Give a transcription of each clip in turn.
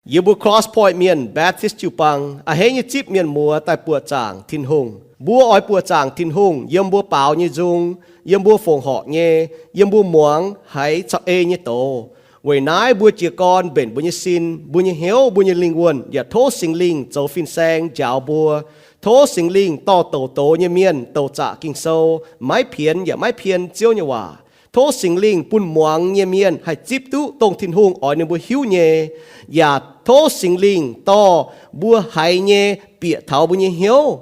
Yie mbuo Cross Point Mienh Baptist jiu-baang a'hneiv nyei zipv mienh muoz daaih buoqc zaangc Tin-Hungh. Mbuo oix buoqc zaangc Tin-Hungh yiem mbuo baaux nyei nzung, yiem mbuo fongc horc nyei, yiem mbuo muangx haiz caux ei nyei doz. Weic naaiv mbuo jiez gorn mbenc mbuo nyei sin, mbuo nyei hnyouv, mbuo nyei lingh wuonh yaac tov Singx Lingh zoux fin-saeng njaaux mbuo. Tov Singx Lingh dorh douc doz nyei mienh douc zaqc Ging-Sou, maiv pienx yaac maiv pien Ziouv nyei waac. Tov Singx Lingh bun muangx nyei mienh haih zipv duqv dongh Tin-Hungh oix ninh mbuo hiuv nyei, yaac tov Singx Lingh dorh mbuo haiz nyei bieqc taux mbuo nyei hnyouv,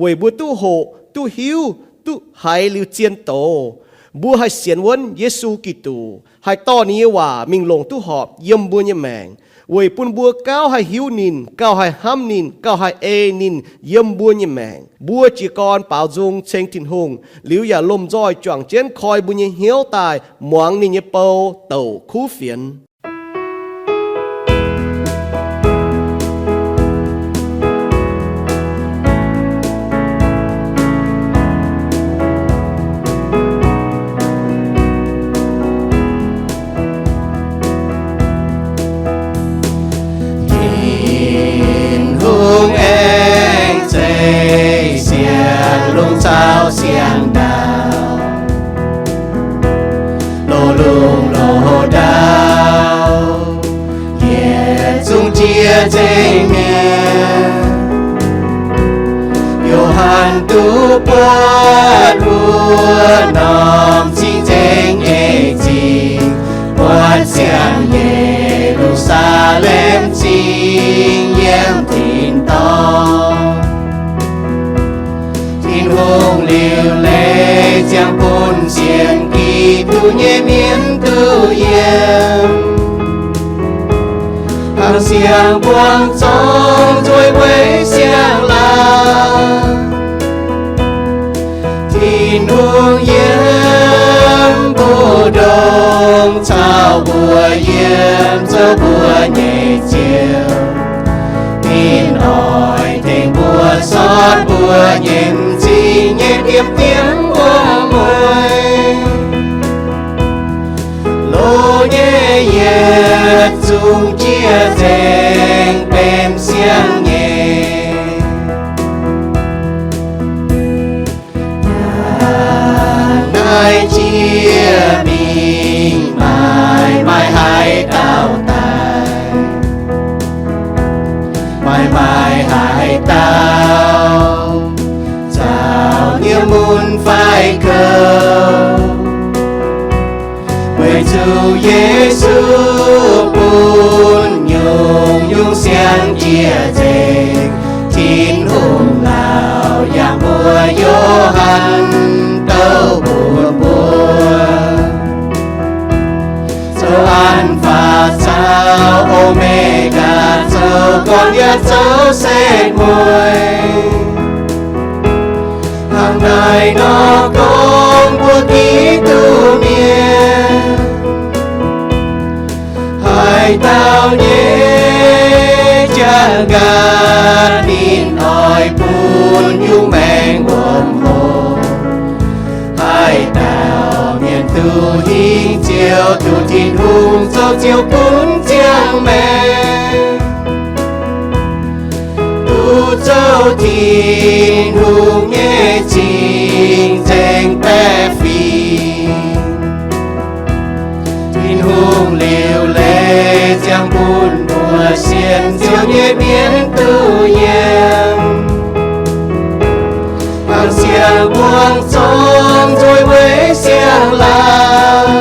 weic mbuo duqv hoqc, duqv hiuv, duqv haiz liuz zien doz. Mbuo haih sienx wuonv Yesu Giduc, haih dorh ninh nyei waac mingh longc duqv horpc yiem mbuo nyei maengc, weic bun mbuo gauh haih hiuv ninh, gauh haih hnamv ninh, gauh haih ei ninh yiem mbuo nyei maengc. Mbuo jiez gorn baaux nzung ceng Tin-Hungh liuz yaac lomh nzoih juangc jienv koi mbuo nyei hnyouv daaih muangx ninh nyei bou douc kuv fienx. Tin-Hungh aengx zeiv siang-lungh caux siang-ndaauv, loz-lungh loz-ndau, yietc zungv jiex nzengc mienh. Yo^han duqv buatc wuov norm cing nzengc nyei zingh, buatc siang Ye^lu^saa^lem Zingh yiem tin-dorngh. Tin-Hungh liuc leiz ziangh bun sienx Giduc nyei mienh duqv yiem. Hnangv siang-buangv zorng nzueic weic siang-laauh, Tin-Hungh yiem mbu'ndongx caux mbuo yiem, zoux mbuo nyei Ziouv. Ninh oix tengx mbuo sortv mbuo nyei m'zing nyei diemv-diemv wuom-mueiz. Loz nyei yietc zungv jiex nzengc benx siang nyei. Naaiv jiex mingh maaih maaih haaix dauh daaih, maaih maaih haaix dauh zaux nyei mun fai kouv. Weic zuqc Yesu bun nyungc-nyungc siang jiex nzengc, Tin-Hungh laauc yangh mbuo Yo^han douc bun mbuo. Zoux An^faa caux O^me^gaa, zoux gorn yaac zoux setv mueiz. Hnangv naaiv nor gorngv mbuo Giduc mienh, haaix dauh nyei jaa-nqaatv ninh oix bun nyungc maengc wuom hoc. Haaix dauh mienh duqv hingh Ziouv, duqv Tin-Hungh zoux Ziouv gunv ziangh maengc, duqv zoux Tin-Hungh nyei cing-nzengc baeqc fingx. Tin-Hungh liuc leiz ziangh bun mbuo sienx Ziouv nyei mienh duqv yiem. Hnangv siang-buangv zorng nzueic weic siang-laauh,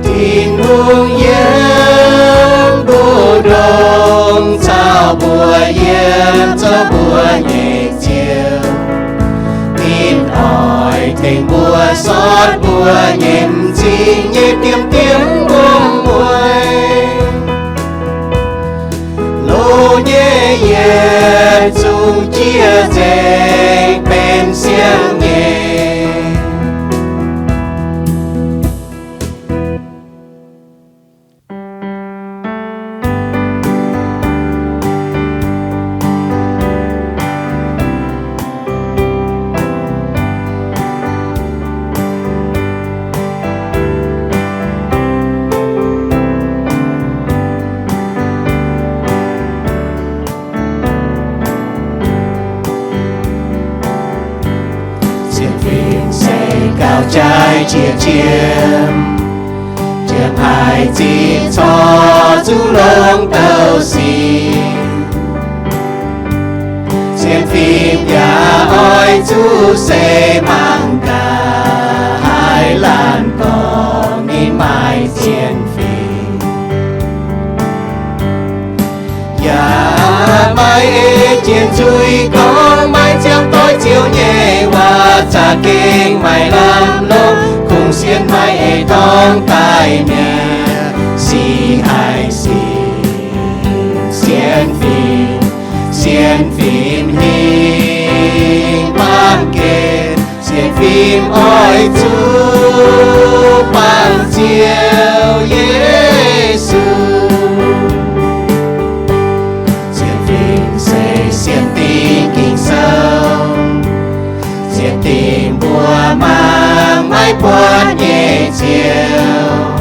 Tin-Hungh yiem mbu'ndongx caux mbuo yiem, zoux mbuo nyei Ziouv. Ninh oix tengx mbuo sortv mbuo nyei m'zing nyei diemv-diemv wuom-mueiz. Loz nyei yietc zungv jiex nzengc benx siang nyei. jiex jiem, jiem haic ziqc corc zuqc longc douh sic. Sienx fim yaac oix zuqc seix mangc gaax, haaix laanh dorngx ninh maaih sienx fim. Yaac maaih ei jiex nzuih gorngv maiv ziangh doix Ziouv nyei waac, za'gengh maaih lamh longc kungx sienx maaih ei dorngx daaih mi'aqv. Sic haih sic sienx fim, sienx fim hingh baamh gen, sienx fim oix zuqc bangc Ziouv Yesu. Sienx fim se sienx dingc Ging-Sou, sienx dingc mbuo mangc maiv buatc nyei Ziouv.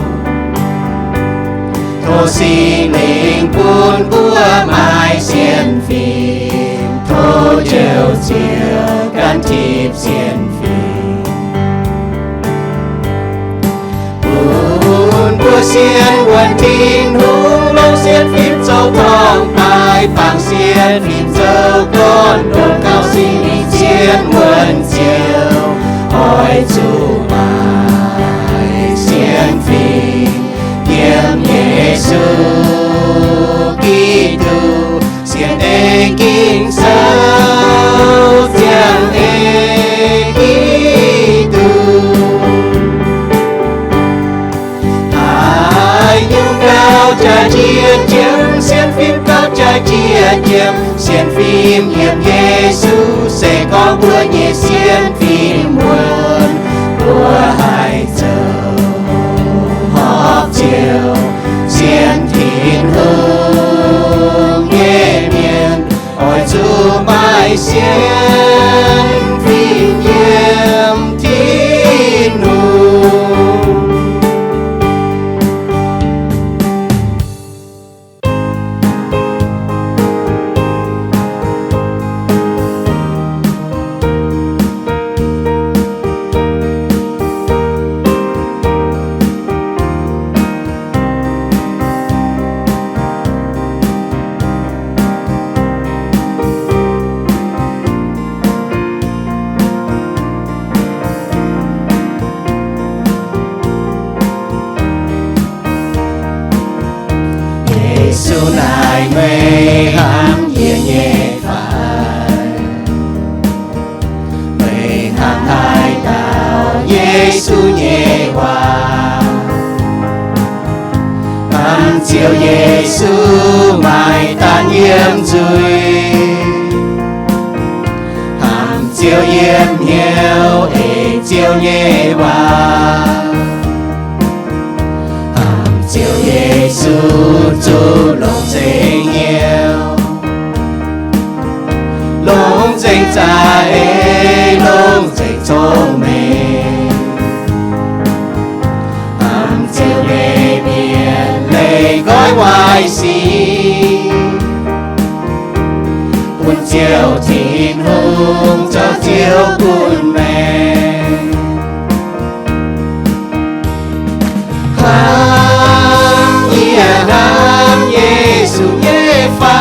Tov Singx Lingh bun mbuo maaih sienx fim, tov Njoux Ziouv gan tipc sienx fim. Bun mbuo sienx wuonc Tin-Hungh, longc sienx fim zoux torngv-baaix, bangc sienx fim zoux gorn-ndoqv gauh Singx Lingh zien wuonc Ziouv. Oix zuqc maaih sienx fim yiem Yesu Giduc, sienx ei Ging-Sou ziangh ei Giduc. Haaix nyungc gauh jaaix jiex jiem, sienx fim gauh jaaix jiex jiem, sienx fim yiem Yesu se gorngv mbuo nyei sienx fim wuonc. Mbuo haih zoux horpc Ziouv, sienx Tin-Hungh nyei mienh, oix zuqc maaih sienx fim yiem Tin-Hungh. Yesu naaic, meih hnamv yie nyei fai? Meih hnamv haaix dauh Yesu nyei waac? Hnamv Ziouv Yesu maaih daan yiem nzuih. Hnamv Ziouv yiem hnyouv eix Ziouv nyei waac. Hnamv Ziouv Yesu zuqc longc nzengc hnyouv, longc nzengc za'eix, longc nzengc cong-mengh. Hnamv Ziouv nyei mienh leih nqoi waaic sic, bun Ziouv Tin-Hungh zoux Ziouv bun meih. Hnamv yie, hnamv Yesu nyei fai?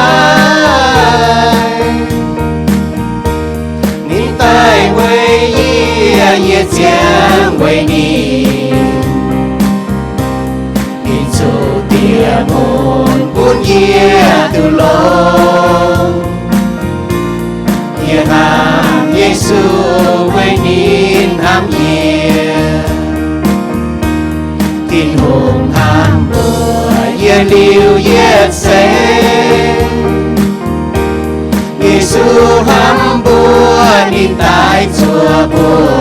Ninh daaih weic yie, yie ziangh weic ninh. Ninh zuqc diex mun bun yie duqv longx. Yie hnamv Yesu weic ninh hnamv yie. Tin-Hungh hnamv mbuo, yie liuz yietc seix. Yesu hnamv mbuo, ninh daaih zuov mbuo.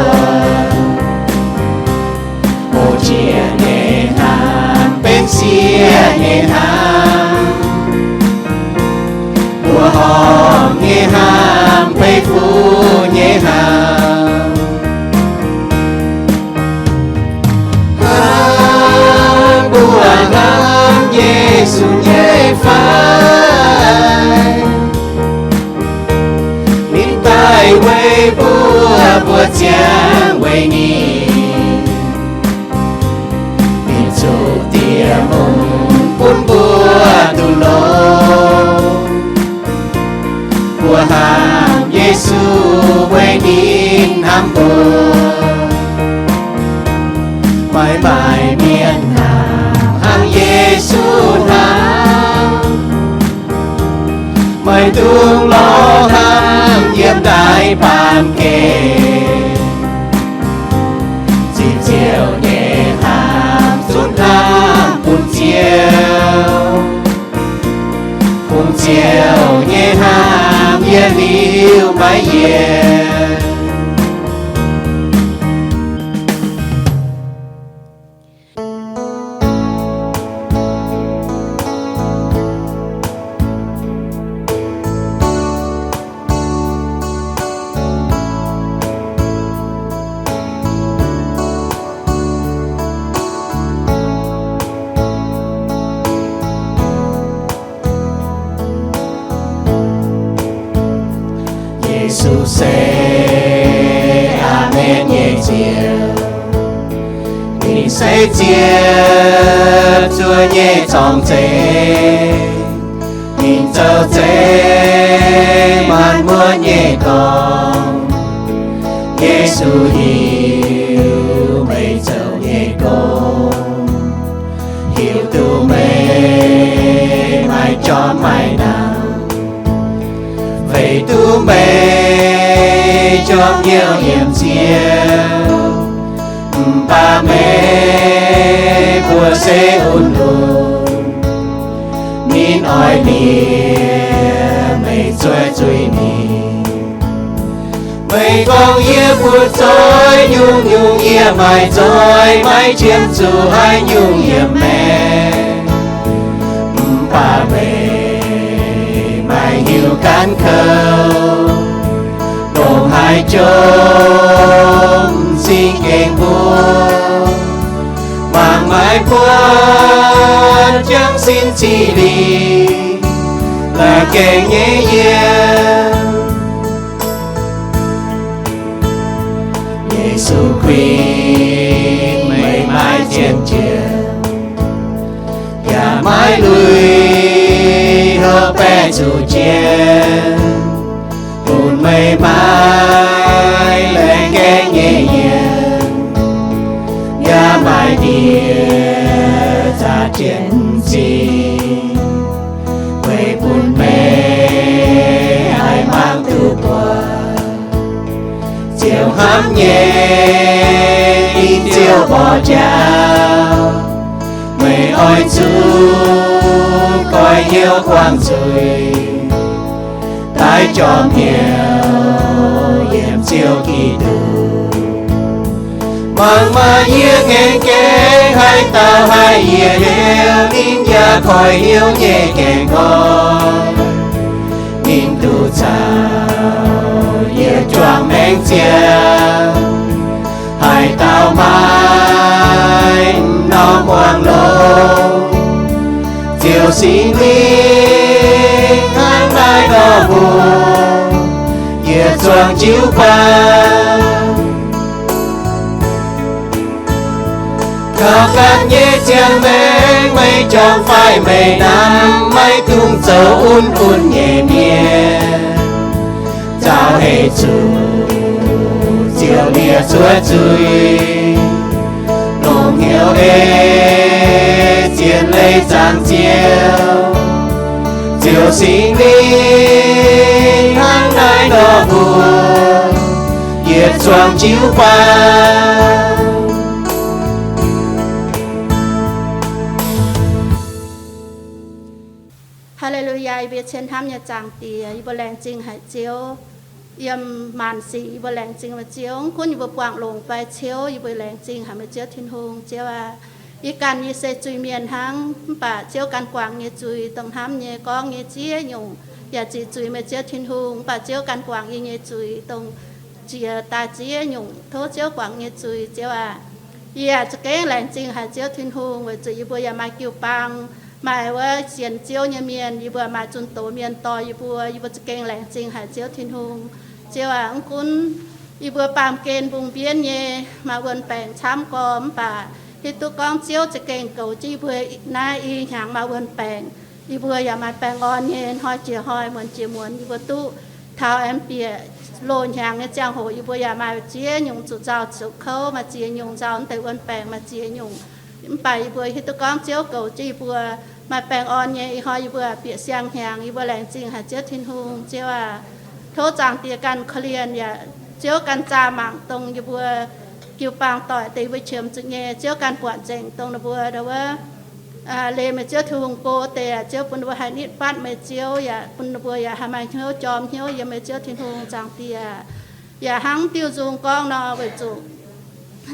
Mouc jiex nyei hnamv, benx sieqv nyei hnamv, mbuoqc horngh nyei hnamv, beiv fuqv nyei hnamv. Hnamv mbuo hnamv Yesu nyei fai? Ninh daaih weic mbuo, mbuo ziangh weic ninh. Dungx lorz hnamv yiem naaiv baamh gen, ziqc Ziouv nyei hnamv zungv hnamv bun Ziouv. Kungx Ziouv nyei hnamv yie liuz maiv yienc. Yesu se aamen nyei Ziouv. Ninh se Ziouv zuov nyei zorng-zengx. Ninh zoux zeix maanc muotv nyei dorngx. Yesu hiuv meih zoux nyei gong, hiuv duqv meih maaih jorm maaih namx, weic duqv meih jorm hnyouv yiem Ziouv. Mv baac meih mbuo se un-lunx, ninh oix liemh meih zuov zuiz ninh. Meih gorngv, yie butv zoih nyungc-nyungc, yie maaih zoih maiv qiemx zuqc haaix nyungc yiem meih. Mv baac meih maaih hnyouv gaanv kouv, longc haaix jomc m'zing gengh mbuo, mangc maaih buonc jangv sin ziqc lingc, la'gaengh nyei yiem. Yesu Giduc, meih maaih zien jiex, yaac maiv lui hlo baeqc zuqc jiex, bun meih maaih la'gaengh nyei yiem, yaac maaih ndie-nzaanx jienv m'zing, weic bun meih haih mangc duqv buatc. Ziouv hnamv nyei, Ziouv mborqv njaaux, meih oix zuqc goiv hnyouv buangh zuiz, daaih jorm hnyouv yiem Ziouv Giduc. Mangc maah! Yie ngaengc gaengh haaix dauh haih yietc heuc, ninh yaac koiv hnyouv nyei gaengh nqoi. Ninh duqv caux yie juangc maengc ziangh. Haaix dauh maaih m'normh muangx longx, Ziouv Singx Lingh hnangv naaiv nor mbuox, yietc zuangx jiuv baamh. Kaux ganh nyei ziangh maengc, meih juangc fai meih namx, maiv dungx zoux un-un nyei mienh. Nzauh heix zuqc Ziouv liouh zuov zuiz, longc hnyouv ei zien leiz zaangc Ziouv. Ziouv Singx Lingh hnangv naaiv nor mbuox, yietc zuangx jiuv baamh. Haa^le^lu^yaa, yie mbuo cien hnamv nyei Zaangc Diex, yie mbuo laengz zingh haic Ziouv. Yiem maanc sic yie mbuo laengz zingh meih Ziouv. Mv gunv yie mbuo buangh longc fai ciouv, yie mbuo laengz zingh haic meih Ziouv Tin-Hungh. Ziouv aac, ih ganh yie se zuiz-mienh hnangv, mv baac Ziouv gan guangc nyei zuiz, dongh hnamv nyei, gorngv nyei ziex nyungc, yaac ziqc zuiz meih Ziouv Tin-Hungh. Mv baac Ziouv gan guangc yie nyei zuiz, dongh jiex daaih ziex nyungc. Tov Ziouv guangc nyei zuiz, Ziouv aac. Yie aah, za'gengh laengz zingh haic Ziouv Tin-Hungh, weic zuqc yie mbuo yaac maaih jiu-baang, maaih wuov sienx Ziouv nyei mienh, yie mbuo maaih zunh doz mienh dorh yie mbuo. Yie mbuo za'gengh laengz zingh haic Ziouv Tin-Hungh. Ziouv aac, mv gunv yie mbuo baamh gen mbungh mbienv nyei maaih wuon-baengc camv gorx, mv baac hiuv duqv gorngv Ziouv za'gengh goux jienv yie mbuo naaiv i hnyangx maaih wuon-baengc. Yie mbuo yaac maaih baengh orn nyei hnoi jiex hnoi, muonz jiex muonz. Yie mbuo duqv taux aengx bieqc loz-hnyangx nyei ziangh hoc, yie mbuo yaac maaih ziex nyungc zuqc nzauh zuqc kouv, maaih ziex nyungc nzauh wuov deix wuon-baengc, maaih ziex nyungc. Mv baac yie mbuo hiuv duqv gorngv Ziouv goux jienv yie mbuo maaih baengh orn nyei. Ih hnoi yie mbuo bieqc siang-hnyangx, yie mbuo laengz zingh haic Ziouv Tin-Hungh. Ziouv aac, tov Zaangc Diex ganh korv-lienh yaac Ziouv ganh zaah mangc dongh yie mbuo jiu-baang doic deix yie mbuo qiemx zuqc nyei. Ziouv ganh buatc nzengc dongh ninh mbuo ndau wuov leih meih Ziouv Tin-Hungh go deix aac, Ziouv bun ninh mbuo haih nitv fatv meih Ziouv yaac bun ninh mbuo yaac haih maaih hnyouv jorm hnyouv yiem meih Ziouv Tin-Hungh, Zaangc Diex. Yaac hnangv diuh nzung gorngv nor, weic zuqc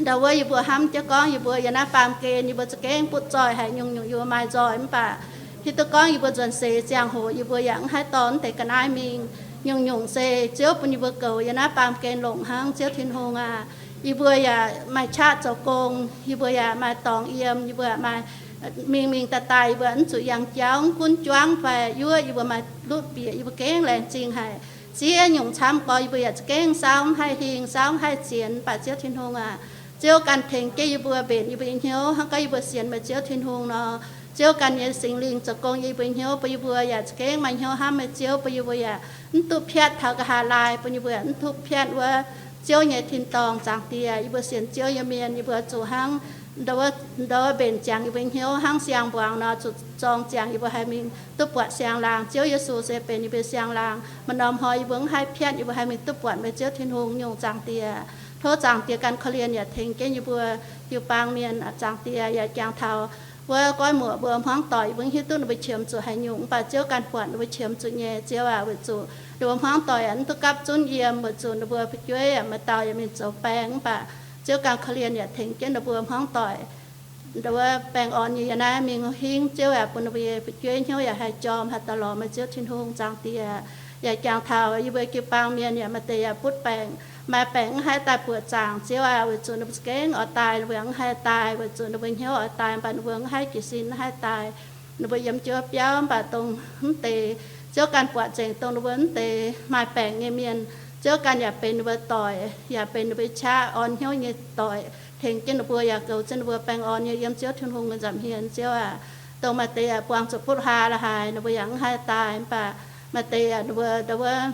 ndau wuov yie mbuo hnamv jienv gorngv yie mbuo yiem naaiv baamh gen yie mbuo za'gengh butv zoih haic, nyungc-nyungc yie mbuo maaih nzoih, mv baac hiuv duqv gorngv yie mbuo nzuonx seix ziangh hoc yie mbuo yaac mv haih dorh naaiv deix ga'naaiv mingh. Nyungc-nyungc se Ziouv bun yie mbuo goux yiem naaiv baamh gen longc hnangv, Ziouv Tin-Hungh aac. Yie mbuo yaac maaih qaqv zoux gong, yie mbuo yaac maaih dorngx yiem, yie mbuo maaih mingh mingh daaih daaih, yie mbuo mv zuqc yangh jauv, mv gunv juangv fai yuoqv, yie mbuo maaih lutv bieqc, yie mbuo gengh laengz zingh haic. Ziex nyungc camv gorx yie mbuo yaac za'gengh saauv mv haih hingh, saauv mv haih zienx, mv baac Ziouv Tin-Hungh aac, Ziouv ganh tengx jienv yie mbuo, mbenc yie mbuo nyei hnyouv. Hnangv gorngv yie mbuo sienx meih Ziouv Tin-Hungh nor, Ziouv ganh nyei Singx Lingh zoux gong yiem yie mbuo hnyouv, bun yie mbuo yaac za'gengh maaih hnyouv hnamv meih Ziouv, bun yie mbuo yaac mv duqv piatv taux nqa'haav laai, bun yie mbuo yaac mv duqv piatv wuov Ziouv nyei tin-dorngh, Zaangc Diex. Yie mbuo sienx Ziouv nyei mienh, yie mbuo zuqc hnangv ndau wuov mbenc ziangx yie mbuo hnyouv hnangv siang-mbuangz nor, zuqc zorng ziangx yie mbuo haih mingh duqv buatc siang-laangz. Ziouv Yesu se benx yie mbuo siang-laangz. Maaih norm hnoi yie mbuo mv haih piatv, yie mbuo haih mingh duqv buatc meih Ziouv Tin-Hungh nyungc, Zaangc Diex. Tov Zaangc Diex ganh korv-lienh yaac tengx jienv yie mbuo jiu-baang mienh, Zaangc Diex. Yaac jangx taux wuov goiv muoc mbuo hmuangv doic, yie mbuo hiuv duqv ninh mbuo qiemx zuqc haaix nyungc, mv baac Ziouv ganh buatc ninh mbuo qiemx zuqc nyei, Ziouv aac. Weic zuqc ninh mbuo hmuangv doic yaac mv duqv gapv zunv yiem, weic zuqc ninh mbuo fu'jueiv yaac maaih dauh yaac mingh zoux baeng, mv baac Ziouv ganh korv-lienh yaac tengx jienv ninh mbuo hmuangv doic ndau wuov baengh orn nyei yiem naaiv mingh hingv. Ziouv aac, bun ninh mbuo nyei fu'jueiv hnyouv yaac haih jorm, haih daaih lorz meih Ziouv Tin-Hungh, Zaangc Diex. Yaac jangx taux yie mbuo jiu-baang mienh yaac maaih deix yaac butv baengc, maaih baengc mv haih daaih buoqc zaangc, Ziouv aac. Weic zuqc ninh mbuo za'gengh oix daaih, ninh mbuo yaac mv haih daaih, weic zuqc ninh mbuo hnyouv oix daaih, mv baac ninh mbuo mv haih jiez sin mv haih daaih. Ninh mbuo yiem jiouv biauv, mv baac dongh mv deix, Ziouv ganh buatc nzengc dongh ninh mbuo mv deix maaih baengc nyei mienh. Ziouv ganh yaac benx ninh mbuo doic, yaac benx ninh mbuo qaqv orn hnyouv nyei doic, tengx jienv ninh mbuo yaac goux jienv ninh mbuo baengh orn nyei yiem Ziouv Tin-Hungh nyei nza'hmien, Ziouv aac. Dongh maaih deix yaac buangh zuqc butv hlaax la'haaix, ninh mbuo yaac mv haih daaih, mv baac maaih deix yaac ninh mbuo ndau wuov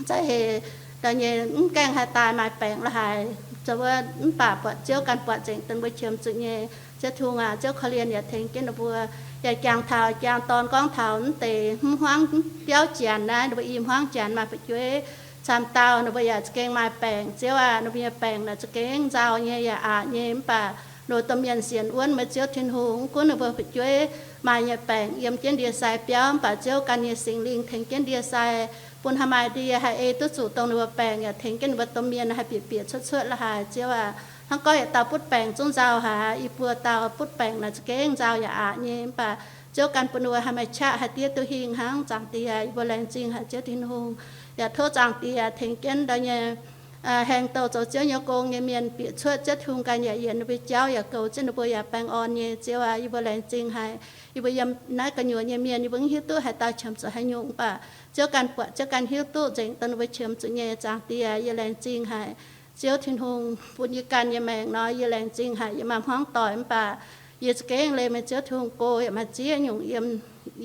za'heix daaih nyei mv gaengh haih daaih maaih baengc la'haaix, ndau wuov, mv baac buatc Ziouv ganh buatc nzengc dongh mbuo qiemx zuqc nyei. Ziouv Tin-Hungh aac, Ziouv korv-lienh yaac tengx jienv ninh mbuo. Yaac jangx taux, jangx dorn gorngv taux mv deix hmz hmuangv biauv janx naaiv, ninh mbuo i hmuangv janx maaih fu'jueiv camv dauh, ninh mbuo yaac za'gengh maaih baengc, Ziouv aac. Ninh mbuo nyei baengc naaic za'gengh nzauh nyei yaac aqc nyei, mv baac ninh mbuo domh mienh sienx wuonv meih Ziouv Tin-Hungh. Mv gunv ninh mbuo fu'jueiv maaih nyei baengc yiem jienv ndie-sai biauv, mv baac Ziouv ganh nyei Singx Lingh tengx jienv ndie-sai, bun haih maaih ndie haih ei duqv zuqc dongh ninh mbuo baengc, yaac tengx jienv ninh mbuo domh mienh haih bieqc bieqc cuotv cuotv la'haaix, Ziouv aac. Hnangv gorngv yietc dauh butv baengc zungv nzauh haic, i buo dauh butv baengc naaic za'gengh nzauh yaac aqc nyei, mv baac Ziouv ganh bun ninh mbuo haih maaih qaqv haih diev duqv hingh hnangv, Zaangc Diex. Yie mbuo laengz zingh haic Ziouv Tin-Hungh. Yaac tov Zaangc Diex tengx jienv ndau nyei haengh douh zoux Ziouv nyei gong nyei mienh bieqc cuotv, Ziouv Tin-Hungh ganh yaac yienc ninh mbuo jauv yaac goux jienv ninh mbuo yaac baengh orn nyei, Ziouv aac. Yie mbuo laengz zingh haic. Yie mbuo yiem naaiv gu'nyuoz nyei mienh, yie mbuo mv hiuv duqv haaix dauh qiemx zuqc haaix nyungc, mv baac Ziouv ganh buatc, Ziouv ganh hiuv duqv nzengc dongh ninh mbuo qiemx zuqc nyei, Zaangc Diex. Yie laengz zingh haic Ziouv Tin-Hungh bun yie ganh nyei maengc nor, yie laengz zingh haic yie maaih hmuangv doic, mv baac yie za'gengh leih meih Ziouv Tin-Hungh go yaac maaih ziex nyungc yiem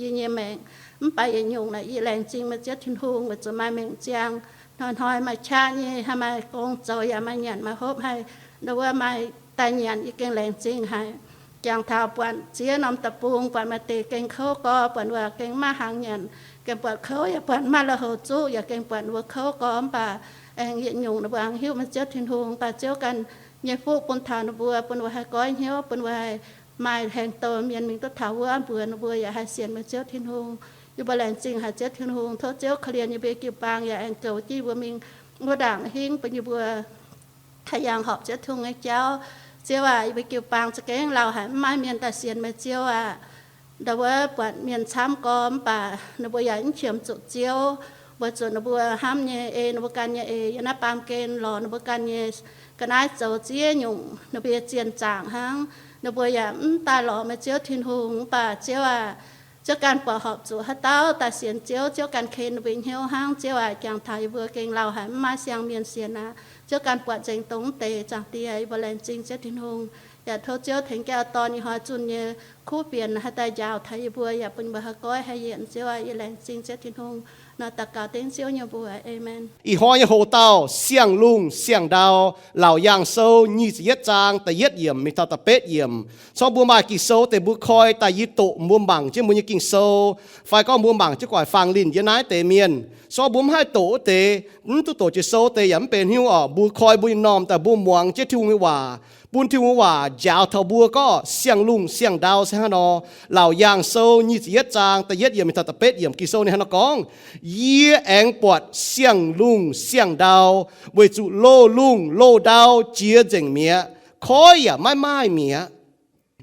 yie nyei maengc. Mv baac yietc nyungc naaic yie laengz zingh meih Ziouv Tin-Hungh weic zuqc maaih maengc ziangh, hnoi-hnoi maaih qaqv nyei, haih maaih gong zoux, yaac maaih nyanc maaih hopv, haih ndau wuov maaih daaih nyanc, yie gengh laengz zingh haic. Jangx taux buatc ziex norm deic-bung, buatc maaih deix gengh kouv gorx, buatc wuov gengh maiv maaih hnaangx nyanc, gengh buatc kouv, yaac buatc maiv maaih lui-houx zuqv, yaac gengh buatc ninh mbuo kouv gorx, mv baac aengx yietc nyungc ninh mbuo aengx hiuv meih Ziouv Tin-Hungh, mv baac Ziouv ganh nyei fuqv bun taux ninh mbuo, bun ninh mbuo haih goiv hnyouv, bun ninh mbuo haih maaih haengh douh mienh mingh duqv taux wuov, mbuox ninh mbuo yaac haih sienx meih Ziouv Tin-Hungh. Yie mbuo laengz zingh haic Ziouv Tin-Hungh. Tov Ziouv korv-lienh yie mbuo jiu-baang yaac aengx goux jienv yie mbuo mingh wuov ndaangc hingv, bun yie mbuo haih yangh horpc Ziouv Tin-Hungh nyei jauv. Ziouv aac, yie mbuo jiu-baang za'gengh lauh haic, mv maaih mienh daaih sienx meih, Ziouv aac. Ndau wuov buatc mienh camv gorx, mv baac ninh mbuo yaac mv qiemx zuqc Ziouv, weic zuqc ninh mbuo hnamv nyei ei ninh mbuo ganh nyei eix, yiem naaiv baamh gen lorz ninh mbuo ganh nyei ga'naaiv zoux ziex nyungc ninh mbuo nyei zienh zaangc hnangv. Ninh mbuo yaac mv daaih lorz meih Ziouv Tin-Hungh, mv baac Ziouv aac, Ziouv ganh buatc horpc zuqc haaix dauh daaih sienx Ziouv, Ziouv ganh ken ninh mbuo hnyouv hnangv. Ziouv aac, jangx taux yie mbuo gengh lauh haic, mv maaih siang mienh sienx aqv. Ziouv ganh buatc nzengc dongh mv deix, Zaangc Diex. Yie mbuo laengz zingh Ziouv Tin-Hungh. Yaac tov Ziouv tengx gaax dorn ih hnoi zunh nyei kuv fienx haih daaih njaaux taux yie mbuo, yaac bun mbuo haih goiv haih yienc. Ziouv aac, yie laengz zingh Ziouv Tin-Hungh nor daux gaux dengv Ziouv nyei mbuox. Aamen. Ih hnoi nyei hoc-dauh Siang-Lungh Siang-Ndau, Laauc Yaangh Sou nyic ziepc yietv zaang da'yietv yiemc mingh taux da'betv yiemc. Corc mbuo maaih Ging-Sou deix mbuo koi daaih yie doqc mbuo mangc jienv mbuo nyei Ging-Sou, fai gorngv mbuo mangc jienv gu'nguaaic faang linh yiem naaiv deix mienh. Corc mbuo mv haih doqc wuov deix, mv duqv doqc jiex sou deix yaac mv benx haaix nyungc orqc. Mbuo koi mbuo nyei m'normh daaih mbuo muangx jienv Tin-Hungh nyei waac, bun Tin-Hungh nyei waac njaaux taux mbuo gorngv Siang-Lungh Siang-Ndau se hnangv nor. Laauc Yaangh Sou nyic ziepc yietv zaang da'yietv yiemc mingh taux da'betv yiemc Ging-Sou ninh hnangv nor gorngv, Yie aengx buatc siang-lungh siang-ndau, weic zuqc loz-lungh loz-ndau jiex nzengc mi'aqv, koiv yaac maiv maaih mi'aqv.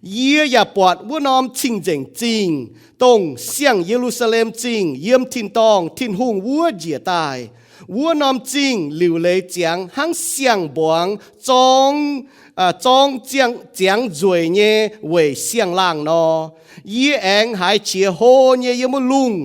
Yie yaac buatc wuov norm cing-nzengc zingh, dongh siang-Ye^lu^saa^lem Zingh yiem tin-dorngh Tin-Hungh wuov njiec daaih. Wuov norm zingh liuc leiz ziangx hnangv siang-mbuangz zorng, zorng ziangx nzueic nyei weic siang-laangh nor. Yie aengx haiz qiex hlo nyei yiem wuov lungh,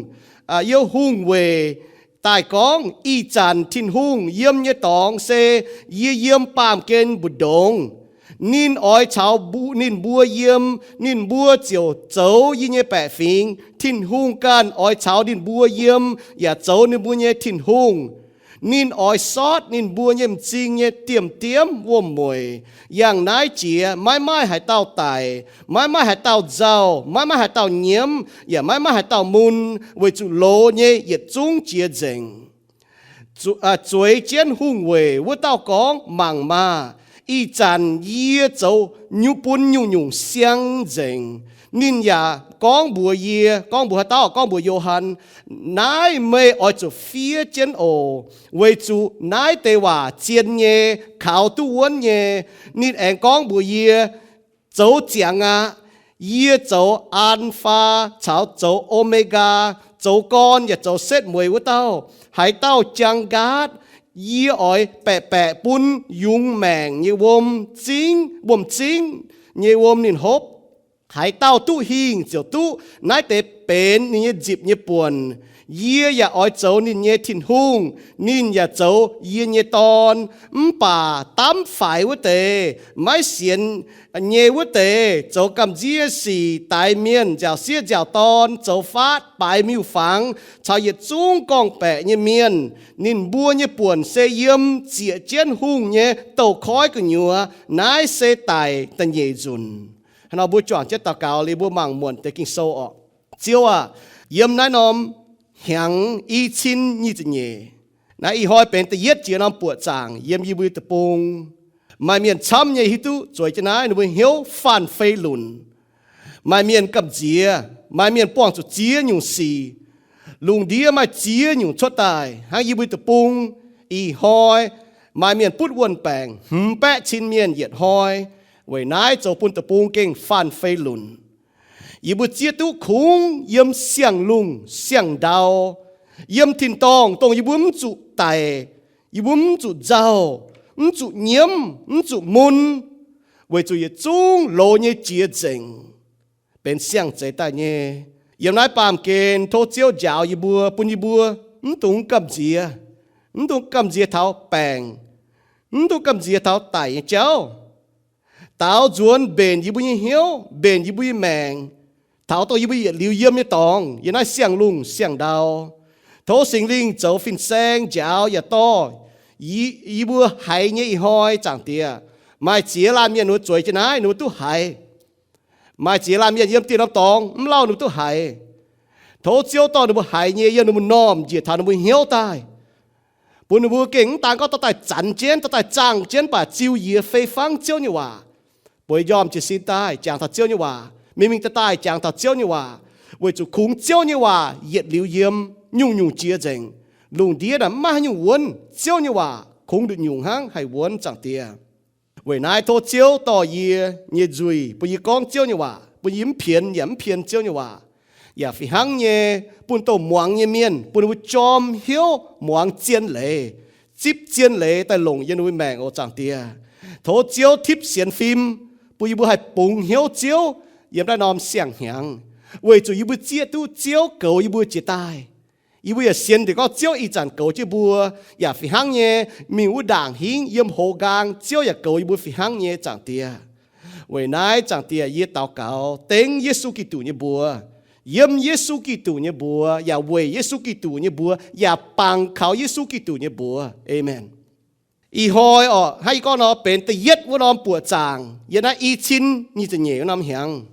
yiem hungh weic daaih gorngv, Ih zanc Tin-Hungh yiem nyei dorngx se yie yiem baamh gen mbu'ndongx. Ninh oix caux ninh mbuo yiem, ninh mbuo ziouc zoux yie nyei baeqc fingx. Tin-Hungh ganh oix caux ninh mbuo yiem yaac zoux ninh mbuo nyei Tin-Hungh. Ninh oix sortv ninh mbuo nyei m'zing nyei diemv-diemv wuom-mueic. Yangh naaiv jiex maiv maaih haaix dauh daic, maiv maaih haaix dauh nzauh, maiv maaih haaix dauh nyiemv, yaac maiv maaih haaix dauh mun, weic zuqc loz nyei yietc zungv jiex nzengc. Zueiz jienv hungh weic wuov dauh gorngv, Mangc maah! Ih zanc yie zoux bun nyungc-nyungc siang nzengc. Ninh yaac gorngv mbuox yie, gorngv mbuox haaix dauh? Gorngv mbuox Yo^han, Naaiv meih oix zuqc fiev jienv oc, weic zuqc naaiv deix waac zien nyei, kaux duqv wuonv nyei. Ninh aengx gorngv mbuox yie, Zoux ziangx aqv. Yie zoux Aa^faa caux zoux O^me^gaa, zoux gorn yaac zoux setv mueiz wuov dauh. Haaix dauh jaang nqaatv yie, oix baeqc baeqc bun yungz maengc nyei wuom zingv, wuom zingv nyei wuom ninh hopv. Haaix dauh duqv hingh ziouc duqv naaiv deix benx ninh nyei nzipc nyei buonc. Yie yaac oix zoux ninh nyei Tin-Hungh, ninh yaac zoux yie nyei dorn. Mv baac daamv faix wuov deix, maiv sienx nyei wuov deix, zoux gamh nziev sic, daix mienh, nziaaux sieqv nziaaux dorn, zoux faatv, baaix miuc-fangx, caux yietc zungv gorngv-baeqc nyei mienh. Ninh mbuo nyei buonc se yiem zieqc jienv hungh nyei douz-koiv gu'nyuoz. Naaiv se daic da'nyeic nzunc. Hnangv nor mbuo juangc jienv daux gaux liuz mbuo mangc muonc deix Ging-Sou orqc. Ziouv aah, yiem naaiv norm hnyangx i cin nyic ziepc nyeic, naaiv ih hnoi benx da'yietv jiex norm buoqc zaangc yiem yie mbuo deic-bung. Maaih mienh camv nyei hiuv duqv zueiz jienv naaiv, ninh mbuo hnyouv faanh fei lunc. Maaih mienh gamh nziex, maaih mienh buangh zuqc ziex nyungc sic. Lungh ndiev maaih ziex nyungc cuotv daaih hnangv yie mbuo deic-bung. Ih hnoi maaih mienh butv wuon-baengc, hmz baeqv cin mienh yietc hnoi. Weic naaiv zoux bun deic-bung gengh faanh fei lunc. Yie mbuo zieqv duqv kungx yiem siang-lungh siang-ndau, yiem tin-dorngh dongh yie mbuo mv zuqc daic, yie mbuo mv zuqc nzauh, mv zuqc nyiemv, mv zuqc mun, weic zuqc yietc zungv loz nyei jiex nzengc, benx siang-zeix daaih nyei. Yiem naaiv baamh gen tov Ziouv njaaux yie mbuo, bun yie mbuo mv dungx gamh nziex, mv dungx gamh nziex taux baengc, mv dungx gamh nziex taux daic nyei jauv. Daaux nzuonx mbenc yie mbuo nyei hnyouv, mbenc yie mbuo nyei maengc, taux dongh yie mbuo yietc liuz yiem nyei dorngx yiem naaiv siang-lungh siang-ndau. Tov Singx Lingh zoux fin-saeng njaaux yaac dorh yie mbuo haiz nyei ih hnoi, Zaangc Diex. Maaih ziex laanh mienh ninh mbuo zueiz jienv naaiv, ninh mbuo duqv haiz. Maaih ziex laanh mienh yiem dieh norm dorngx mv lauh ninh mbuo duqv haiz. Tov Ziouv dorh ninh mbuo haiz nyei yiem ninh mbuo m'normh njiec taux ninh mbuo hnyouv daaih, bun ninh mbuo gengh mv daan gorngv dorh daaih zanx jienv, dorh daaih zaangh jienv, mv baac ziux yie fei fangv Ziouv nyei waac, bueix njormh jiez sin daaih jangx taux Ziouv nyei waac, mingh mingh daaih daaih jangx taux Ziouv nyei waac, weic zuqc kungx Ziouv nyei waac yietc liuz yiem, nyungc-nyungc jiex nzengc. Lungh ndiev naaic mv maaih haaix nyungc wuonv, Ziouv nyei waac kungx nduqc nyungc hnangv haih wuonv, Zaangc Diex. Weic naaiv tov Ziouv dorh yie nyei nzuih bun yie gorngv Ziouv nyei waac, bun yie mv pienx yaac mv pien Ziouv nyei waac, yaac fih hnangv nyei bun dongh muangx nyei mienh, bun ninh mbuo jorm hnyouv muangx zien leiz, zipv zien leiz daaih longc yiem ninh mbuo maengc oc, Zaangc Diex. Tov Ziouv tipv sienx fim, bun yie mbuo haih bungx hnyouv Ziouv yiem naaiv norm siang-hnyangx, weic zuqc yie mbuo zieqv duqv Ziouv goux yie mbuo jiex daaih. Yie mbuo yaac sienx deix gorngv Ziouv ih zanc goux jienv mbuo, yaac fih hnangv nyei mingh wuov ndaangc hingv yiem hoz nqaang Ziouv yaac goux yie mbuo fih hnangv nyei, Zaangc Diex. Weic naaiv, Zaangc Diex, yie daux gaux dengv Yesu Giduc nyei mbuox, yiem Yesu Giduc nyei mbuox, yaac weic Yesu Giduc nyei mbuox, yaac bangc kaux Yesu Giduc nyei mbuox. Aamen. Ih hnoi orqc, hnangv yie gorngv nor, benx da'yietv wuov norm buoqc zaangc yiem naaiv i cin nyic ziepc nyeic wuov norm hnyangx.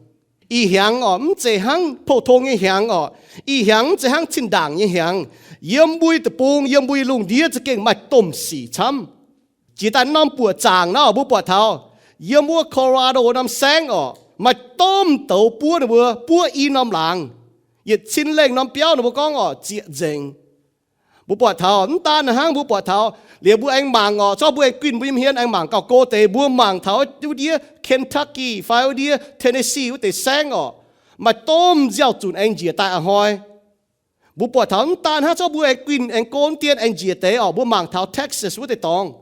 Ih hnyangx orqc, mv zeiz hnangv pou-tong nyei hnyangx orqc. Ih hnyangx mv zeiz hnangv zinh ndaangc nyei hnyangx. Yiem mbuo nyei deic-bung, yiem mbuo nyei lungh ndiev za'gengh maaih domh sic camv. Jiex daaih norm buoqc zaangc naaiv orqc, mbuo buatc taux yiem wuov Colorado norm saengv orqc, maaih domh douz buov ninh mbuo, buov i norm laangz. Yietc cin lengh norm biauv ninh mbuo gorngv orqc, zieqc nzengc. Mbuo buatc taux mv daan hnangv, mbuo buatc taux liuz mbuo aengx mangc orqc, zorqv mbuo aengx guinh mbuo nyei hmien aengx mangc gauh go deix, mbuo mangc taux wuov ndiev Kentucky fai wuov ndiev Tennessee wuov deix saengv orqc, maaih domh nziaaux zunc aengx njiec daaih a'hnoi. Mbuo buatc taux mv daan hnangv, zorqv mbuo aengx guinh aengx go mv dien aengx njiec deix orqc, mbuo mangc taux Texas wuov deix dorngx.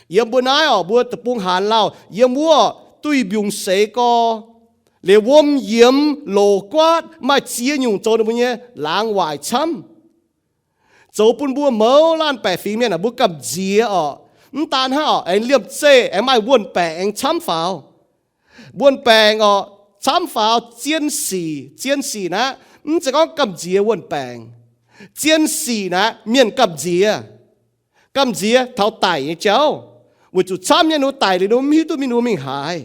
Yiem mbuo naaiv orqc, mbuo deic-bung haanz lauh, yiem wuov duih mbiungc seix gorx, liuz wuom yiemx, loc guaatv, maaih ziex nyungc zoux ninh mbuo nyei laangz waaic camv. Zoux bun mbuo mouz laanh baeqc fingx mienh aah, mbuo gamh nziex orqc. Mv daan hnangv orqc, aengx liemh zeih aengx maaih wuonh baengc aengx camv faaux. Wuonh baengc orqc, camv faaux zien sic. Zien sic naaiv mv zeiz gorngv gamh nziex wuonh baengc. Zien sic naaiv mienh gamh nziex. Gamh nziex taux daic nyei jauv, weic zuqc camv nyei ninh mbuo daic liuz ninh mbuo mv hiuv duqv mingh ninh mbuo mingh haaix.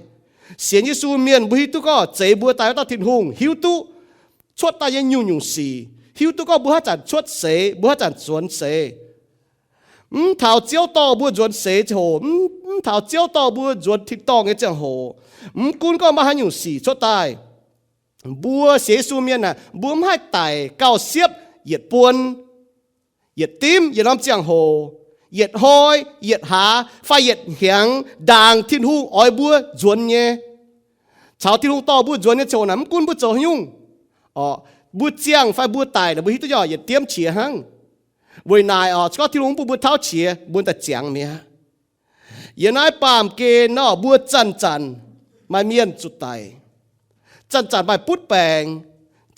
Sienx Yesu mienh mbuo hiuv duqv gorngv zeix mbuo daaih wuov dauh Tin-Hungh hiuv duqv cuotv daaih nyei nyungc-nyungc sic, hiuv duqv gorngv mbuo haaix zanc cuotv seix, mbuo haaix zanc zuonx seix. Mv taux Ziouv dorh mbuo nzuonx seix ziangh hoc, mv, mv taux Ziouv dorh mbuo nzuonx tin-dorngh nyei ziangh hoc, mv gunv gorngv maaih haaix nyungc sic cuotv daaih, mbuo sienx Yesu mienh aah, mbuo mv haih daic gauh siepv yietc buonc, yietc dimv, yietc norm ziangh hoc, yietc hnoi, yietc hlaax fai yietc hnyangx ndaangc Tin-Hungh oix mbuo nzuonx nyei. Caux Tin-Hungh dorh mbuo nzuonx nyei ziangh hoc naaic, mv gunv mbuo zoux haaix nyungc, orqc, mbuo ziangh fai mbuo daic naaic, mbuo hiuv duqv nyei yietc diemv qiex hnangv. Weic naaic orqc, se gorngv Tin-Hungh mv bun mbuo tauv qiex, mbuo daaih ziangx mi'aqv. Yiem naaiv baamh gen nor, mbuo zanc-zanc maaih mienh zuqc daic, zanc-zanc maaih butv baengc,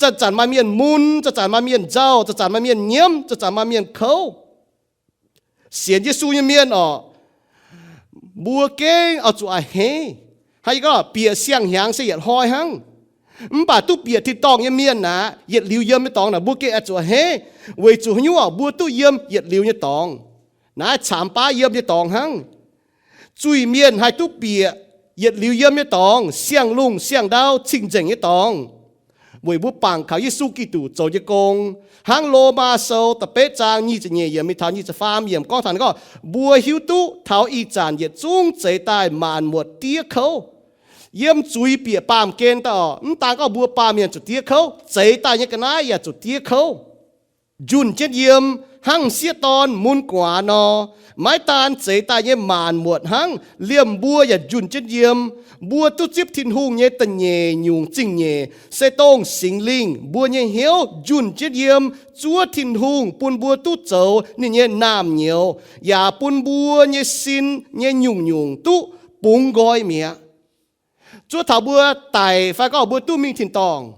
zanc-zanc maaih mienh mun, zanc-zanc maaih mienh nzauh, zanc-zanc maaih mienh nyiemv, zanc-zanc maaih mienh kouv. Sienx Yesu nyei mienh orqc, mbuo gengh oix zuqc a'hneiv. Hnangv yie gorngv, bieqc siang-hnyangx se yietc hnoi hnangv. Mv baac duqv bieqc tin-dorngh nyei mienh aqv, yietc liuz yiem nyei dorngx naaic, mbuo gengh oix zuqc a'hneiv, weic zuqc haaix nyungc orqc, mbuo duqv yiem yietc liuz nyei dorngx. Naaiv camx baav yiem nyei dorngx hnangv. Zuiz-mienh haih duqv bieqc yietc liuz yiem nyei dorngx, siang-lungh siang-ndau cing-nzengc nyei dorngx, weic mbuo bangc kaux Yesu Giduc zoux nyei gong. Hnangv Lomaa Sou da'betv zaang nyic ziepc nyeic yiemc mingh taux nyic ziepc faam yiemc gorngv taux gorngv, mbuo hiuv duqv taux ih zanc yietc zungv zeix daaih maanc muotc diev kouv. Yiem zuiz bieqc baamh gen daaih orqc, mv daan gorngv mbuo baamh mienh zuqc diev kouv, zeix daaih nyei ga'naaiv yaac zuqc diev kouv. Njunh jienv yiem hnangv m'sieqv dorn mun gu'nguaaz nor, maiv daan zeix daaih nyei maanc muotc hnangv, liemh mbuo yaac njunh jienv yiem. Mbuo duqv zipv Tin-Hungh nyei da'nyeic nyungc zingh nyeic, se dongh Singx Lingh mbuo nyei hnyouv njunh jienv yiem, zuov Tin-Hungh bun mbuo duqv zoux ninh nyei naamh nyouz, yaac bun mbuo nyei sin nyei nyungc-nyungc duqv bungx nqoi mi'aqv. Zuov taux mbuo daic fai gorngv mbuo duqv mingh tin-dorngh,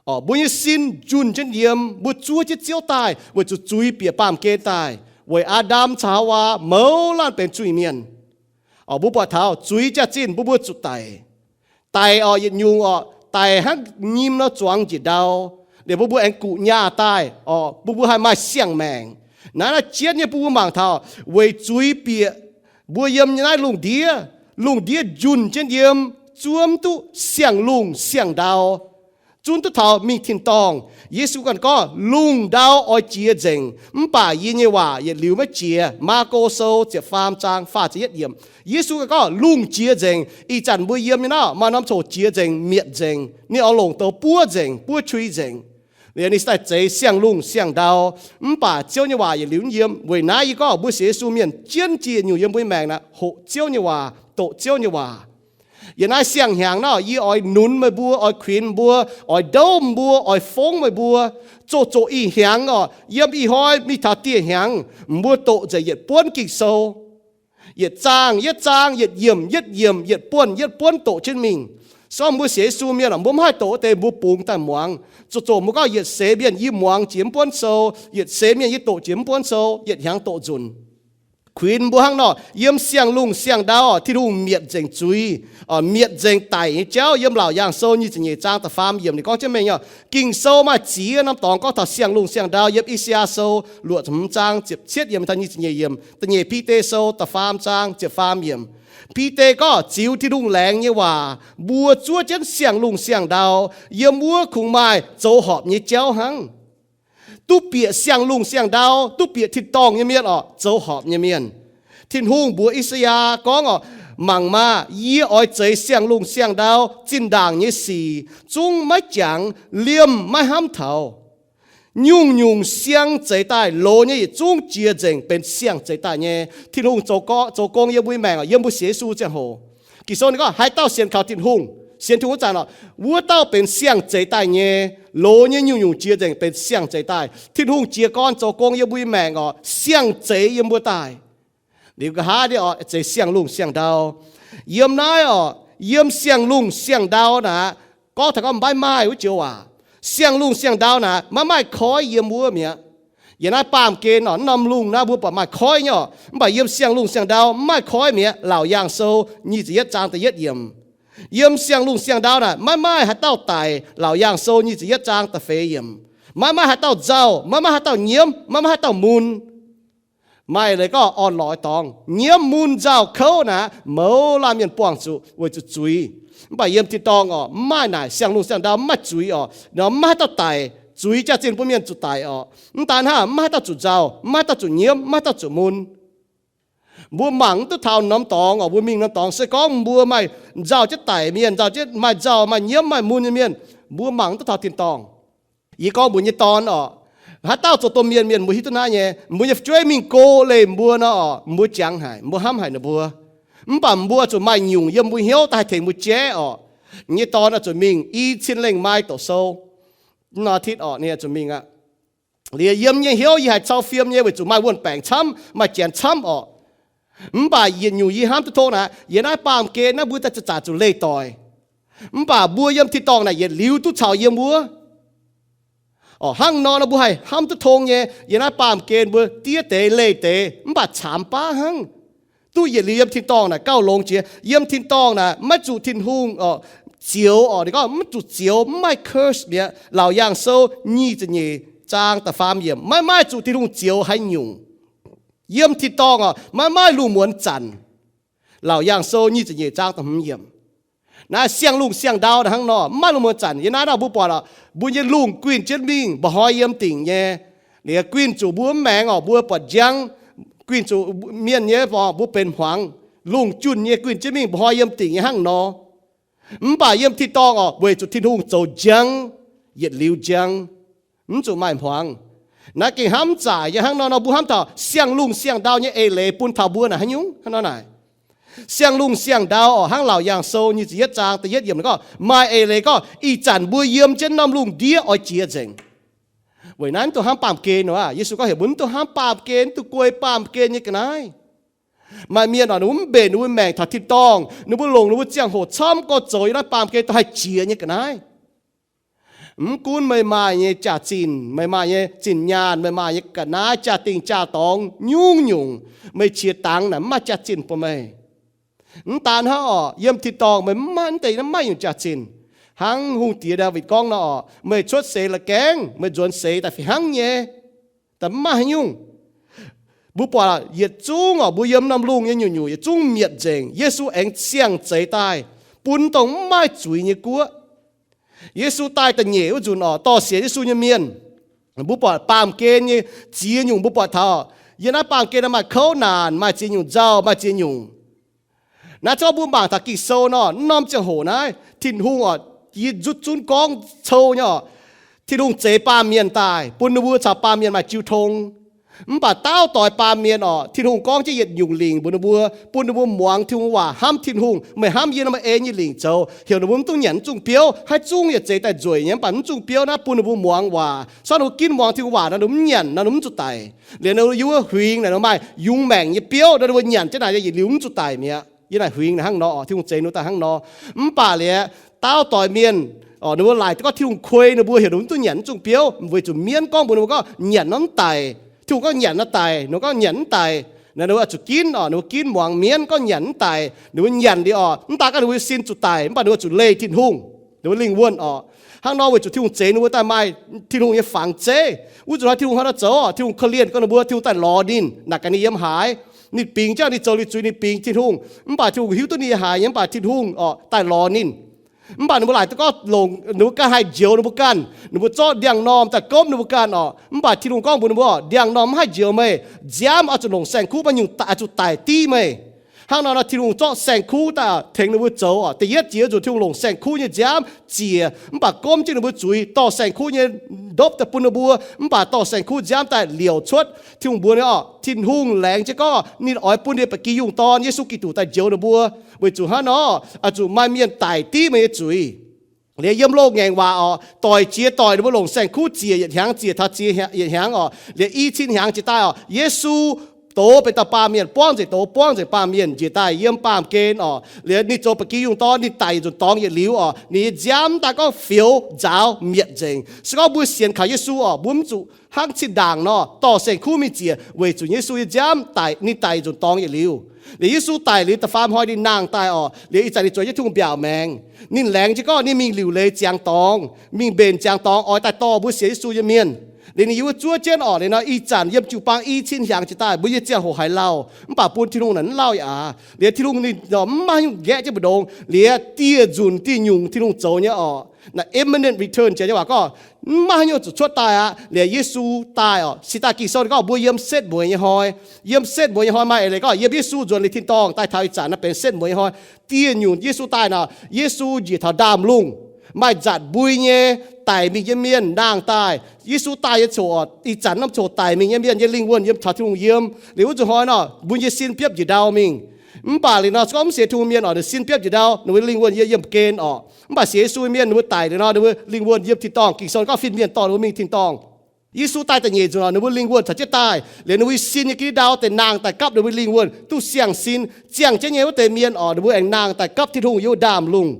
orqc, mbuo nyei sin njunh jienv yiem, mbuo zuov jienv Ziouv daaih weic zuqc zuiz bieqc baamh gen daaih, weic Aa^ndam caux Haawaa mouz laanh benx zuiz-mienh. Orqc, mbuo buatc taux zuiz jaax-zinh mbuo, mbuo zuqc daic. Daic orqc, yietc nyungc orqc, daic hnangv nyim nor zuangx njiec ndau, liemh mbuo, mbuo aengx guqc nyaah daaih orqc, mbuo, mbuo haih maaih siang-maengc. Naaiv, naaiv jienv nyei bun mbuo mangc taux weic zuiz bieqc mbuo yiem nyei naaiv lungh ndiev. Lungh ndiev njunh jienv yiem, zuov mv duqv siang-lungh siang-ndau, zunv duqv taux mingh tin-dorngh. Yesu ganh gorngv, lungh ndau oix jiex nzengc, mv baac yie nyei waac yietc liuz maiv jiex. Maako Sou ziepc faam zaang faah ziepc yietv yiemc. Yesu ganh gorngv lungh jiex nzengc. Ih zanc mbuo yiem nyei naaiv maaih norm coc jiex nzengc, mietc nzengc. Ninh oix longc douz buov nzengc, buov qui nzengc. Liuz ninh daaih zeix siang-lungh siang-ndau. Mv baac Ziouv nyei waac yietc liuz mv yiem. Weic naaiv yie gorngv mbuo sienx Yesu mienh jienv jiex nyungc yiem mbuo nyei maengc naaic hoqc Ziouv nyei waac, doqc Ziouv nyei waac. Yiem naaiv siang-hnyangx naaiv, yie oix nunz meih mbuo, oix kuinx mbuo, oix ndouv mbuo, oix fongv meih mbuo. Zoqc zoqc ih hnyangx orqc, yiem ih hnoi mingh taux dieh hnyangx, mbuo doqc nzengc yietc buonv Ging-Sou. Yietc zaang yietv zaang, yietc yiemc yietv yiemc, yietc buonv yietv buonv doqc jienv mingh. Se gorngv mbuo sienx Yesu mienh orqc, mbuo mv haih doqc wuov deix, mbuo bungx daaih muangx. Zoqc zoqc mbuo gorngv yietc seix mienh yie muangx jiex mv buonv sou, yietc seix mienh yie doqc jiex mv buonv sou, yietc hnyangx doqc nzunc. Kuinx mbuo hnangv nor, yiem siang-lungh siang-ndau, Tin-Hungh mietc nzengc zuiz, mietc nzengc daic nyei jauv. Yiem Laauc Yaangh Sou nyic ziepc nyeic zaang da'faam yiemc ninh gorngv jienv mengh nyei, Ging-Sou maaih ziex norm dorngx gorngv taux siang-lungh siang-ndau. Yiem I^saa^yaa Sou luoqc ziepc hmz zaang ziepc cietv yiemc taux nyic ziepc nyeic yiemc, Da'nyeic Bide Sou da'faam zaang ziepc faam yiemc. Bide gorngv ziux Tin-Hungh laengz nyei waac, mbuo zuov jienv siang-lungh siang-ndau, yiem wuov kungx maaih zoux horpc nyei jauv hnangv. Duqv bieqc siang-lungh siang-ndau, duqv bieqc tin-dorngh nyei mienh orqc, zoux horpc nyei mienh. Tin-Hungh mbuox I^saa^yaa gorngv orqc, Mangc maah! Yie oix zeix siang-lungh siang-ndau zinh ndaangc nyei sic, zungv maiv jangx, liemh maiv hnamv taux. Nyungc-nyungc siang zeix daaih loz nyei yietc zungv jiex nzengc benx siang zeix daaih nyei. Tin-Hungh zoux gong yiem mbuo nyei maengc orqc, yiem mbuo sienx Yesu ziangh hoc. Ging-Sou ninh gorngv haaix dauh sienx kaux Tin-Hungh, sienx Tin-Hungh wuov zanc orqc, wuov dauh benx siang zeix daaih nyei. Loz nyei nyungc-nyungc jiex nzengc benx siang zeix daaih. Tin-Hungh jiez gorn zoux gong yiem mbuo nyei maengc orqc, siang zeix yiem mbuo daaih. Liuz nqa'haav ndiev orqc, zeix siang-lungh siang-ndau. Yiem naaiv orqc, yiem siang-lungh siang-ndau naaic, gorngv taux gorngv maiv maaih wuov joux waac. Siang-lungh siang-ndau naaic maiv maaih koiv yiem wuov mi'aqv. Yiem naaiv baamh gen orqc, norm lungh naaiv mbuo buatc maaih koiv nyei orqc, mv baac yiem siang-lungh siang-ndau maiv maaih koiv mi'aqv. Laauc Yaangh Sou nyic ziepc yietv zaang da'yietv yiemc. Yiem siang-lungh siang-ndau naaic maiv maaih haaix dauh daic. Laauc Yaangh Sou nyic ziepc yietv zaang da'feix yiemc. Maiv maaih haaix dauh nzauh, maiv maaih haaix dauh nyiemv, maiv maaih haaix dauh mun. Maaih leiz gorngv orn-lorqc dorngx, nyiemv, mun, nzauh, kouv naaic, mouz laanh mienh buangh zuqc weic zuqc zuiz. Mv baac yiem tin-dorngh orqc, mv maaih naaic. Siang-lungh siang-ndau mv maaih zuiz orqc, mv maaih haaix dauh daic. Zuiz jaax-zinh bun mienh zuqc daic orqc. Mv daan hnangv, mv maaih haaix dauh zuqc nzauh, mv maaih haaix dauh zuqc nyiemv, mv maaih haaix dauh zuqc mun. Mbuo mangc mv duqv taux norm dorngx orqc, mbuo mingh norm dorngx se gorngv mbuo maaih nzauh jienv daic mienh, nzauh jienv maaih nzauh, maaih nyiemv, maaih mun nyei mienh, mbuo mangc mv duqv taux tin-dorngh. Yie gorngv mbuo nyei dorn orqc, haaix dauh zoux domh mienh, mienh mbuo hiuv duqv naaiv nyei. Mbuo nyei fu'jueiv mingh go leih mbuo nor orqc, mbuo jangx haic, mbuo hnamv haic ninh mbuo. Mv baac mbuo zuqc maaih nyungc yiem mbuo hnyouv daaih haih tengx mbuo jaiv orqc. Nyei dorn oix zuqc mingh i cin lengh maaih doqc sou. Nor tit orqc, ninh oix zuqc mingh aqv. Liuz yiem nyei hnyouv yie haiz cau fiem nyei weic zuqc maaih wuon-baengc camv, maaih janx camv orqc. Mv baac yietc nyungc yie hnamv duqv tong naaic, yiem naaiv baamh gen naaiv mbuo daaih zaqc zuqc leih doic. Mv baac mbuo yiem tin-dorngh naaic yietc liuz duqv caux yiem wuov. Orqc, hnangv nor nor mbuo haih hnamv duqv tong nyei. Yiem naaiv baamh gen mbuo diev deix leih deix mv baac caamx baav hnangv. Duqv yietc liuz yiem tin-dorngh naaic gauh longx jiex. Yiem tin-dorngh naaic maiv zuqc Tin-Hungh orqc zioux orqc. Ninh gorngv mv zuqc zioux, mv maaih curse mi'aqv. Laauc Yaangh Sou nyic ziepc nyeic zaang da'faam yiemc, maiv maaih zuqc Tin-Hungh zioux haaix nyungc. Yiem tin-dorngh orqc, maiv maaih lungh muonz zanc. Laauc Yaangh Sou nyic ziepc nyeic zaang da'hmz yiemc. Naaiv siang-lungh siang-ndau naaic hnangv nor, mv maaih lungh muonz zanc. Yiem naaiv nor mbuo buatc orqc, mbuo nyei lungh guinh jienv mingh, mba'hnoi yiem dingc nyei. Liuz guinh zuqc mbuo mv maengx orqc, mbuo buatc njang. Guinh zuqc mienh nyei orqc, mbuo benx hmuangx. Lungh junh nyei guinh jienv mingh, mba'hnoi yiem dingc nyei hnangv nor. Mv baac yiem tin-dorngh orqc, weic zuqc Tin-Hungh zoux njang, yietc liuz njang, mv zuqc maaih hmuangx. Naaiv gengh hnamv zaaic nyei. Hnangv nor nor mbuo hnamv taux siang-lungh siang-ndau nyei eix leiz bun taux mbuo naaic haaix nyungc? Hnangv nor naaic, siang-lungh siang-ndau orqc, hnangv Laauc Yaangh Sou nyic ziepc yietv zaang da'yietv yiemc gorngv, maaih eix leiz gorngv ih zanc mbuo yiem jienv norm lungh ndiev oix jiex nzengc. Weic naaiv mv dungx hnamv baamh gen nor aqv. Yesu gorngv heuc mbuo mv dungx hnamv baamh gen, mv dungx guei baamh gen nyei ga'naaiv. Maaih mienh orqc, ninh mbuo mv mbenc ninh mbuo maengc taux tin-dorngh, ninh mbuo longc ninh mbuo ziangh hoc camv gorx zoux yiem naaiv baamh gen dongh haih jiex nyei ga'naaiv. Mv gunv meih maaih nyei jaax-zinh, meih maaih nyei zinh nyaanh, meih maaih nyei ga'naaiv, jaa-dingh jaa-dorngx nyungc-nyungc, meih qiex dangx naaic mv maaih jaax-zinh bun meih. Mv daan hnangv orqc, yiem tin-dorngh meih mv maaih, mv deix mv maaih nyungc jaax-zinh. Hnangv hungh diex Ndaawitv gorngv nor orqc, meih cuotv seix la'gaengv, meih nzuonx seix daaih fih hnangv nyei. Daaih mv maaih haaix nyungc. Mbuo buatc yietc zungv orqc, mbuo yiem norm lungh nyei nyungc-nyungc yietc zungv mietc nzengc. Yesu aengx siang-zeix daaih bun dongh mv maaih zuiz nyei guoqv. Yesu daaih da'nyeic wuov nzunc orqc, dorh sienx Yesu nyei mienh, mbuo buatc baamh gen nyei ziex nyungc mbuo buatc taux. Yiem naaiv baamh gen maaih kouv naanc, maaih ziex nyungc nzauh, maaih ziex nyungc. Naaiv zungv mbuo mangc taux Ging-Sou nor, norm ziangh hoc naaiv Tin-Hungh orqc, yie nzutv zunv gorngv cou nyei orqc, Tin-Hungh zeix baamh mienh daaih bun ninh mbuo caux baamh mienh maaih jiu tong. Mv baac daauv doix baamh mienh orqc, Tin-Hungh gorngv jienv yietc nyungc lingc mbuox ninh mbuo, bun ninh mbuo muangx Tin-Hungh waac, hnamv Tin-Hungh, meih hnamv yie nor, meih ei nyei lingc zoux, heuc ninh mbuo mv dungx nyanc mv zungh biouv. Haaix zungv yietc zeix daaih nzueic nyei, mv baac mv zungh biouv naaiv bun ninh mbuo muangx waac. Sortv ninh mbuo ginv muangx Tin-Hungh waac nor, ninh mbuo mv nyanc nor, ninh mbuo mv zuqc daic. Liuz ninh mbuo yiem wuov huingx naaic, ninh mbuo maaih yungz maengc nyei biouv nor, ninh mbuo nyanc jienv naaic yietc liuz mv zuqc daic mi'aqv. Yiem naaic huingx naaic hnangv nor, Tin-Hungh zeix ninh mbuo daaih hnangv nor. Mv baac liuz, daauv doix mienh, ninh mbuo laaic gorngv Tin-Hungh kuei ninh mbuo, heuc ninh mbuo mv dungx nyanc mv zungh biouv, weic zuqc mienv gorngv mbuox ninh mbuo gorngv nyanc nor mv daic. Tin-Hungh gorngv nyanc nor daic, ninh mbuo gorngv nyanc mv daic. Ninh mbuo oix zuqc ginv oc, ninh mbuo ginv muangx mienv gorngv nyanc mv daic, ninh mbuo nyanc liuz oc, mv daaih gorngv ninh mbuo sin zuqc daic, mv baac ninh mbuo zuqc leih Tin-Hungh, ninh mbuo lingh wuonh oc. Hnangv nor weic zuqc Tin-Hungh zeix ninh mbuo daaih maaih Tin-Hungh nyei fangx zeiv. Wuov zuqc hnoi Tin-Hungh hnangv nor zoux oc, Tin-Hungh korv-lienh gorngv ninh mbuo, Tin-Hungh daaih lorz ninh, naaic gaax ninh yiem haaix. Ninh bingx jienv ninh zoux liuz zuiz, ninh bingx Tin-Hungh, mv baac Tin-Hungh hiuv duqv ninh yiem haaix nyei, mv baac Tin-Hungh oc daaih lorz ninh. Mv baac ninh mbuo laaic duqv gorngv longc, ninh mbuo ganh haih njoux ninh mbuo ganh, ninh mbuo zorqv ndiangx-normh daaih gomv ninh mbuo ganh oc. Mv baac Tin-Hungh gorngv mbuox ninh mbuo, ndiangx-normh mv haih njoux meih, nziaamv oix zuqc longc saeng-kuv maiv nyungc daaih, zuqc daic div meih. Hnangv nor nor Tin-Hungh zorqv saeng-kuv daaih tengx ninh mbuo zoux oc. Da'yietv jiex zuqc Tin-Hungh longc saeng-kuv nyei nziaamv ziec, mv baac gomv jienv ninh mbuo zuiz, dorh saeng-kuv nyei ndopv daaih bun ninh mbuo, mv baac dorh saeng-kuv nziaamv daaih liouc cuotv. Tin-Hungh mbuox ninh oc, Tin-Hungh laengz jienv gorngv ninh oix bun ninh nyei ba'gi yungh dorn, Yesu Giduc, daaih njoux ninh mbuo. Weic zuqc hnangv nor, oix zuqc maaih mienh daic div meih nyei zuiz. Liuz yiem loz-ngaengc waac oc, doic jiex doic ninh mbuo longc saeng-kuv ziec yietc hnyangx, ziec taux ziec yietc hnyangx oc. Liuz i cin hnyangx jiex daaih oc, Yesu doz benx dauh baamh mienh, buangv nzengc doz, buangv nzengc baamh mienh njiec daaih yiem baamh gen oc. Liuz ninh zoux ba'gi yungh dorn, ninh daic yietc nzunc dorngx yietc liuz oc, ninh nyei nziaamv mv daaih gorngv fioux nzaaux mietc nzengc. Se gorngv mbuo sienx kaux Yesu oc, mbuo mv zuqc hnangv zinh ndaangc nor dorh saeng-kuv mingh ziec, weic zuqc Yesu nyei nziaamv daic, ninh daic yietc nzunc dorngx yietc liuz. Liuz Yesu daic liuz da'faam hnoi ninh nangh daaih oc, liuz ih zanc ninh zueiz jienv Tin-Hungh mbiaauc maengx. Ninh laengz jienv gorngv ninh mingh liuc leiz ziangx dorngx, mingh mbenc ziangx dorngx oix daaih dorh mbuo sienx Yesu nyei mienh. Liuz ninh yiem wuov zuov jienv oc, liuz nor ih zanc yiem jiu-baang i cin hnyangx jiex daaih, mbuo nyei ziangh hoc haiz lauh, mv baac bun Tin-Hungh naaic mv lauh yaac aax. Liuz Tin-Hungh ninh mv maaih haaix nyungc nqaeqv jienv mbu'ndongx, liuz dieh nzunc dieh nyungc Tin-Hungh zoux nyei oc. Naaiv imminent return jiex nyei waac gorngv, mv maaih haaix nyungc zuqc cuotv daaih aqv. Liuz Yesu daaih oc, cingx daaih Ging-Sou gorngv mbuo yiem setv mueiz nyei hnoi. Yiem setv mueiz nyei hnoi maaih eix leiz gorngv yiem Yesu nzuonx liuz tin-dorngh daaih taux ih zanc naaiv benx setv mueiz nyei hnoi. Dieh nyungc Yesu daaih nor, Yesu njiec taux ndaamv-lungh, maaih nzatc mbui nyei daic mingh nyei mienh nangh daaih. Yesu daaih nyei coc oc, ih zanc norm coc daic mingh nyei mienh nyei lingh wuonh yiem taux Tin-Hungh yiem. Liuz wuov zuqc hnoi nor mbuo nyei sin biopv njiec ndau mingh. Mv baac liuz nor se gorngv mv sienx Tin-Hungh mienh oc, ninh sin biopv njiec ndau, ninh mbuo lingh wuonh yiem, yiem gen oc. Mv baac sienx Yesu nyei mienh ninh mbuo daic liuz nor, ninh mbuo lingh wuonh yiem tin-dorngh. Ging-Sou gorngv fin-mienh dorh ninh mbuo mingh tin-dorngh. Yesu daaih da'nyeic nzunc oc, ninh mbuo lingh wuonh caux jienv daaih. Liuz ninh mbuo sin nyei ga'ndiev ndau deix nangh daaih gapv ninh mbuo lingh wuonh duqv siang-sin. Ziangh jienv nyei wuov deix mienh oc, ninh mbuo aengx nangh daaih gapv Tin-Hungh yiem ndaamv-lungh.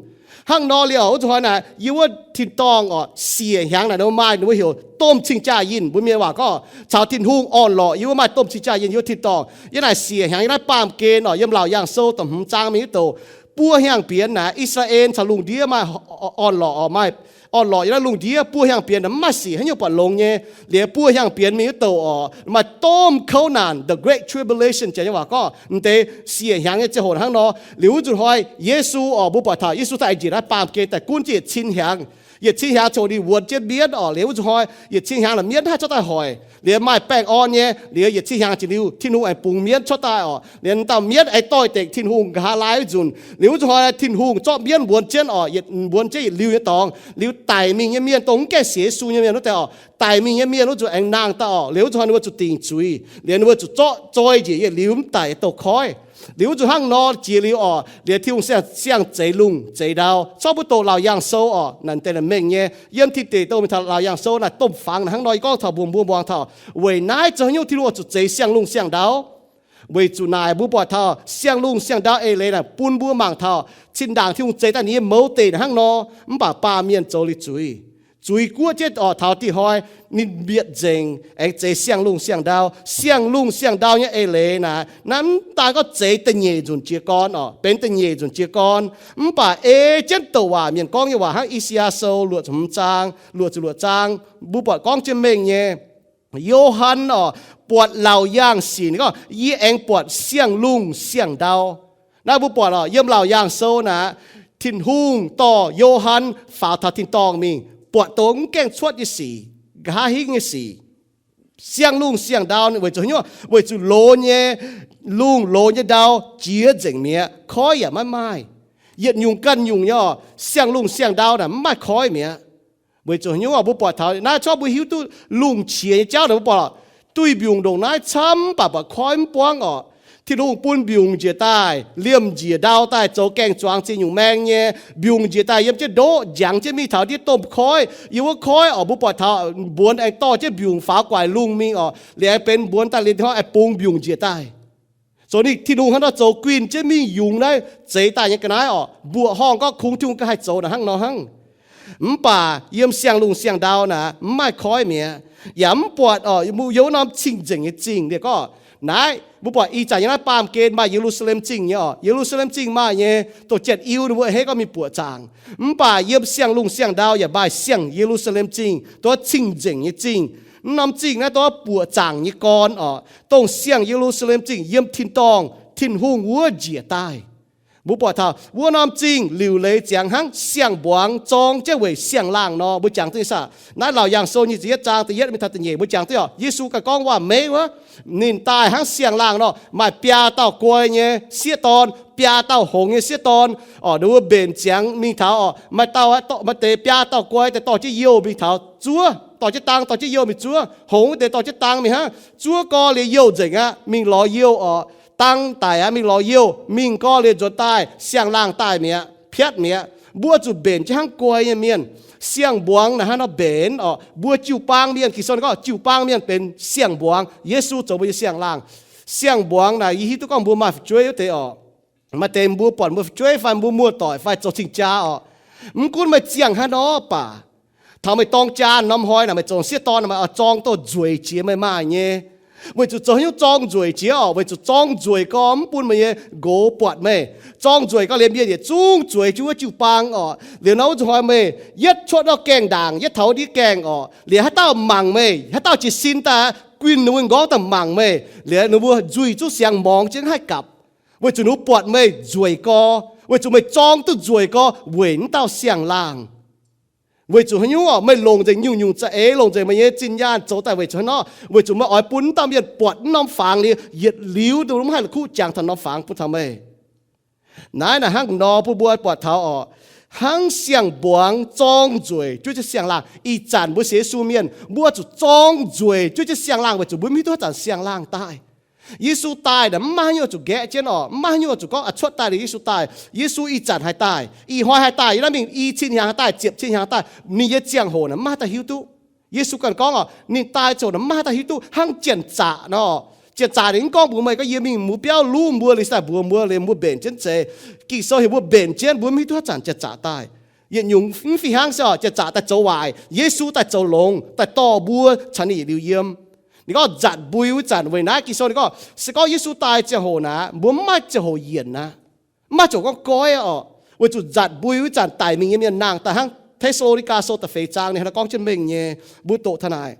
Hnangv nor liuz oc, wuov zuqc hnoi naaic yiem wuov tin-dorngh oc, siec hnyangx naaic ninh mbuo maaih, ninh mbuo heuc domh cing-jaa-yinh. Mbuo mienh waac gorngv caux Tin-Hungh orn-lorqc yiem wuov, maaih domh cing-jaa-yinh yiem wuov tin-dorngh. Yiem naaic siec hnyangx yiem naaiv baamh gen oc, yiem Laauc Yaangh Sou da'hmz zaang mingh wuov douc, buo hnyangx bienx naaic I^saa^laa^en caux lungh ndiev maaih orn-lorqc oc, maaih orn-lorqc yiem naaiv lungh ndiev. Buo hnyangx bienx naaic mv maaih sic, haaix nyungc buatc longx nyei. Liuz buo hnyangx bienx mingh wuov douc oc, maaih domh kouv naanc, the great tribulation, jiex nyei waac gorngv m'deix siec hnyangx nyei ziangh hoc hnangv nor. Liuz wuov zuqc hnoi Yesu oc, mbuo buatc taux Yesu daaih njiec naaiv baamh gen daaih gunv jienv yietc cin hnyangx. Yietc cin hnyangx coc ninh wuonx jienv mienv oc. Liuz wuov zuqc hnoi yietc cin hnyangx naaic mienv haih zorqv daaih hoic. Liuz maaih baengh orn nyei. Liuz yietc cin hnyangx jiex liuz Tin-Hungh aengx bungx mienv cuotv daaih oc. Liuz dauh mienv aengx doix-dekc Tin-Hungh nqa'haav laai wuov nzunc. Liuz wuov zuqc hnoi Tin-Hungh zorqv mienv wuonx jienv oc, yietc wuonx jienv yietc liuz nyei dorngx. Liuz daic mingh nyei mienh, dongh mv gaengh sienx Yesu nyei mienh wuov deix oc, daic mingh nyei mienh wuov zuqc aengx nangh daaih oc. Liuz wuov zuqc hnoi ninh mbuo zuqc dingc zuiz. Liuz ninh mbuo zuqc zorqv zoi njiec yietc liuz mv daic, douh koiv. Liuz wuov zuqc hnangv nor jiex liuz oc, liuz Tin-Hungh siang, siang zeix lungh zeix ndau. Corc mbuo doqc Laauc Yaangh Sou oc, naaic deix naaic mengh nyei. Yiem tin deic douh mingh taux Laauc Yaangh Sou naaic domh fangx hnangv nor, yie gorngv taux mbuo, mbuo muangx taux. Weic naaiv zoux haaix nyungc Tin-Hungh oix zuqc zeix siang-lungh siang-ndau? Weic zuqc naaic mbuo buatc taux siang-lungh siang-ndau eix leiz naaic bun mbuo mangc taux zinh ndaangc Tin-Hungh zeix daaih ninh nyei mouz deic hnangv nor, mv baac baamh mienh zoux liuz zuiz. Zuiz guoqv jienv oc, taux dih hnoi ninh mietc nzengc, aengx zeix siang-lungh siang-ndau. Siang-lungh siang-ndau nyei eix leiz naaic, naaiv mv daan gorngv zeix da'nyeic nzunc jiez gorn oc, benx da'nyeic nzunc jiez gorn. Mv baac ei jienv douc waac mienh gorngv nyei waac hnangv I^saa^yaa Sou luoqc ziepc hmz zaang, luoqc ziepc luoqc zaang, mbuo buatc gorngv jienv mengh nyei. Yo^han oc, buatc Laauc Yaangh Sic ninh gorngv, yie aengx buatc siang-lungh siang-ndau. Naaiv mbuo buatc oc, yiem Laauc Yaangh Sou naaic, Tin-Hungh dorh Yo^han faaux taux tin-dorngh mingh, buatc dongh mv gaengh cuotv nyei sic, nqa'haav hingv nyei sic. Siang-lungh siang-ndau weic zuqc haaix nyungc? Weic zuqc loz nyei lungh, loz nyei ndau jiex nzengc mi'aqv, koiv yaac maiv maaih. Yietc nyungc ganh nyungc nyei oc, siang-lungh siang-ndau naaic mv maaih koiv mi'aqv. Weic zuqc haaix nyungc oc? Mbuo buatc taux naaiv corc mbuo hiuv duqv lungh qiex nyei jauv naaic, mbuo buatc duih mbiungc ndongc naaiv camv, mv baac buatc koiv mv buangv oc. Tin-Hungh bun mbiungc njiec daaih, liemh njiec ndau daaih zoux gaeng-zuangx ziex nyungc maeng nyei. Mbiungc njiec daaih yiem jienv ndoqv, njangx jienv mingh taux ndiev domh koiv. Yiem wuov koiv oc, mbuo buatc taux mbuonx aengx dorh jienv mbiungc faaux guaix lungh mingh oc. Liuz aengx benx mbuonx daaih liuz hnoi aengx bungx mbiungc njiec daaih. Zoux ninh Tin-Hungh hnangv nor zoux guinh jienv mingh yungz naaiv zeix daaih nyei ga'naaiv oc. Mbuoqc horngh gorngv kungx Tin-Hungh ganh haih zoux naaic hnangv nor hnangv. Mv baac yiem siang-lungh siang-ndau naaic mv maaih koiv mi'aqv, yaac mv buatc oc, yiem wuov norm cing-nzengc nyei zingh. Liuz gorngv Naaiv mbuo buatc ih zanc yiem naaiv baamh gen maaih Ye^lu^saa^lem Zingh nyei oc. Ye^lu^saa^lem Zingh maaih nyei, dongh Janx-Iu ninh mbuo hei gorngv mingh buoqc zaangc. Mv baac yiem siang-lungh siang-ndau yaac maaih siang-Ye^lu^saa^lem Zingh, dongh cing-nzengc nyei zingh. Mv norm zingh naaiv dongh buoqc zaangc nyei gorn oc. Dongh siang-Ye^lu^saa^lem Zingh yiem tin-dorngh Tin-Hungh wuov njiec daaih. Mbuo buatc taux wuov norm zingh liuc leiz ziangx hnangv siang-mbuangz zorng jienv weic siang-laangh nor. Mbuo jangx duqv nyei saah? Naaiv Laauc Yaangh Sou nyic ziepc yietv zaang da'yietv mingh taux da'nyeic mbuo jangx duqv oc. Yesu ganh gorngv waac-meiv wuov, ninh daaih hnangv siang-laangh nor, maaih biaa dauh guai nyei sieqv dorn, biaa dauh hngongx nyei sieqv dorn oc. Ninh mbuo mbenc ziangx mingh taux oc, maaih dauh, maaih deix biaa dauh guai daaih dorh jienv youh mingh taux zuov, dorh jienv dang dorh jienv youh mingh zuov. Hngongx wuov deix dorh jienv dang mingh hnangv, zuov gorx liuz youh nzengc aqv, mingh lorz youh oc. Dang daic aqv, mingh lorz youh, mingh gorx liuz nzuonx daaih siang-laangh daaih mi'aqv, piatv mi'aqv. Mbuo zuqc mbenc jienv hnangv guai nyei mienh. Siang-mbuangz naaic hnangv nor mbenc oc. Mbuo jiu-baang mienh, Ging-Sou gorngv jiu-baang mienh benx siang-mbuangz. Yesu zoux mbuo nyei siang-laangh. Siang-mbuangz naaic yie hiuv duqv gorngv mbuo maaih fu'jueiv wuov deix oc. Maaih deix mbuo buatc mbuo fu'jueiv fai mbuo muoz-doic fai zoux cing-jaa oc. Mv gunv meih ziangh hnangv nor baac, taux meih dorng jaa norm hnoi naaic meih zoux sieqv dorn naaic meih oix zorng duqv nzueic jiex meih maaih nyei. Weic zuqc zoux haaix nyungc zorng nzueic jiex oc? Weic zuqc zorng nzueic gorx mv bun meih nyei nqox buatc meih. Zorng nzueic gorx liuz mienh yietc zungv zueiz jienv wuov jiu-baang oc. Liuz nor wuov zuqc hnoi meih yietv cuotv nor gaengh ndaangc, yietv taux wuov ndiev gaengh oc, liuz haaix dauh mangc meih, haaix dauh jiez sin daaih guinh ninh mbuo nqorngv daaih mangc meih, liuz ninh mbuo nzuih zuqv siangx morngx jienv haih gapc. Weic zuqc ninh mbuo buatc meih nzueic gorx, weic zuqc meih zorng duqv nzueic gorx weic wuov dauh siang-laangh. Weic zuqc haaix nyungc oc? Meih longc nzengc nyungc-nyungc za'eix, longc nzengc meih nyei zinh nyaanh zoux daaih weic zuqc haaix nor? Weic zuqc meih oix bun wuov dauh mienh buatc wuov norm fangx liuz yietc liuz ninh mbuo mv haih la'kuqv jangx taux norm fangx bun taux meih. Naaiv naaic hnangv nor bun mbuo buatc taux oc, hnangv siang-mbuangz zorng nzueic jienv jienv siang-laangh. Ih zanc mbuo sienx Yesu mienh mbuo zuqc zorng nzueic jienv jienv siang-laangh weic zuqc mbuo mv hiuv duqv haaix zanc siang-laangh daaih. Yesu daaih naaic mv maaih haaix nyungc zuqc nqaeqv jienv oc, mv maaih haaix nyungc zuqc gorngv aqc cuotv daaih liuz Yesu daaih. Yesu ih zanc haih daaih, ih hnoi haih daaih, yie naaiv mingh i cin hnyangx haih daaih, ziepc cin hnyangx daaih, ninh nyei ziangh hoc naaic mv maaih haaix dauh hiuv duqv. Yesu ganh gorngv oc, ninh daaih ziangh hoc naaic mv maaih haaix dauh hiuv duqv, hnangv janx-zaqc nor. Janx-zaqc ninh mv gorngv mbuox meih gorngv yie mingh muv biauv luv mbuo liuz daaih mbuox mbuo liuz mbuo mbenc jienv zeiz. Ging-Sou heuc mbuo mbenc jienv, mbuo mv hiuv duqv haaix zanc janx-zaqc daaih. Yietc nyungc mv fih hnangv se oc, janx-zaqc daaih zoux waaic, Yesu daaih zoux longx, daaih dorh mbuo caux ninh yietc liuz yiem. Ninh gorngv nzatc mbui wuov zanc weic naaiv Ging-Sou ninh gorngv se gorngv Yesu daaih ziangh hoc naaic mbuo mv maaih ziangh hoc yienc aqv. Mv maaih ziangh hoc gorngv goiv aqv oc. Weic zuqc nzatc mbui wuov zanc daic mingh nyei mienh nangh daaih hnangv Te^saa^lo^ni^gaa Sou da'feix zaang ninh hnangv nor gorngv jienv mengh nyei. Mbuo doqc taux naaic,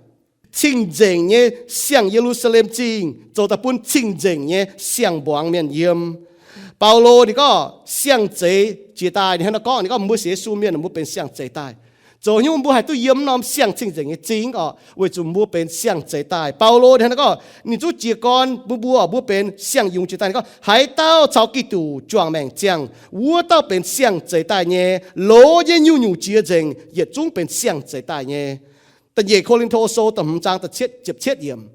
cing-nzengc nyei siang-Ye^lu^saa^lem Zingh zoux daaih bun cing-nzengc nyei siang-mbuangz mienh yiem. Baulo ninh gorngv siang-zeix jiex daaih, ninh hnangv nor gorngv, ninh gorngv mbuo sienx Yesu mienh mbuo benx siang-zeix daaih. Zoux haaix nyungc mbuo haih duqv yiem norm siang cing-nzengc nyei zingh oc? Weic zuqc mbuo benx siang-zeix daaih. Baulo ninh hnangv nor gorngv, ninh zungv jiez gorn bun mbuo, mbuo benx siang-yungz jiex daaih. Ninh gorngv, haaix dauh caux Giduc juangc maengc ziangh, wuov dauh benx siang-zeix daaih nyei. Loz nyei nyungc-nyungc jiex nzengc yietc zungv benx siang-zeix daaih nyei. Da'nyeic Ko^lin^to Sou da'hmz zaang da'cietv, ziepc cietv yiemc.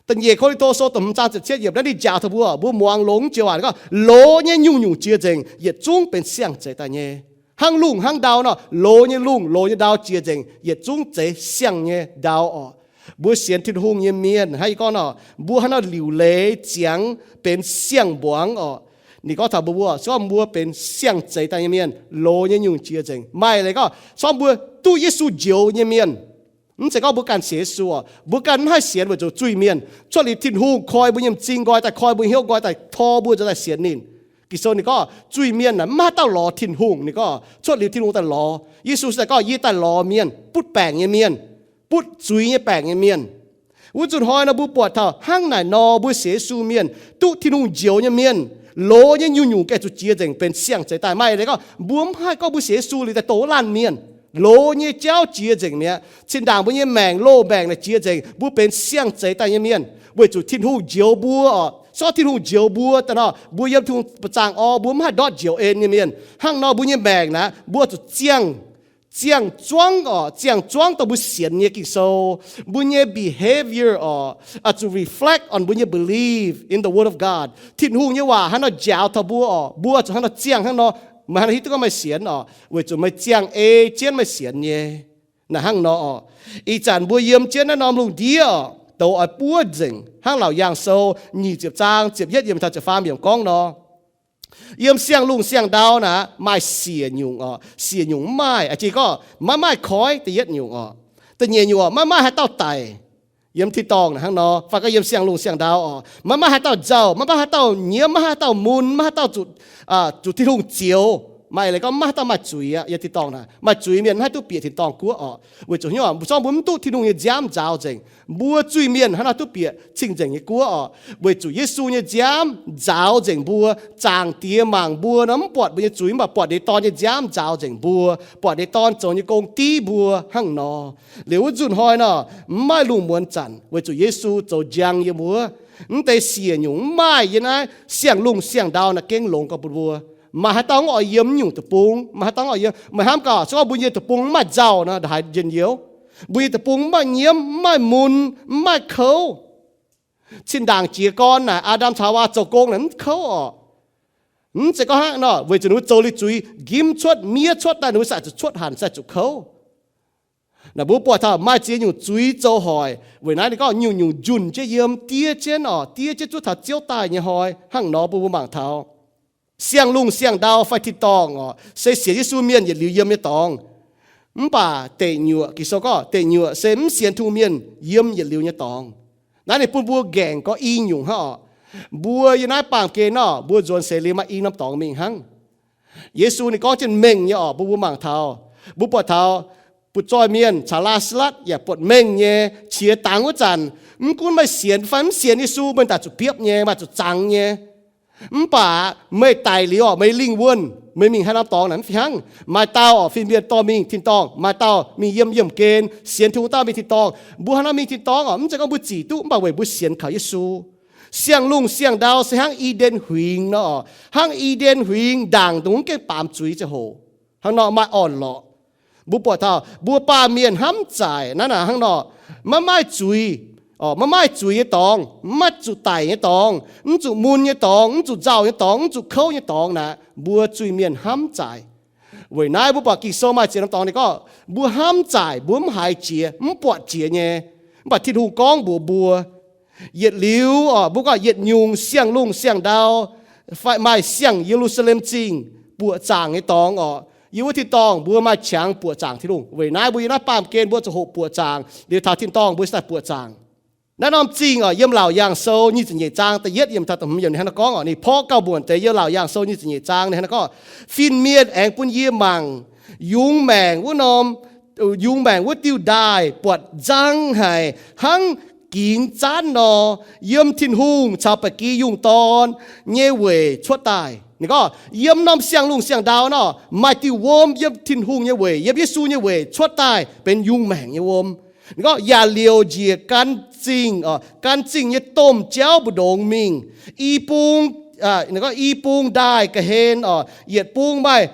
Da'nyeic Ko^lin^to Sou da'hmz zaang ziepc cietv yiemc naaiv ninh njaaux taux mbuo, mbuo muangx longx joux waac ninh gorngv, loz nyei nyungc-nyungc jiex nzengc yietc zungv benx siang-zeix daaih nyei. Hnangv lungh hnangv ndau nor, loz nyei lungh, loz nyei ndau jiex nzengc yietc zungv zeix siang nyei ndau oc. Mbuo sienx Tin-Hungh nyei mienh hnangv yie gorngv nor, mbuo hnangv nor liuc leiz ziangx benx siang-mbuangz oc. Ninh gorngv taux mbuo, mbuo se gorngv mbuo benx siang-zeix daaih nyei mienh, loz nyei nyungc jiex nzengc. Maaih leiz gorngv se gorngv mbuo duqv Yesu njoux nyei mienh, mv zeiz gorngv mbuo ganh sienx Yesu oc. Mbuo ganh mv haih sienx weic zuqc zuiz-mienh cuotv liuz Tin-Hungh koi mbuo nyei m'zing nqoi daaih, koi mbuo hnyouv nqoi daaih, tor mbuo nzuonx daaih sienx ninh. Ging-Sou ninh gorngv zuiz-mienh naaic mv maaih dauh lorz Tin-Hungh. Ninh gorngv cuotv liuz Tin-Hungh daaih lorz. Yesu se gorngv, yie daaih lorz mienh, butv baengc nyei mienh, butv zuiz nyei baengc nyei mienh. Wuov nzunc hnoi nor mbuo buatc taux hnangv naaic nor mbuo sienx Yesu mienh, duqv Tin-Hungh njoux nyei mienh, loz nyei nyungc-nyungc gengh zuqc jiex nzengc benx siang-zeix daaih. Maaih leiz gorngv mbuo mv haih gorngv mbuo sienx Yesu liuz daaih doh wuov laanh mienh. Loz nyei jauv jiex nzengc mi'aqv. Zinh ndaangc mbuo nyei maengc, loz-maengc naaic jiex nzengc, mbuo benx siang-zeix daaih nyei mienh weic zuqc Tin-Hungh njoux mbuo oc. Se gorngv Tin-Hungh njoux mbuo daaih nor, mbuo yiem Tin-Hungh ba'zangh orv, mbuo mv haih ndortv njoux en nyei mienh. Hnangv nor mbuo nyei maengc naaic mbuo zuqc ziangh, ziangh zuangv oc, ziangh zuangv dongh mbuo sienx nyei Ging-Sou. Mbuo nyei behavior oc, zuqc reflect on mbuo nyei belief in the word of God. Tin-Hungh nyei waac hnangv nor njaaux taux mbuo oc, mbuo zuqc hnangv nor ziangh hnangv nor, meih hnangv nor hiuv duqv gorngv meih sienx oc, weic zuqc meih ziangh ei jienv meih sienx nyei. Naaic hnangv nor oc, ih zanc mbuo yiem jienv naaiv norm lungh ndiev oc, douz oix buov nzengc hnangv Laauc Yaangh Sou nyic ziepc zaang ziepc yietv yiemc taux ziepc faam yiemc gorngv nor, yiem siang-lungh siang-ndau naaic maaih siec nyungc oc, siec nyungc mv maaih. A'jang gorngv maiv maaih koiv, da'yietv nyungc oc. Da'nyeic nyungc oc, maiv maaih haaix dauh daic. Yiem tin-dorngh naaic hnangv nor, fai gorngv yiem siang-lungh siang-ndau oc, maiv maaih haaix dauh nzauh, maiv maaih haaix dauh nyiemv, maiv maaih haaix dauh nyiemv, maiv maaih haaix dauh zuqc, zuqc Tin-Hungh zioux. Maaih leiz gorngv maiv maaih haaix dauh maaih zuiz aqv. Yiem tin-dorngh naaic maaih zuiz mienh maiv haih duqv bieqc tin-dorngh guoqv oc. Weic zuqc hnyouv mbuo zorqv mbuo mv duqv Tin-Hungh nyei nziaamv nzaaux nzengc. Mbuo zuiz-mienh hnangv naaiv duqv bieqc cing-nzengc nyei guoqv oc. Weic zuqc Yesu nyei nziaamv nzaaux nzengc mbuo. Zaangc Diex mangc mbuo nor mv buatc mbuo nyei zuiz, mv baac buatc ninh nyei Dorn nyei nziaamv nzaaux nzengc mbuo, buatc ninh nyei Dorn zoux nyei gong div mbuo hnangv nor. Liuz wuov nzunc hnoi nor, mv maaih lungh muonz zanc weic zuqc Yesu zoux njang yiem wuov. Mv deix siec nyungc mv maaih yiem naaiv siang-lungh siang-ndau naaiv gengh longx gau bun mbuo. Maaih haaix dauh oix yiem nyungc deic-bung? Maaih haaix dauh oix yiem? Meih hnamv gaax, se gorngv mbuo nyei deic-bung mv maaih nzauh nor, ndaaih haaix njien-youh? Mbuo nyei deic-bung mv maaih nyiemv, mv maaih mun, mv maaih kouv. Cin-ndaangc jiez gorn naaic, Aa^ndam caux Haawaa zoux gong naaic mv kouv oc. Mv zeiz gorngv hnangv nor, weic zuqc ninh mbuo zoux liuz zuiz, njimv cuotv, miev cuotv daaih, ninh mbuo sai zuqc cuotv hanc, sai zuqc kouv. Naaic mbuo buatc taux maaih ziex nyungc zuiz zoux hoic. Weic naaiv ninh gorngv nyungc-nyungc njunh jienv yiem, diev jienv oc, diev jienv zuov taux Ziouv daaih nyei hnoi hnangv nor bun mbuo mangc taux. Siang-lungh siang-ndau fai tin-dorngh oc, se sienx Yesu mienh yietc liuz yiem nyei dorngx. Mv baac deic nyuoqc, Ging-Sou gorngv deic nyuoqc se mv sienx Tin-Hungh mienh yiem yietc liuz nyei dorngx. Naaiv ninh bun mbuo nqaengc gorngv i nyungc hnangv oc. Mbuo yiem naaiv baamh gen nor, mbuo nzuonx seix liuz maaih i norm dorngx mingh hnangv. Yesu ninh gorngv jienv mengh nyei oc, mbuo mbuo mangc taux, mbuo buatc taux butv-zoih mienh caux Laa^saa^latv yaac buatc mengh nyei. Qiex dangx wuov zanc, mv gunv meih sienx fai mv sienx Yesu, meih daaih zuqc biopv nyei, maaih zuqc zangx nyei. Mv baac meih daic liuz oc, meih lingh wuonh, meih mingh haaix norm dorngx naaic mv fih hnangv. Maaih dauh oc, fin-mienh dorh mingh tin-dorngh, maaih dauh mingh yiem yiemh gen, sienx Tin-Hungh dauh mingh tin-dorngh. Mbuo haaix nor mingh tin-dorngh oc? Mv zeiz gorngv mbuo zic duqv, mv baac weic mbuo sienx kaux Yesu. Siang-lungh siang-ndau se hnangv I^nden Huingx nor oc. Hnangv I^nden Huingx ndaangc dongh mv gaengh baamz zuiz ziangh hoc, hnangv nor maaih orn-lorqc. Mbuo buatc taux mbuo baamh mienh hnamv zaaic naaiv naaic hnangv nor, maiv maaih zuiz, maiv maaih zuiz nyei dorngx, mv maaih zuqc daic nyei dorngx, mv zuqc mun nyei dorngx, mv zuqc nzauh nyei dorngx, mv zuqc kouv nyei dorngx naaic, mbuo zuiz-mienh hnamv zaaic. Weic naaiv mbuo buatc Ging-Sou maaih ziex norm dorngx ninh gorngv mbuo hnamv zaaic, mbuo mv haiz jiex, mv buatc jiex nyei. Mv baac Tin-Hungh gorngv mbuox mbuo, yietc liuz oc, mbuo gorngv yietc nyungc siang-lungh siang-ndau fai maaih siang-Ye^lu^saa^lem Zingh buoqc zaangc nyei dorngx oc, yiem wuov tin-dorngh mbuo maaih qangx buoqc zaangc Tin-Hungh. Weic naaiv mbuo yiem naaiv baamh gen mbuo ziouc hoqc buoqc zaangc, liuz taux tin-dorngh mbuo ziouc daaih buoqc zaangc. Naaiv norm zingh oc, yiem Laauc Yaangh Sou nyic ziepc nyeic zaang da'yietv yiem taux da'hmz yiemc ninh hnangv naaiv gorngv oc. Ninh porv gauh muonc deix. Yiem Laauc Yaangh Sou nyic ziepc nyeic zaang ninh hnangv naaiv gorngv, fin-mienh aengx bun yie mangc yungz maengc wuov norm, yungz maengc wuov diuh ndaaih buatc nzang haic hnangv gingx zaanv nor, yiem Tin-Hungh caux ba'gi yungh dorn nyei weic cuotv daaih. Ninh gorngv yiem norm siang-lungh siang-ndau nor, maaih diuh wuom yiem Tin-Hungh nyei weic, yiem Yesu nyei weic cuotv daaih benx yungz maengc nyei wuom. Ninh gorngv yaac liouc njiec gan zingh, gan zingh nyei domh jauv mbu'ndongx mingh. I bung, i bung ndaaih ga'hlen oc, yietc bung maaih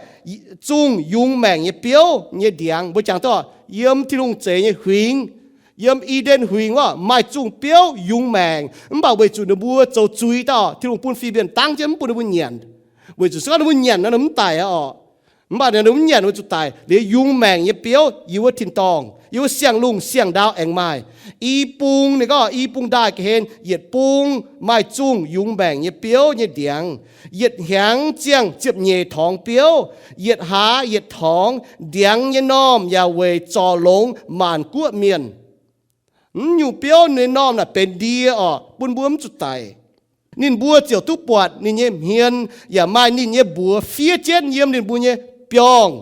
zungh yungz maengc nyei biouv nyei ndiangx. Mbuo jangx duqv yiem Tin-Hungh zeix nyei huingx, yiem I^nden Huingx wuov maaih zungh biouv yungz maengc. Mv baac weic zuqc ninh mbuo zoux zuiz daaih, Tin-Hungh bun fin-mienh dangv jienv mv bun ninh mbuo nyanc. Weic zuqc se gorngv ninh mbuo nyanc nor ninh mv daic aqv oc. Mv baac ninh mv nyanc, ninh mbuo zuqc daic. Liuz yungz maengc nyei biouv yiem wuov tin-dorngh, yiem wuov siang-lungh siang-ndau aengx maaih. I bung, ninh gorngv i bung ndaaih ga'hlen, yietc bung maaih zungh yungz maengc nyei biouv nyei ndiangx. Yietc hnyangx ziangh ziepc nyeic torngx biouv, yietc hlaax yietc torngx. Ndiangx nyei normh yaac weic zorc longx maanc guoqv mienh. Mv nyungc biouv nyei normh naaic benx ndie oc, bun mbuo mv zuqc daic. Ninh mbuo ziouc duqv buatc ninh nyei hmien, yaac maaih ninh nyei mbuox fiev jienv yiem ninh mbuo nyei biorngh.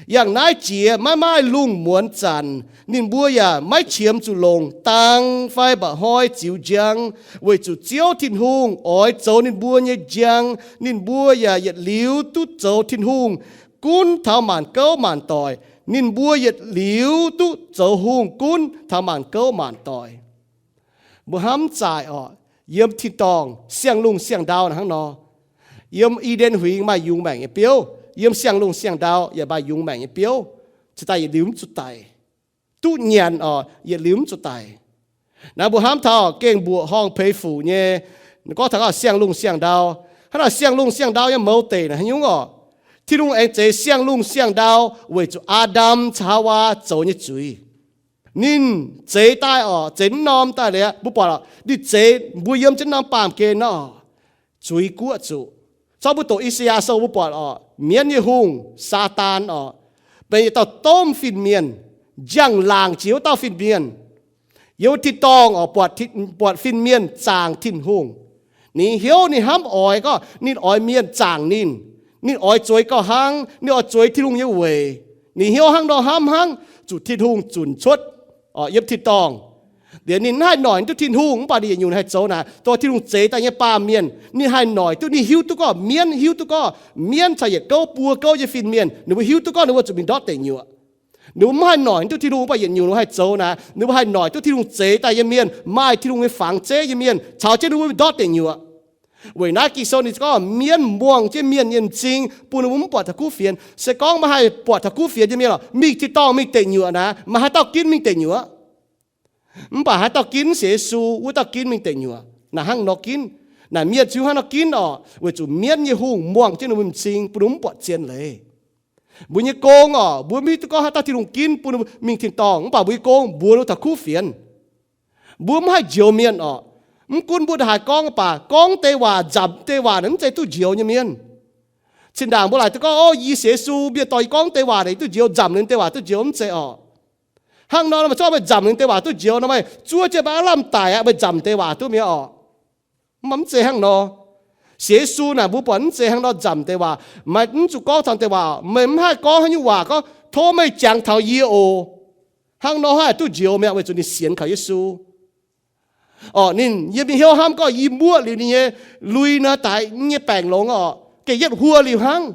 Yangh naaiv jiex maiv maaih lungh muonz zanc, ninh mbuo yaac maiv qiemx zuqc longc dang fai mba'hnoi ziux njang, weic zuqc Ziouv Tin-Hungh oix zoux ninh mbuo nyei njang. Ninh mbuo yaac yietc liuz duqv zoux Tin-Hungh gunv taux maanc gouv maanc doic. Ninh mbuo yietc liuz duqv zoux hungh gunv taux maanc gouv maanc doic. Mbuo hnamv zaaic oc, yiem tin-dorngh siang-lungh siang-ndau naaic hnangv nor. Yiem I^nden Huingx maaih yungz maengc nyei biouv, yiem siang-lungh siang-ndau yaac maaih yungz maengc nyei biouv, cingx daaih yietc liuz mv zuqc daic. Duqv nyanc oc, yietc liuz mv zuqc daic. Naaiv mbuo hnamv taux gengh mbuoqc horngh peix fuc nyei, gorngv taux siang-lungh siang-ndau. Hnangv naaic siang-lungh siang-ndau nyei mouz deic naaic haaix nyungc oc? Tin-Hungh aengx zeix siang-lungh siang-ndau weic zuqc Aa^ndam caux Haawaa zoux nyei zuiz. Ninh zeix daaih oc, zeix mv norm daaih liuz, mbuo buatc oc, ninh zeix mbuo yiem jienv norm baamh gen nor, zuiz guoqv zuqc. Zorqv mbuo doqc I^saa^yaa Sou mbuo buatc oc, mienv nyei hungh, Saadaan oc, benx yietc dauh domh fin-mienh, njang-laangc jiex wuov dauh fin-mienh. Yiem wuov tin-dorngh oc, buatc, buatc fin-mienh zaangc Tin-Hungh. Ninh hnyouv ninh hnamv oix gorngv ninh oix mienh zaangc ninh. Ninh oix zueiz gauh hnangv, ninh oix zueiz Tin-Hungh nyei weic. Ninh hnyouv hnangv nor hnamv hnangv, zuqc Tin-Hungh zunc cuotv oc, yiem tin-dorngh. Liuz ninh mv haih noic duqv Tin-Hungh, mv baac ninh yietc nyungc haih zoux naaic, dongh Tin-Hungh zeix daaih nyei baamh mienh, ninh haih noic duqv, ninh hiuv duqv gorngv mienv, hiuv duqv gorngv mienv caux yietc gouv buo gouv nyei fin-mienh, ninh mbuo hiuv duqv gorngv ninh mbuo zuqc mingh ndortv deic nyuoqc. Ninh mbuo mv haih noic duqv Tin-Hungh, mv baac yietc nyungc ninh mbuo haih zoux naaic, ninh mbuo haih noic duqv Tin-Hungh zeix daaih nyei mienh, maaih Tin-Hungh nyei fangx zeiv nyei mienh, caux jienv ninh mbuo mingh ndortv deic nyuoqc. Weic naaiv Ging-Sou ninh gorngv mienv muangh jienv mienh nyei m'zing, bun ninh mbuo mv buatc taux kuv fienx. Se gorngv meih haih buatc taux kuv fienx nyei mienh lorqc, mingh tin-dorngh mingh deic nyuoqc naaic, maaih haaix dauh ginv mingh deic nyuoqc? Mv baac haaix dauh ginv? Sienx Yesu wuov dauh ginv mingh deic nyuoqc. Naaic hnangv nor ginv. Naaic mienh ziouc hnangv nor ginv oc, weic zuqc mienv nyei hungh muangh jienv ninh mbuo m'zing, bun ninh mbuo mv buatc zien leiz. Mbuo nyei gong oc, mbuo mv hiuv duqv gorngv haaix dauh Tin-Hungh ginv bun ninh mbuo mingh tin-dorngh, mv baac mbuo nyei gong mbuox ninh mbuo taux kuv fienx. Mbuo mv haih njoux mienh oc. Mv gunv mbuo ndongc haaix gorngv, mv baac gorngv deix waac, nzamc deix waac naaic mv zeiz duqv njoux nyei mienh. Zinh ndaangc mbuo laaic duqv gorngv, o, yie sienx Yesu, mienh dorh yie gorngv deix waac naaic duqv njoux, nzamc ninh deix waac duqv njoux, mv zeiz oc. Hnangv nor, meih zorqv meih nzamc ninh deix waac duqv njoux nor, meih zuov jienv maiv lamh daic aqv, meih nzamc deix waac duqv mi'aqv oc. Mv baac mv zeiz hnangv nor. Sienx Yesu naaic mbuo buatc mv zeiz hnangv nor nzamc deix waac. Meih mv zuqc gorngv taux deix waac, meih mv haih gorngv haaix nyungc waac gorngv, tov meih jangx taux yie oc. Hnangv nor haih duqv njoux mi'aqv, weic zuqc ninh sienx kaux Yesu. Orqc, ninh yiem ninh hnyouv hnamv gorngv, yie muoqv liuz ninh nyei lui nor, daaih nyei baengc longx orqc, gengh yietv huo liuz hnangv.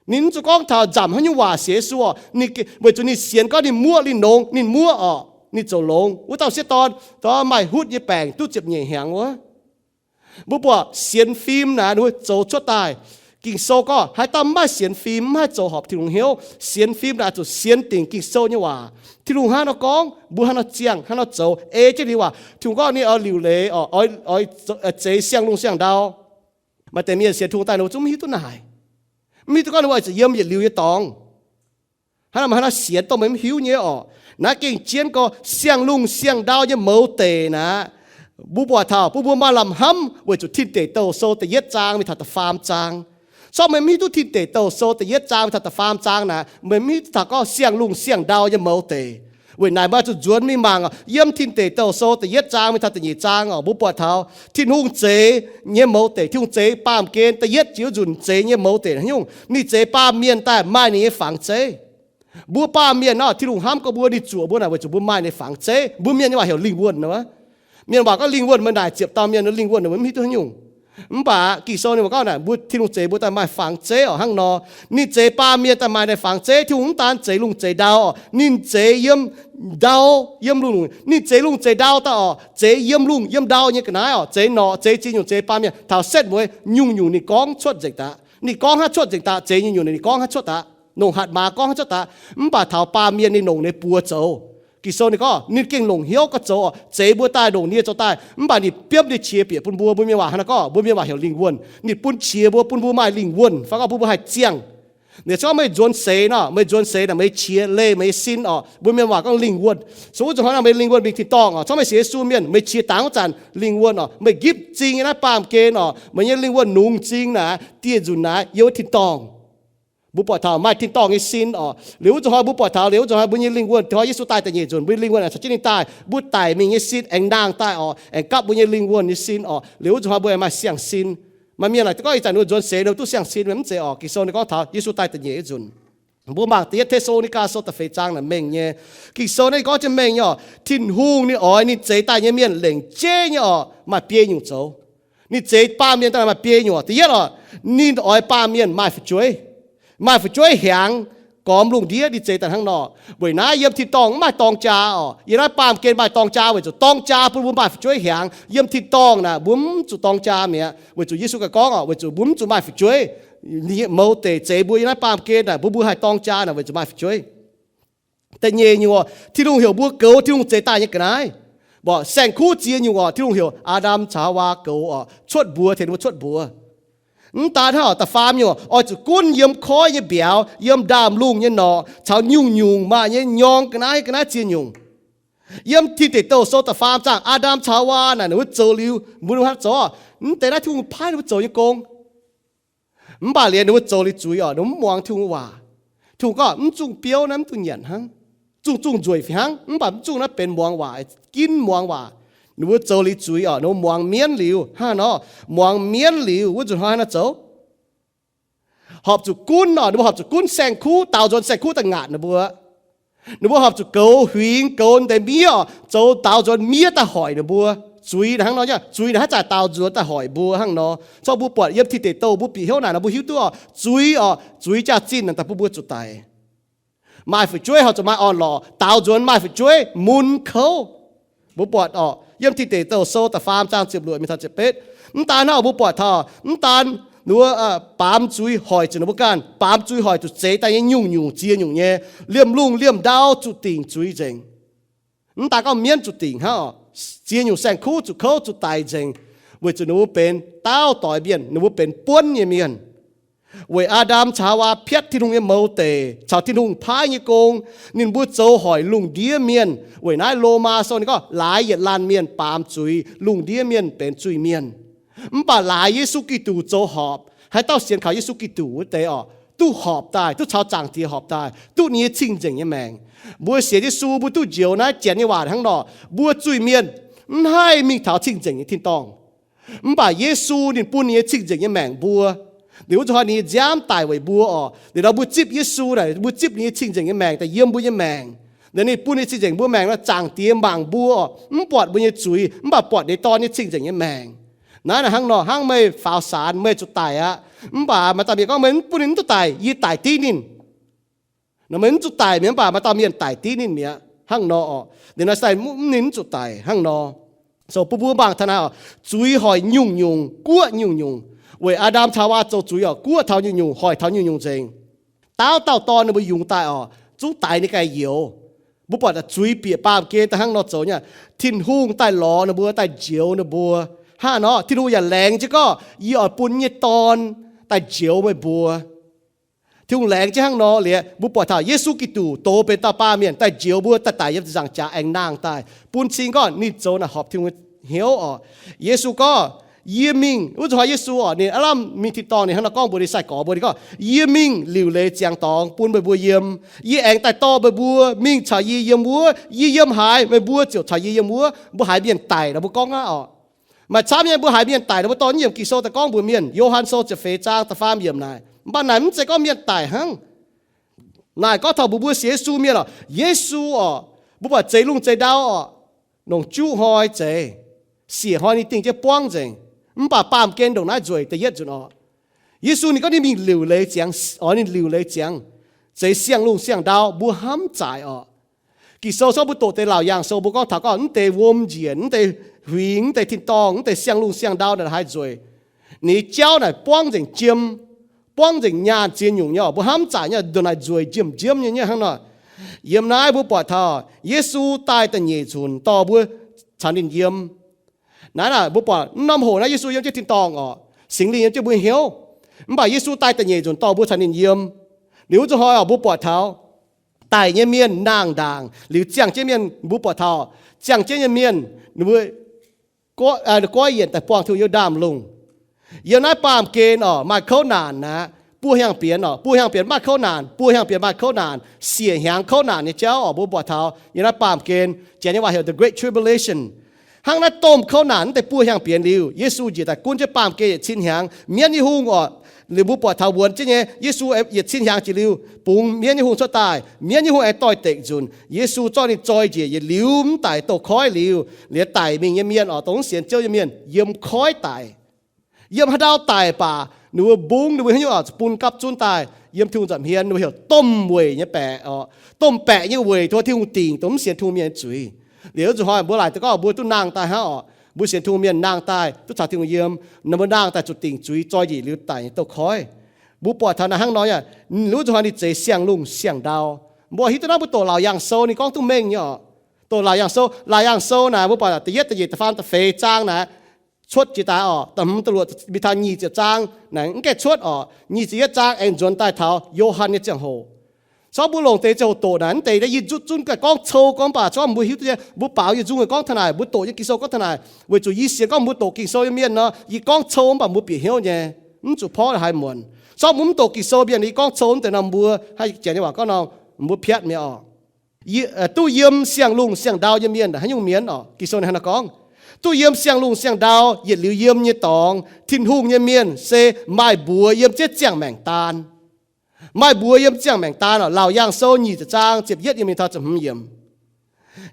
Ninh mv zuqc gorngv taux nzamc haaix nyungc waac sienx Yesu orqc, ninh, weic zuqc ninh sienx gorngv ninh muoqv liuz longx, ninh muoqv orqc, ninh zoux longx. Wuov dauh sieqv dorn, dorh maaih hutv nyei baengc duqv ziepc nyeic hnyangx wuov. Mbuo buatc sienx fim naaic ninh mbuo zoux cuotv daaih. Ging-Sou gorngv haaix dauh mv maaih sienx fim, mv haih zoux horpc Tin-Hungh hnyouv. Sienx fim naaic zuqc sienx dingc Ging-Sou nyei waac. Tin-Hungh hnangv nor gorngv, mbuo hnangv nor ziangh, hnangv nor zoux, ei jienv liuz waac. Tin-Hungh gorngv ninh oix liuc leiz, oix, oix zeix siang-lungh siang-ndau. Maaih deix mienh sienx Tin-Hungh daaih ninh mbuo zungv mv hiuv duqv naaic. Mv hiuv duqv gorngv ninh mbuo oix zuqc yiem yietc liuz nyei dorngx. Hnangv naaic, hnangv naaic sienx dongh meih mv hiuv nyei orqc. Naaiv gengh jienv gorngv siang-lungh siang-ndau nyei mouz deic naaic. Mbuo buatc taux bun mbuo maaih lamh hnamv weic zuqc Tin Deic Douh Sou da'yietv zaang mingh taux da'faam zaang. Corc meih mv hiuv duqv Tin Deic Douh Sou da'yietv zaang mingh taux da'faam zaang naaic, meih mv hiuv duqv taux gorngv siang-lungh siang-ndau nyei mouz deic. Weic naaic meih zuqc nzuonx mingh mangc yiem Tin Deic Douh Sou da'yietv zaang mingh taux da'nyeic zaang orqc, mbuo buatc taux Tin-Hungh zeix nyei mouz deic, Tin-Hungh zeix baamh gen da'yietv jiex wuov nzunc zeix nyei mouz deic haaix nyungc? Ninh zeix baamh mienh daaih maaih ninh nyei fangx zeiv. Mbuo baamh mienh nor, Tin-Hungh hnamv gorngv mbuo, ninh zuoqc mbuo naaic weic zuqc mbuo maaih ninh nyei fangx zeiv. Mbuo mienh nyei waac heuc lingh wuonh nor. Mienh waac gorngv lingh wuonh, meih naaic ziepc dauh mienh lingh wuonh, mbuo mv hiuv duqv haaix nyungc. Mv baac Ging-Sou ninh mbuo gorngv naaic, mbuo Tin-Hungh zeix mbuo daaih maaih fangx zeiv orqc, hnangv nor. Ninh zeix baamh mienh daaih maaih ninh fangx zeiv. Tin-Hungh mv daan zeix lungh zeix ndau orqc, ninh zeix yiem ndau, yiem lungh. Ninh zeix lungh zeix ndau daaih orqc, zeix yiem lungh yiem ndau nyei ga'naaiv orqc, zeix norqc zeix ziex nyungc, zeix baamh mienh taux setv mueiz nyungc-nyungc ninh gorngv cuotv nzengc daaih. Ninh gorngv hnangv cuotv nzengc daaih, zeix nyungc-nyungc ninh gorngv hnangv cuotv daaih. Nongc hatc maaz gorngv hnangv cuotv daaih. Mv baac taux baamh mienh ninh longc ninh buoz zoux. Ging-Sou ninh gorngv ninh gengh longc hnyouv gauh zoux orqc, zeix mbuo daaih, longc nie zoux daaih. Mv baac ninh biopv ninh qiex bieqc bun mbuo. Mbuo mienh waac hnangv naaiv gorngv, mbuo mienh waac heuc lingh wuonh. Ninh bun qiex mbuo, bun mbuo maaih lingh wuonh, fai gorngv bun mbuo haih ziangh. Ninh gorngv meih nzuonx seix nor, meih nzuonx seix naaic meih qiex leih meih nyei sin orqc. Mbuo mienh waac gorngv lingh wuonh. Se wuov zuqc hnoi naaic meih lingh wuonh mingh tin-dorngh orqc, corc meih sienx Yesu mienh, meih qiex dangx wuov zanc lingh wuonh orqc, meih nqipv m'zing nyei naaiv baamh gen orqc, meih nyei lingh wuonh nungx m'zing naaic dieh nzunc naaic yiem wuov tin-dorngh. Mbuo buatc taux maaih tin-dorngh nyei sin orqc. Liuz wuov zuqc hnoi mbuo buatc taux, liuz wuov zuqc hnoi mbuo nyei lingh wuonh, taux Yesu daaih da'nyeic nzunc, mbuo nyei lingh wuonh aengx caux jienv ninh daaih, mbuo daic mingh nyei sin aengx nangh daaih orqc, aengx gapv mbuo nyei lingh wuonh nyei sin orqc. Liuz wuov zuqc hnoi mbuo aengx maaih siang-sin. Maaih mienh laaic gorngv ih zanc ninh nzuonx seix ninh duqv siang-sin, mv zeiz orqc. Ging-Sou ninh gorngv taux Yesu daaih da'nyeic nzunc. Mbuo mangc da'yietv Te^saa^lo^ni^gaa Sou da'feix zaang naaic mengh nyei. Ging-Sou naaiv gorngv jienv mengh nyei orqc, Tin-Hungh ninh oix ninh zeix daaih nyei mienh lengc jeiv nyei orqc, maaih biei nyungc zoux. Ninh zeix baamh mienh daaih maaih biei nyungc. Da'yietv orqc, ninh oix baamh mienh maaih fu'jueiv. Maaih fu'jueiv hiaangx, gormx lungh ndiev. Ninh zeix daaih hnangv nor. Weic naaiv yiem tin-dorngh mv maaih dorng jaa orqc. Yiem naaiv baamh gen maaih dorng jaa weic zuqc dorng jaa bun mbuo maaih fu'jueiv hiaangx. Yiem tin-dorngh naaic mbuo mv zuqc dorng jaa mi'aqv, weic zuqc Yesu ganh gorngv orqc, weic zuqc mbuo mv zuqc maaih fu'jueiv. Ninh mouz deic zeix mbuo yiem naaiv baamh gen naaic, bun mbuo haih dorng jaa naaic weic zuqc maaih fu'jueiv. Da'nyeic nyungc orqc, Tin-Hungh heuc mbuo goux Tin-Hungh zeix daaih nyei ga'naaiv. Mborqc saeng-kuv ziex nyungc orqc, Tin-Hungh heuc Aa^ndam caux Haawaa goux orqc, cuotv mbuox, tengx mbuo cuotv mbuox. Mv daan hnangv orqc, da'faam nyungc oix zuqc gunv yiem koiv nyei mbiauz, yiem ndaamv lungh nyei norqc, caux nyungc-nyungc maaih nyei nyorng ga'naaiv, ga'naaiv ziex nyungc. Yiem Tin Deic Douh Sou da'faam zaangh, Aa^ndam caux Haawaa naaic ninh mbuo zoux liuz, mbuo hnangv zoux, mv deix naaiv Tin-Hungh paaiv ninh mbuo zoux nyei gong. Mv baac liuz ninh mbuo zoux liuz zuiz orqc, ninh mbuo mv muangx Tin-Hungh waac. Tin-Hungh gorngv, mv zungh biouv naaiv mv dungx nyanc hnangv. Zungv zungv nzueic fih hnangv, mv baac mv zungv naaiv benx muangx waac, ginv muangx waac. Ninh mbuo zoux liuz zuiz oc, ninh mbuo muangx mienv liuz hnangv nor, muangx mienv liuz wuov nzunc hnoi naaiv zoux horpc zuqc gunv oc, ninh mbuo horpc zuqc gunv saeng-kuv, daaux nzuonx saeng-kuv daaih ngaatc ninh mbuo. Ninh mbuo horpc zuqc goux huingx, goux deix miev oc, zoux daaux nzuonx miev daaih hoic ninh mbuo. Zuiz naaic hnangv nor, zuiz naaic haaix zanc daaux nzuonx daaih hoic mbuo hnangv nor. Corc mbuo buatc yiem Tin Deic Douh mbuo bieqc hnyouv naaic nor mbuo hiuv duqv oc, zuiz oc, zuiz jaax-zinh naaic daaih bun mbuo zuqc daic. Maaih fu'jueiv horpc zuqc maaih orn-lorqc, daaux nzuonx maaih fu'jueiv mun kouv. Mbuo buatc oc, yiem Tin Deic Douh sou da'faam zaang ziepc luoqc mingh taux ziepc betv. Mv daan hnangv mbuo buatc taux, mv daan ninh mbuo baamz zuiz hoic zuqc ninh mbuo ganh, baamz zuiz hoic zuqc zeix daaih nyei nyungc-nyungc ziex nyungc nyei, liemh lungh liemh ndau zuqc dingc zuiz nzengc. Mv daan gorngv mienv zuqc dingc hnangv oc, ziex nyungc saeng-kuv zuqc kouv zuqc daic nzengc, weic zuqc ninh mbuo benx daauv doix mienh, ninh mbuo benx buonv nyei mienh. Weic Aa^ndam caux Haawaa piatv Tin-Hungh nyei mouz deic caux Tin-Hungh paaiv nyei gong, ninh mbuo zoux hoic lungh ndiev mienh. Weic naaiv Lomaa sou ninh gorngv laaix yietc laanh mienh baamz zuiz, lungh ndiev mienh benx zuiz-mienh. Mv baac laaix Yesu Giduc zoux horpc, haaix dauh sienx kaux Yesu Giduc wuov deix oc, duqv horpc daaih, duqv caux Zaangc Diex horpc daaih, duqv ninh nyei cing-nzengc nyei maengc. Mbuo sienx Yesu mbuo duqv njoux naaiv Janx nyei waac hnangv nor, mbuo zuiz-mienh mv haih mingh taux cing-nzengc nyei tin-dorngh. Mv baac Yesu ninh bun ninh nyei cing-nzengc nyei maengc mbuo. Liuz wuov zuqc hnoi ninh nyei nziaamv daic weic mbuo oc. Liuz nor mbuo zipv Yesu naaic, mbuo zipv ninh nyei cing-nzengc nyei maengc daaih yiem mbuo nyei maengc. Liuz ninh bun ninh cing-nzengc mbuo maengc nor, Zaangc Diex mangc mbuo oc, mv buatc mbuo nyei zuiz, mv baac buatc ninh nyei Dorn nyei cing-nzengc nyei maengc. Naaiv naaic hnangv nor, hnangv meih faaux saanx meih zuqc daic aqv. Mv baac maaih dauh mienh gorngv meih bun ninh mv zuqc daic, yie daic div ninh. Nor meih mv zuqc daic mi'aqv, mv baac maaih dauh mienh daic div ninh mi'aqv hnangv nor oc. Ninh nor sai mv ninh mv zuqc daic hnangv nor. So bun mbuo mangc taux naaiv oc, zuiz hoic nyungc-nyungc, guoqv nyungc-nyungc. Weic Aa^ndam caux Haawaa zoux zuiz oc, guoqv taux nyungc-nyungc, hoic taux nyungc-nyungc nzengc. Daauv dauh dorn ninh mbuo yungz daaih oc, zungv daix ninh ganh youz. Mbuo buatc zuiz bieqc baamh gen daaih hnangv nor zoux nyei. Tin-Hungh daaih lorz ninh mbuo, daaih njoux ninh mbuo. Hnangv nor Tin-Hungh yaac laengz jienv gorngv, yie oix bun nyei Dorn daaih njoux meih mbuo. Tin-Hungh laengz jienv hnangv nor liuz, mbuo buatc taux Yesu Giduc doz benx dauh baamh mienh daaih njoux mbuo, daaih daic yiem ziepc nzaangc jaax aengx nangh daaih, bun cing gorngv ninh zoux naaic horpc Tin-Hungh hnyouv oc. Yesu gorngv, yie mingh, wuov zuqc hnoi Yesu oc, ninh aav lamh mingh tin-dorngh, ninh hnangv nor gorngv mbuox ninh sai-gorx mbuo, ninh gorngv, yie mingh liuc leiz ziangx dorngx bun meih mbuo yiem. Yie aengx daaih dorh meih mbuo mingh caux yie yiem wuov. Yie yiem haaix, meih mbuo ziouc caux yie yiem wuov. Mbuo haiz mienh daic nor mbuo gorngv aqv oc. Maaih camv nyei mbuo haiz mienh daic nor mbuo dorh yiemc Ging-Sou daaih gorngv mbuox mienh. Yo^han Sou ziepc feix zaang da'faam yiemc naaic. Mv baac naaic mv zeiz gorngv mienh daic hnangv. Naaic gorngv taux mbuo, mbuo sienx Yesu mienh oc. Yesu oc, mbuo buatc zeix lungh zeix ndau oc, longc juqv hnoi zeix, siec hnoi ninh dingh jienv buangv nzengc. Mv baac baamh gen ndongc naaiv nzueic da'yietv nzunc oc. Yesu ninh gorngv ninh mingh liuc leiz ziangx, oix ninh liuc leiz ziangx, zeix siang-lungh siang-ndau, mbuo hnamv zaic oc. Ging-Sou corc mbuo doqc deix Laauc Yaangh Sou mbuo gorngv taux gorngv mv deix wuom njiec, mv deix huingx, mv deix tin-dorngh, mv deix siang-lungh siang-ndau naaic haaix nzueic. Ninh nyei jauv naaic buangv nzengc jiem, buangv nzengc nyaanh ziex nyungc nyei oc. Mbuo hnamv zaic nyei, ndongc naaic nzueic njiemv njiemv nyei nyei hnangv nor. Yiem naaiv mbuo buatc taux Yesu daaih da'nyeic nzunc dorh mbuo caux ninh yiem. Naaiv naaic mbuo buatc mv norm hoc naaiv Yesu yiem jienv tin-dorngh oc, Singx Lingh yiem jienv mbuo hnyouv. Mv baac Yesu daaih da'nyeic nzunc dorh mbuo caux ninh yiem. Liuz wuov zuqc hnoi oc, mbuo buatc taux daic nyei mienh nangh ndaangc, liuz ziangh jienv mienh mbuo buatc taux ziangh jienv nyei mienh, ninh mbuo goiv yienc daaih buangh Tin-Hungh yiem ndaamv-lungh. Yiem naaiv baamh gen oc, maaih kouv naanc aqv, buo hnyangx-bienx oc, buo hnyangx-bienx maaih kouv naanc, buo hnyangx-bienx maaih kouv naanc, siec hnyangx kouv naanc nyei jauv oc. Mbuo buatc taux yiem naaiv baamh gen, Janx nyei waac heuc the Great Tribulation. Hnangv naaiv domh kouv naanc mv deix buo hnyangx-bienx liuz, Yesu njiec daaih gunv jienv baamh gen yietc cin hnyangx. Mienv nyei hungh oc, liuz mbuo buatc taux wuonx jienv nyei, Yesu yietc cin hnyangx jiex liuz, bungx mienv nyei hungh cuotv daaih. Mienv nyei hungh aengx doix-dekc nzunc. Yesu zorqv ninh zoi njiec yietc liuz mv daic, douz-koiv liuz, liuz daic mingh nyei mienh oc, dongh mv sienx Ziouv nyei mienh yiem koiv daic. Yiem haaix ndau daic baac ninh mbuo mbungv ninh mbuo haaix nyungc oc, bun gapv zunv daaih yiem Tin-Hungh nza'hmien, ninh mbuo heuc domh weic nyei baeqc oc. Domh baeqc nyei weic tov Tin-Hungh dingc dongh mv sienx Tin-Hungh mienh nyei zuiz. Liuz wuov zuqc hnoi mbuo laaic daux gorngv mbuo duqv nangh daaih hnangv oc. Mbuo sienx Tin-Hungh mienh nangh daaih duqv caux Tin-Hungh yiem, ninh mbuo nangh daaih zuqc dingc zuiz, zoi njiec liuz daic nyei douz-koiv. Mbuo buatc taux naaiv hnangv nor, wuov zuqc hnoi ninh zeix siang-lungh siang-ndau. Mbuo hiuv duqv naaiv mbuo doqc Laauc Yaangh Sou ninh gorngv duqv mengh nyei oc. Doqc Laauc Yaangh Sou, Laauc Yaangh Sou naaic mbuo buatc da'yietv, da'nyeic, da'faam, da'feix zaang naaic, cuotv jiex daaih oc, da'hmz, da'luoqc, mingh taux nyic ziepc zaang naaic mv gaengh cuotv oc. Nyic ziepc yietv zaang aengx nzuonx daaih taux Yo^han nyei ziangh hoc. Corc mbuo longc deix ziangh hoc doqc naaic, mv deix yie zutv zunv gaengh gorngv cou gorngv baac corc mbuo hiuv duqv nyei, mbuo baaux yie nzung gorngv taux naaic, mbuo doqc nyei Ging-Sou gorngv taux naaic, weic zuqc yie sienx gorngv mbuo doqc Ging-Sou nyei mienh nor, yie gorngv cou mv baac mbuo bieqc hnyouv nyei, mv zuqc porv haaix muonc. Corc mbuo mv doqc Ging-Sou mienh yie gorngv cou mv deix nor mbuo, haaix Janx nyei waac gorngv nor, mbuo piatv mi'aqv oc. Duqv yiem siang-lungh siang-ndau nyei mienh haaix nyungc mienh oc? Ging-Sou ninh hnangv naaiv gorngv, duqv yiem siang-lungh siang-ndau yietc liuz yiem nyei dorngx, Tin-Hungh nyei mienh se maaih mbuox yiem jienv ziangh maengc daan. Maaih mbuox yiem ziangh maengc daan oc. Laauc Yaangh Sou nyic ziepc zaang ziepc yietv yiem mingh taux ziepc hmz yiem.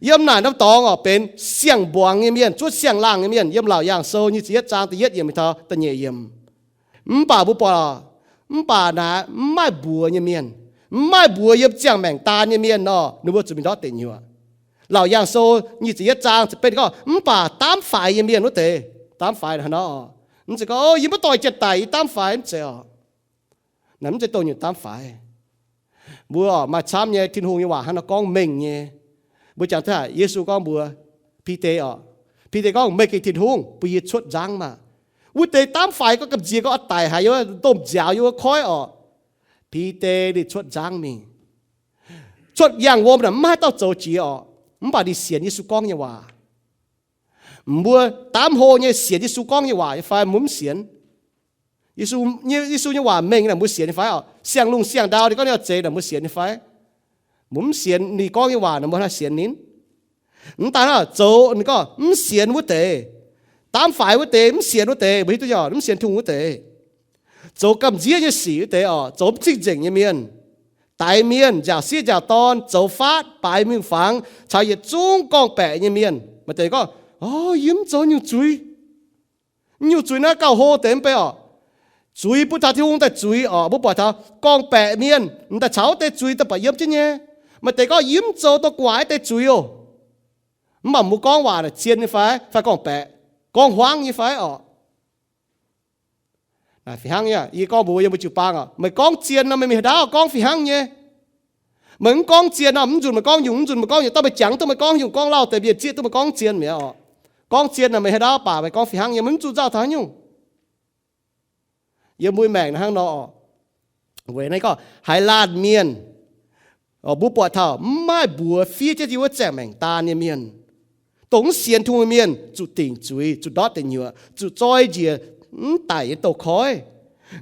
Yiem naaic norm dorngx oc, benx siang-mbuangz nyei mienh, zuov siang-laangh nyei mienh. Yiem Laauc Yaangh Sou nyic ziepc yietv zaang da'yietv yiem mingh taux da'nyeic yiem. Mv baac mbuo buatc oc, mv baac naaic mv maaih mbuox nyei mienh, mv maaih mbuox yiem ziangh maengc daan nyei mienh nor, ninh mbuo zuqc mingh ndortv deic nyuoqc. Laauc Yaangh Sou nyic ziepc yietv zaang ziepc betv ninh gorngv, mv baac daamv faix nyei mienh wuov deix, daamv faix hnangv nor oc, mv zeiz gorngv, O, yie maiv doix janx-daic, yie daamv faix, mv zeiz oc. Naaiv mv zeiz dongh nyungc daamv faix. Mbuo oc, maaih camv nyei Tin-Hungh nyei waac hnangv nor gorngv mengh nyei. Mbuo jangx taux Yesu gorngv mbuox Bide oc, Bide gorngv, Meih gengh Tin-Hungh bun yie cuotv nzangv maah! Wuov deix daamv faix gorngv gamh nziex gorngv oix daic haic, yie domh nziaaux yie wuov koiv oc. Bide ninh cuotv nzangv mingh. Cuotv yangh wuom naaic mv maaih haaix dauh zoux jiex oc, mv baac ninh sienx Yesu gorngv nyei waac. Mbuo daamv hlo nyei sienx Yesu gorngv nyei waac nyei fai? Mbuo mv sienx. Yesu, Yesu nyei waac mengh naaic mbuo sienx nyei fai oc? Siang-lungh siang-ndau ninh gorngv ninh oix zeix naaic mbuo sienx nyei fai? Mbuo mv sienx ninh gorngv nyei waac naaic mbuo haaix sienx ninh? Mv daaih naaic zoux ninh gorngv mv sienx wuov deix, daamv faix wuov deix, mv sienx wuov deix, mbuo hiuv duqv nyei oc, mv sienx Tin-Hungh wuov deix, zoux gamh nziex nyei sic wuov deix oc, zoux mv cing-nzengc nyei mienh, daix mienh, nziaauc sieqv nziaauc dorn, zoux faatv, baaix miuc-fangx, caux yietc zungv gorngv-baeqc nyei mienh. Maaih deix gorngv, O, yie mv zoux nyungc zuiz. Nyungc zuiz naaiv gauh hlo deix mv bei oc. Zuiz bun taux Tin-Hungh daaih zuiz oc. Mbuo buatc taux gorngv-baeqc mienh m'daaih caux wuov deix zuiz daaih buatc yiem jienv nyei. Maaih deix gorngv yie mv zoux dongh gu'nguaaic wuov deix zuiz oc. Mv baac mbuo gorngv waac naaic zien nyei fai, fai gorngv-baeqc, gorngv hmuangv nyei fai oc? Fih hnangv nyei. Yie gorngv mbuox yiem mbuo jiu-baang oc, meih gorngv zien nor meih mingh haaix ndaauv gorngv fih hnangv nyei. Meih mv gorngv zien nor, mv nzunc meih gorngv nyungc, mv nzunc meih gorngv nyungc, daaih meih jangx duqv meih gorngv nyungc, gorngv lauh deix mienh zieqv duqv meih gorngv zien mi'aqv oc. Gorngv zien nor meih haaix ndaauv baac meih gorngv fih hnangv nyei, mv zuqc nzauh taux haaix nyungc. Yiem mbuo maengc naaiv hnangv nor oc. Weic naaiv gorngv haaix laanh mienh, mbuo buatc taux mv maaih mbuox fiev jienv yiem wuov ziangh maengc daan nyei mienh, dongh mv sienx Tin-Hungh nyei mienh, zuqc dingc zuiz, zuqc ndortv deic nyuoqc, zuqc zoi njiec mv daic nyei douz-koiv.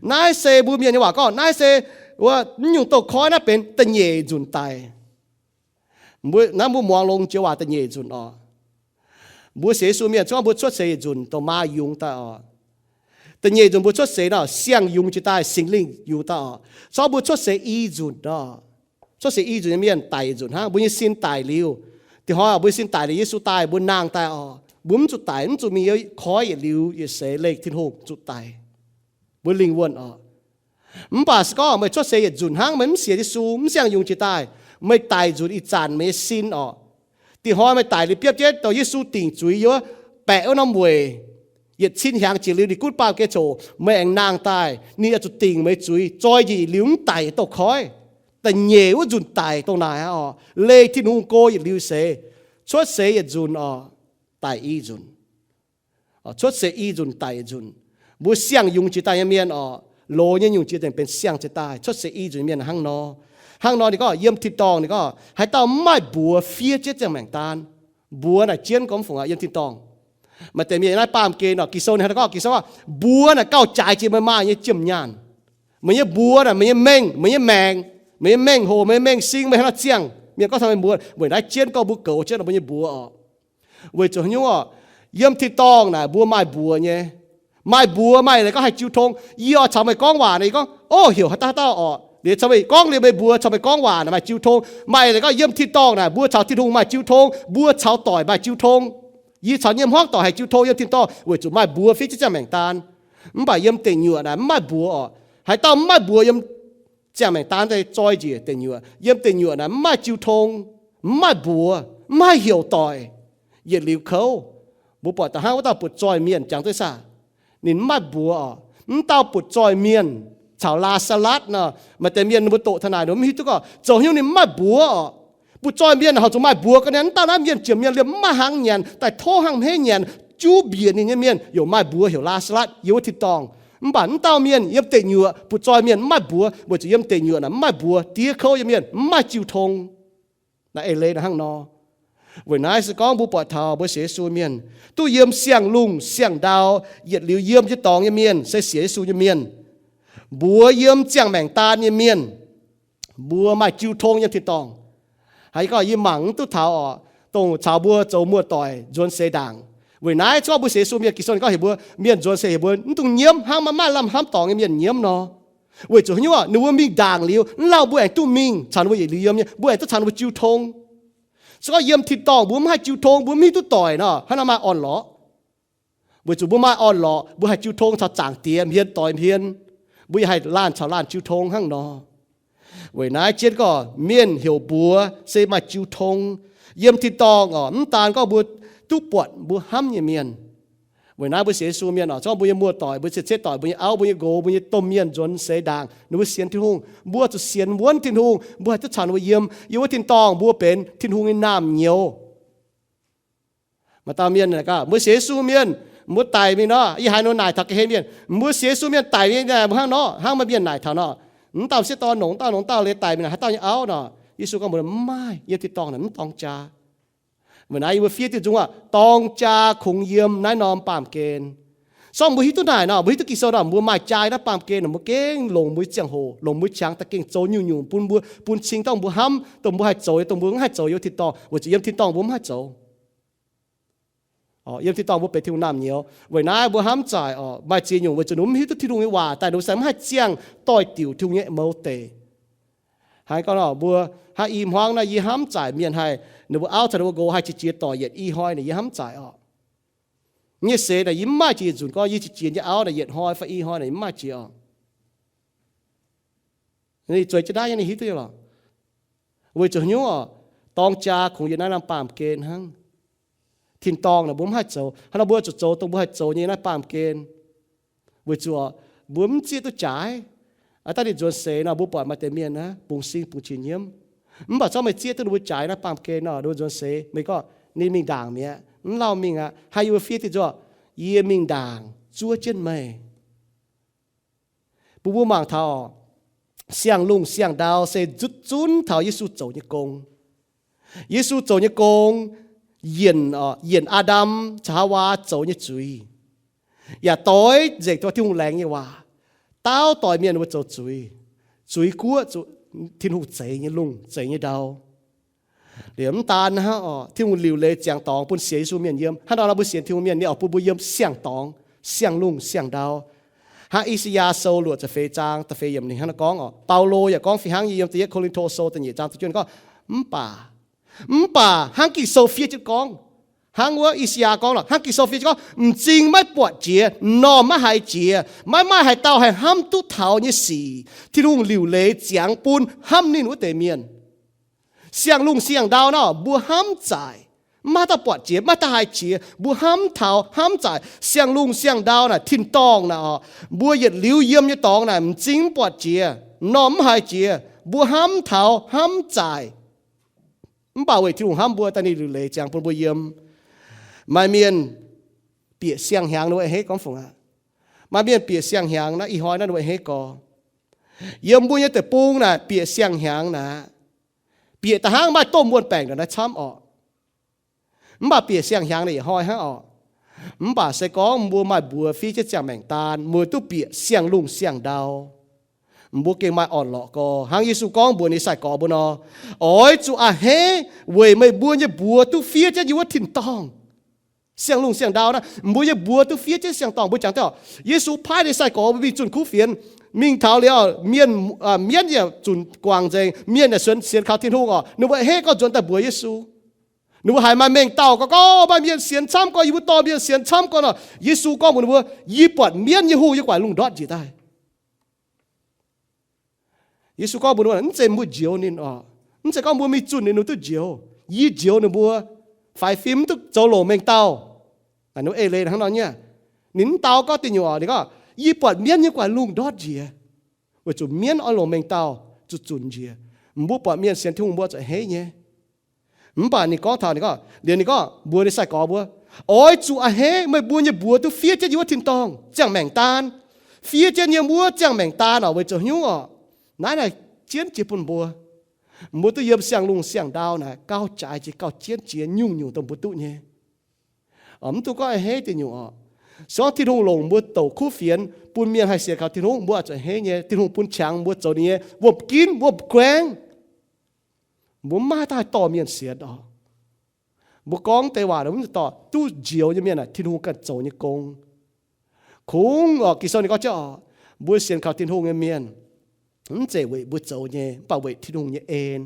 Naaiv se mbuo mienh nyei waac gorngv, naaiv se wuov, mv nyungc douz-koiv naaiv benx da'nyeic nzunc daic. Mbuo, naaiv mbuo muangx longx joux waac da'nyeic nzunc oc. Mbuo sienx Yesu mienh, se gorngv mbuo cuotv seix yietc nzunc dongh maa yungz daaih oc, da'nyeic nzunc mbuo cuotv seix nor, siang yungz jiex daaih, Singx Lingh yungz daaih oc. Se gorngv mbuo cuotv seix i nzunc nor, cuotv seix i nzunc nyei mienh daic yietc nzunc hnangv, mbuo nyei sin daic liuz. Dingc hnoi mbuo nyei sin daic liuz, Yesu daaih mbuo nangh daaih oc, mbuo mv zuqc daic, mv zuqc mingh yiem koiv yietc liuz yietc seix leih Tin-Hungh, zuqc daic. Mbuo lingh wuonh oc. Mv baac se gorngv meih cuotv seix yietc nzunc hnangv, meih mv sienx Yesu, mv siang yungz jiex daaih, meih daic nzunc ih zanc meih nyei sin oc. Dingc hnoi meih daic liuz biopv jienv dongh Yesu dingc zuiz yiem baeqc wuov norm weic, yietc cin hnyangx jiex liuz ninh gunv baamh gen coc, meih aengx nangh daaih, ninh oix zuqc dingc meih zuiz, zoi njiec yietc liuz mv daic nyei douz-koiv. Da'nyeic wuov nzunc daic dongh naaic aqv oc. Leih Tin-Hungh go yietc liuz seix, cuotv seix yietc nzunc oc, daic i nzunc. Cuotv seix i nzunc daic yietc nzunc. Mbuo siang yungz jiex daaih nyei mienh oc, loz nyei nyungc jiex daaih benx siang jiex daaih. Cuotv seix i nzunc nyei mienh hnangv nor. Hnangv nor ninh gorngv yiem tin-dorngh, ninh gorngv haaix dauh mv maaih mbuox fiev jienv ziangh maengc daan, mbuox naaic jienv gorngv fungc aqv yiem tin-dorngh. Maaih deix mienh naaiv baamh gen nor, Ging-Sou ninh hnangv naaiv gorngv, Ging-Sou gorngv, mbuox naaic gauh jaaix jiex meih maaih nyei jiem nyaanh. Meih nyei mbuox naaic, meih nyei mengh, meih nyei maengc, meih nyei mengh hoc, meih nyei mengh sing, meih haaix nor ziangh, mienh gorngv taux meih mbuox, weic naaiv jienv gorngv mbuo goux jienv mbuo nyei mbuox oc. Weic zuqc haaix nyungc oc? Yiem tin-dorngh naaic mbuo maaih mbuox nyei. Maaih mbuox, maaih leiz gorngv haih jiu tong. Yie oix caux meih gorngv waac naaic, yie gorngv, O, heuc haaix dauh haaix dauh oc, liuz caux meih gorngv, liuz meih mbuox caux meih gorngv waac naaic maaih jiu tong. Maaih leiz gorngv yiem tin-dorngh naaic mbuo caux Tin-Hungh maaih jiu tong, mbuo caux doic maaih jiu tong. Yie caux nyei hmuangv doic haih jiu tong yiem tin-dorngh weic zuqc maaih mbuox fiev jienv ziangh maengc daan. Mv baac yiem deic nyuoqc naaic mv maaih mbuox oc. Haaix dauh mv maaih mbuox yiem ziangh maengc daan daaih zoi njiec deic nyuoqc. Yiem deic nyuoqc naaic mv maaih jiu tong, mv maaih mbuox, mv maaih heuc doic, yietc liuz kouv. Mbuo buatc da'hnangv wuov dauh butv-zoih mienh jangx duqv saah? Ninh mv maaih mbuox oc. Mv dauh butv-zoih mienh caux Laa^saa^latv nor, maaih deix mienh ninh mbuo doqc taux naaic ninh mbuo mv hiuv duqv gorngv zoux haaix nyungc ninh mv maaih mbuox oc. Butv-zoih mienh horpc zuqc maaih mbuox ga'naaiv. Mv dauh naaiv mienh jiex mienh liemh mv maaih hnaangx nyanc, daaih tov hnangv hmeiv nyanc, juv mbiec ninh nyei mienh yaac maaih mbuox heuc Laa^saa^latv yiem wuov tin-dorngh. Mv baac mv dauh mienh yiem deic nyuoqc butv-zoih mienh mv maaih mbuox weic zuqc yiem deic nyuoqc naaic mv maaih mbuox, diev kouv yiem mienh mv maaih jiu tong. Naaiv eix leiz naaic hnangv nor. Weic naaiv se gorngv mbuo buatc taux mbuo sienx Yesu mienh duqv yiem siang-lungh siang-ndau, yietc liuz yiem jienv dorngx nyei mienh se sienx Yesu nyei mienh. Mbuox yiem ziangh maengc daan nyei mienh, mbuo maaih jiu tong yiem tin-dorngh. Haiz gorngv yie mangc mv duqv taux oc, dongh caux mbuo zoux muoz-doic nzuonx seix ndaangc. Weic naaiv gorngv mbuo sienx Yesu mienh, Ging-Sou gorngv heuc mbuo mienh nzuonx seix heuc mbuo mv dungx nyiemv, hnangv maaih maaih lamh hnamv dorngx nyei mienh nyiemv nor. Weic zuqc haaix nyungc? Ninh mbuo mingh ndaangc liuz, mv lauh mbuo aengx duqv mingh caux ninh mbuo yietc liuz yiem nyei, mbuo aengx duqv caux ninh mbuo jiu tong. Se gorngv yiem tin-dorngh mbuo mv haih jiu tong, mbuo mv hiuv duqv doic nor, hnangv naaiv maaih orn-lorqc. Weic zuqc mbuo maaih orn-lorqc, mbuo haih jiu tong caux Zaangc Diex hmien doix hmien, mbuo yaac haih laanh caux laanh jiu tong hnangv nor. Weic naaiv jienv gorngv mienh heuc mbuox se maaih jiu tong. Yiem tin-dorngh oc, mv daan gorngv mbuo duqv buatc mbuo hnamv nyei mienh. Weic naaiv mbuo sienx Yesu mienh oc, se gorngv mbuo nyei muoz-doic, mbuo nyei cietv doic, mbuo nyei auv, mbuo nyei nqox, mbuo nyei domh mienh nzuonx seix ndaangc, ninh mbuo sienx Tin-Hungh, mbuo zuqc sienx wuonv Tin-Hungh, mbuo haih duqv caux ninh mbuo yiem. Yiem wuov tin-dorngh mbuo benx Tin-Hungh nyei naamh nyouz. Maaih dauh mienh, mbuo sienx Yesu mienh, mbuo daic mingh nor, yie haiz ninh naaic taux ga'hlen mienh, mbuo sienx Yesu mienh daic mingh, mbuo hnangv nor, hnangv maaih mienh naaic taux nor, mv dauh sieqv dorn longc dauh longc dauh leiz daic mingh, haaix dauh nyei auv nor? Yesu gorngv mbuox, mv maaih, yiem tin-dorngh naaic mv dorng jaa. Weic naaiv yie mbuo fiev diuh nzung aac, dorng jaa kungx yiem naaiv norm baamh gen. Se gorngv mbuo hiuv duqv naaic nor, mbuo hiuv duqv Ging-Sou nor, mbuo maaih jaa naaiv baamh gen nor, mbuo gengh longc mbuo nyei ziangh hoc, longc mbuo qangx daaih gengh zoux nyungc-nyungc bun mbuo, bun cing dongh mbuo hnamv, dongh mbuo haih zoux, dongh mbuo mv haih zoux yiem tin-dorngh, weic zuqc yiem tin-dorngh mbuo mv haih zoux. Yiem tin-dorngh mbuo benx Tin-Hungh naamh nyouz. Weic naaiv mbuo hnamv zaaic oc, maaih ziex nyungc weic zuqc ninh mbuo mv hiuv duqv Tin-Hungh nyei waac daaih ninh mbuo se mv haih ziangh doix-diuc Tin-Hungh nyei mouz deic. Haaix gorngv nor, mbuo hnangv i hmuangv naaiv yie hnamv zaaic mienh haih, ninh mbuo auv caux ninh mbuo nqox haih qiex jiez doic yietc i hnoi naaic yie hnamv zaaic oc. Nyei seix naaic yie mv maaih jiex nzunc gorngv yie qiex jiez nyei auv naaic yietc hnoi fai i hnoi naaic yie mv maaih jiex oc. Ninh zueiz jienv naaiv nyei, ninh hiuv duqv nyei lorqc. Weic zuqc haaix nyungc oc? Dorng jaa kungx yiem naaiv norm baamh gen hnangv. Tin-dorngh naaic mbuo mv haih zoux. Hnangv nor mbuo zuqc zoux dongh mbuo haih zoux nyei naaiv baamh gen. Weic zuqc mbuo mv zieqv duqv jaaix. Aa, daaih ninh nzuonx seix nor, mbuo buatc maaih deix mienh naaiv bungx sing bungx qiex nyiemv. Mv baac zorqv meih zieqv duqv ninh mbuo jaaix naaiv baamh gen nor, ninh mbuo nzuonx seix, meih gorngv ninh mingh ndaangc mi'aqv, mv lauh mingh aqv. Haaix yie mbuo fiev diuh nzung, yie mingh ndaangc zuov jienv meih. Bun mbuo mangc taux, siang-lungh siang-ndau se nzutv zunv taux Yesu zoux nyei gong. Yesu zoux nyei gong, yienc, yienc Aa^ndam caux Haawaa zoux nyei zuiz, yaac doix nzengc taux Tin-Hungh laengz nyei waac, daauv doix mienh mbuo zoux zuiz, zuiz guoqv zuqc Tin-Hungh zeix nyei lungh, zeix nyei ndau. Liemh mv daan hnangv oc, Tin-Hungh liuc leiz ziangx dorngx bun sienx Yesu mienh yiem. Hnangv nor nor mbuo sienx Tin-Hungh mienh, ninh oix bun mbuo yiem siang-dorngx, siang-lungh siang-ndau. Hnangv I^saa^yaa Sou luoqc ziepc feix zaang da'feix yiemc ninh hnangv naaiv gorngv oc. Baulo yaac gorngv fih hnangv nyei yiem da'yietv Ko^lin^to Sou da'nyeic zaang da'juov gorngv, mv baac, mv baac hnangv Ging-Sou fiev jienv gorngv, hnangv wuov I^saa^yaa gorngv lorqc, hnangv Ging-Sou fiev jienv gorngv, m'zing maiv buatc jiex, m'normh maiv haiz jiex, maiv maaih haaix dauh haih hnamv duqv taux nyei sic, Tin-Hungh liuc leiz ziangx bun hnamv ninh wuov deix mienh. Siang-lungh siang-ndau nor, mbuo hnamv zaaic, maiv maaih dauh buatc jiex, maiv maaih dauh haiz jiex, mbuo hnamv taux hnamv zaaic. Siang-lungh siang-ndau naaic, tin-dorngh naaic oc, mbuo yietc liuz yiem nyei dorngx naaic, m'zing mv buatc jiex, m'normh mv haiz jiex, mbuo hnamv taux hnamv zaaic. Mv baac weic Tin-Hungh hnamv mbuo, daaih ninh liuc leiz ziangx bun mbuo yiem. Maaih mienh bieqc siang-hnyangx ninh mbuo a'hneiv gorngv fungc aqv. Maaih mienh bieqc siang-hnyangx naaiv, ih hnoi naaiv ninh mbuo a'hneiv gorx. Yiem mbuo nyei deic-bung naaic bieqc siang-hnyangx naaic, bieqc daaih hnangv maaih domh wuon-baengc ndongc naaiv camv orqc. Mv baac bieqc siang-hnyangx naaic yietc hnoi hnangv orqc. Mv baac se gorngv mbuo maaih mbuox fiev jienv ziangh maengc daan, mbuo duqv bieqc siang-lungh siang-ndau. Mbuo gengh maaih orn-lorqc gorx, hnangv Yesu gorngv mbuox ninh sai-gorx mbuo nor, oix zuqc a'hneiv weic meih mbuo nyei mbuox duqv fiev jienv yiem wuov tin-dorngh. Siang-lungh siang-ndau naaiv, mbuo nyei mbuox duqv fiev jienv siang-dorngh. Mbuo jangx diuh, Yesu paaiv ninh sai-gorx mbuo mingh zunh kuv fienx, mingh taux liuz, mienh, mienv yaac zunc guangc nzengc, mienh yaac sienx, sienx kaux Tin-Hungh orqc. Ninh mbuo a'hneiv gorngv nzuonx daaih mbuox Yesu. Ninh mbuo haiz maaih mengh dauh gorx, gorx maaih mienh sienx camv gorx, yie mbuo dorh mienh sienx camv gorx nor, Yesu gorngv mbuox ninh mbuo, yie buatc mienv nyei hungh yiem guaax lungh ndortv njiec daaih. Yesu gorngv mbuox ninh, mv zeiz mbuo njoux ninh orqc. Mv zeiz gorngv mbuo mingh zunh ninh, ninh duqv njoux. Yie njoux ninh mbuo, faix fim mv duqv zoux longc mengh dauh. Ninh mbuo eix leiz hnangv nor nyei. Ninh mv dau gorngv deic nyuoqc, ninh gorngv, yie buatc mienv nyei guaax lungh ndortv njiec, weic zuqc mienv oix longc mengh dauh zuqc zunc njiec. Mbuo buatc mienh sienx Tin-Hungh mbuo zuqc a'hneiv nyei. Mv baac ninh gorngv taux, ninh gorngv, liuz ninh gorngv mbuox ninh sai-gorx mbuo, oix zuqc a'hneiv meih mbuo nyei mbuox duqv fiev jienv yiem wuov tin-dorngh ziangh maengc daan. Fiev jienv yiem wuov ziangh maengc daan orqc, weic zuqc haaix nyungc orqc? Naaiv naaic jienv jiex bun mbuo. Mbuo duqv yiem siang-lungh siang-ndau naaic gauh jaaix jiex, gauh jienv jiex nyungc-nyungc dongh mbuo duqv nyei. Mv dungx gorngv a'hneiv deic nyuoqc orqc. Se gorngv Tin-Hungh longc mbuo douc kuv fienx bun mienh haih sienx kaux Tin-Hungh, mbuo oix zuqc a'hneiv nyei. Tin-Hungh bun qangx mbuo zoux ninh nyei wuom-ginv wuom-guaengv. Mbuo maiv maaih dauh haih dorh mienh sienx oc. Mbuo gorngv deix waac mv zeiz dorh duqv njoux nyei mienh aah, Tin-Hungh ganh zoux nyei gong. Kungx oc, Ging-Sou ninh gorngv jienv oc, mbuo sienx kaux Tin-Hungh nyei mienh, mv zeiz weic mbuo zoux nyei, mv baac weic Tin-Hungh nyei en.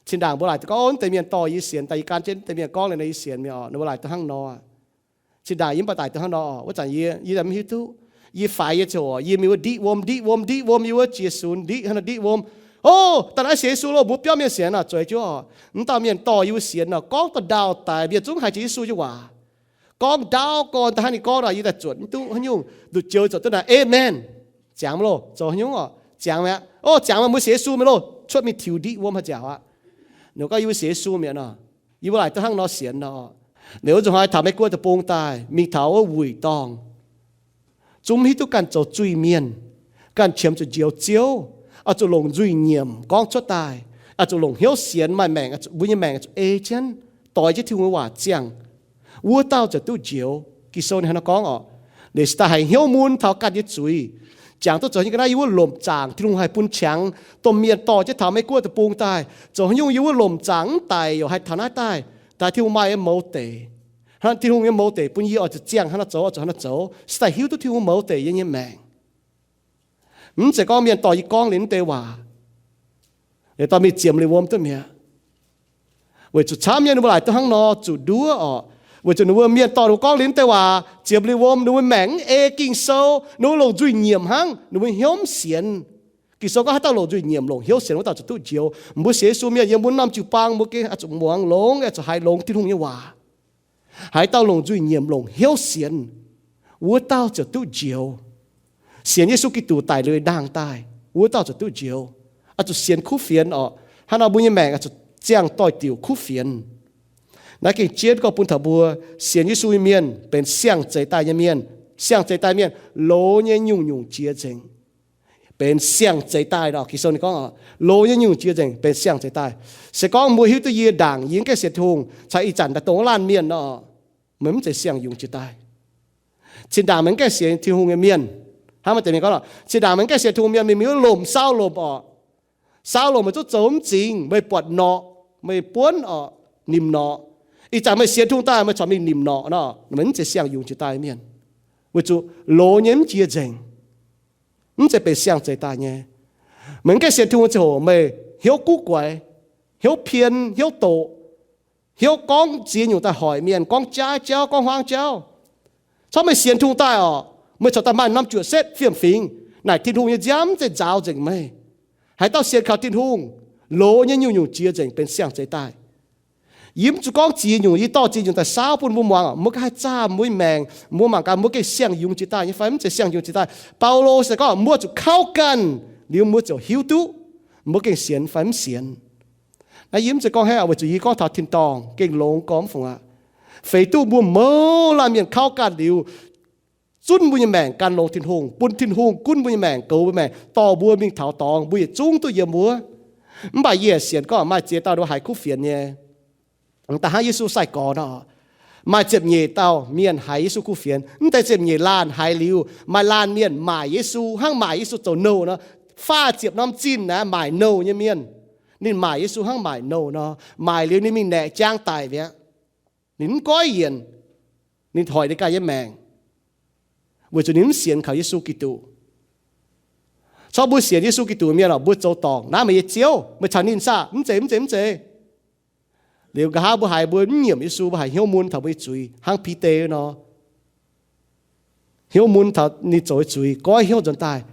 Zinh ndaangc mbuo laaic duqv gorngv, Ov, naaiv deix mienh dorh yie sienx, daaih yie gan jienv naaiv deix mienh gorngv liuz naaiv yie sienx mi'aqv oc. Ninh mbuo laaic duqv hnangv nor. Zinh ndaangc yie mv baac daaih duqv hnangv nor oc. Wuov zanc yie, yie mv hiuv duqv. Yie faix yie ziouc, yie mingh wuov ndiqv wuom, ndiqv wuom, ndiqv wuom, yie wuov jiex sux ndiqv hnangv nor ndiqv wuom. Ov, daaih naaiv sienx Yesu loh, mbuo biauv mienh sienx oc, zueiz jienv oc. Mv dauh mienh dorh yie mbuo sienx oc, gorngv dauh ndau daic, mienh zungv haiz jiex Yesu nyei waac. Gorngv ndaauv gorn daaih hnangv ninh gorngv nor, yie daaih zuotc mv duqv haaix nyungc, nduqc joux zoux duqv naaic, Amen. Ziangx maiv loh, zoux haaix nyungc oc? Ziangx mi'aqv. Ov, ziangx maiv, mbuo sienx Yesu mi'aqv loh, cuotv mingh tiux ndiqv wuom haaix ziauc aqv. Ninh gorngv, Yie mbuo sienx Yesu mi'aqv nor. Yie mbuo laaic duqv hnangv nor sienx nor. Liuz wuov nzunc hnoi taux Meiv-Guoqv deic-bung daaih, mingh taux wuov wuic dorngh, zungv mv hiuv duqv ganh zoux zuiz-mienh, ganh qiemx zuqc njoux Ziouv, oix zuqc longc nzuih nyiemc gorngv cuotv daaih, oix zuqc longc hnyouv sienx, maaih maengc, mbuo nyei maengc oix zuqc ei jienv, doix jienv Tin-Hungh nyei waac ziangh, wuov dauh ziouc duqv njoux. Ging-Sou ninh hnangv naaiv gorngv oc. Ninh se daaih haiz hnyouv mun taux ganh nyei zuiz, jangx duqv zoux nyei ga'naaiv yie wuov lomc zaangc Tin-Hungh haih bun qangx domh mienh dorh jienv taux Meiv-Guoqv deic-bung daaih. Zoux haaix nyungc yie wuov lomc zaangc mv daic yaac haih taux naaiv daaih, taux Tin-Hungh maaih nyei mouz deic. Hnangv Tin-Hungh nyei mouz deic bun yie oix zuqc ziangh hnangv naaiv zoux, oix zuqc hnangv naaiv zoux, se daaih hiuv duqv Tin-Hungh mouz deic yie nyei maengc. Mv zeiz gorngv mienh dorh yie gorngv liuz mv deix waac, liuz dorh mingh ziemx liuz wuom duqv mi'aqv. Weic zuqc camv nyei ninh mbuo laaic duqv hnangv nor zuqc nduov oc. Weic zuqc ninh mbuo mienh dorh ninh mbuo gorngv liuz mv deix waac, ziemx liuz wuom, ninh mbuo maengc mv ei Ging-Sou, ninh mbuo longc nzuih nyiemc hnangv, ninh mbuo hnyouv mv sienx. Ging-Sou gorngv haaix dauh longc nzuih nyiemc longc hnyouv sienx, wuov dauh zuqc duqv njoux. Mbuo sienx Yesu mienh yiem mbuo norm jiu-baang mbuo gengh oix zuqc muangx longx, oix zuqc haiz longx Tin-Hungh nyei waac. Haaix dauh longc nzuih nyiemc longc hnyouv sienx, wuov dauh ziouc duqv njoux. Sienx Yesu Giduc daic liuz ndaangc daaih, wuov dauh ziouc duqv njoux. Oix zuqc sienx kuv fienx oc. Hnangv nor mbuo nyei maengc oix zuqc ziangh doix-diuc kuv fienx. Naaiv gengh jienv gorngv bun taux mbuo sienx Yesu nyei mienh benx siang-zeix daaih nyei mienh. Siang-zeix daaih mienh loz nyei nyungc-nyungc jiex nzengc, benx siang-zeix daaih nor. Ging-Sou ninh gorngv, loz nyei nyungc jiex nzengc benx siang-zeix daaih. Se gorngv mbuo hiuv duqv yie ndaangc yie mv gaengh sienx Tin-Hungh caux ih zanc daaih dongh wuov laanh mienh nor, meih mv zeiz siang-yungz jiex daaih. Zinh ndaangc meih mv gaengh sienx Tin-Hungh nyei mienh, hnangv maaih deix mienh gorngv, zinh ndaangc meih mv gaengh sienx Tin-Hungh mienh, meih mingh wuov lomc saau lomc oc. Saau lomc meih zungv zoux mv zingx, meih buatc norqc, meih buonv oc, nimc norqc. Ih zanc meih sienx Tin-Hungh daaih, meih corc mingh nimc norqc nor, meih mv zeiz siang-yungz jiex daaih mienh. Weic zuqc loz nyei mv jiex nzengc, mv zeiz benx siang-zeix daaih nyei. Meih mv gaengh sienx Tin-Hungh ziangh hoc meih hnyouv guv guaix, hnyouv pien, hnyouv doqc, hnyouv gorngv ziex nyungc daaih hoic mienh, gorngv jaav jauv, gorngv hmuangv jauv. Corc meih sienx Tin-Hungh daaih oc, meih corc daaih maaih norm juoqc setv fiem-fingx, naaic Tin-Hungh nyei nziaamv mv zeiz nzaaux nzengc meih. Haaix dauh sienx kaux Tin-Hungh, loz nyei nyungc-nyungc jiex nzengc benx siang-zeix daaih. Yie mv zuqc gorngv ziex nyungc, yie dorh ziex nyungc daaih saauv bun mbuo muangx, mbuo ganh haih zaah mbuo nyei maengc, mbuo mangc gaax mbuo gengh siang-yungz jiex daaih nyei fai mv zeiz siang-yungz jiex daaih. Baulo se gorngv mbuo zuqc kauv ganh liuz mbuo ziouc hiuv duqv mbuo gengh sienx fai mv sienx. Naaiv yie mv zeiz gorngv haaix, weic zuqc yie gorngv taux tin-dorngh gengh longx gormx fungc aqv. Feix duqv mbuo mouz laanh mienh kauv ganh liuz, zunv mbuo nyei maengc gan longx Tin-Hungh, bun Tin-Hungh gunv mbuo nyei maengc, goux mbuo maengc, dorh mbuo mingh taux dorngx, mbuo yietc zungv duqv yiem wuov. Mv baac yie sienx gorngv maaih ziex dauh ninh haiz kuv fienx nyei. Da'hnangv Yesu sai-gorx nor, maaih ziepc nyeic dauh mienh haiz Yesu kuv fienx. Mv deix ziepc nyeic laanh haiz liuz, maaih laanh mienh maaic Yesu hnangv maaic Yesu zoux nouh nor. Faah ziepc norm zinh naaiv maaic nouh nyei mienh, ninh maaic Yesu hnangv maaic nouh nor. Maaic liuz ninh mingh naeqc jaang daic mi'aqv. Ninh mv goiv yienc, ninh hoic ninh ganh nyei maengc, weic zuqc ninh mv sienx kaux Yesu Giduc. Corc mbuo sienx Yesu Giduc mienh oc, mbuo zoux dorngc, naaiv meih nyei Ziouv, meih caux ninh saah? Mv zeiz, mv zeiz, mv zeiz. Liuz nqa'haav mbuo haiz mbuo mv nyiemc Yesu, mbuo haiz hnyouv mun taux mbuo nyei zuiz hnangv Bide nor. Hnyouv mun taux ninh zoux nyei zuiz, goiv hnyouv nzuonx daaih,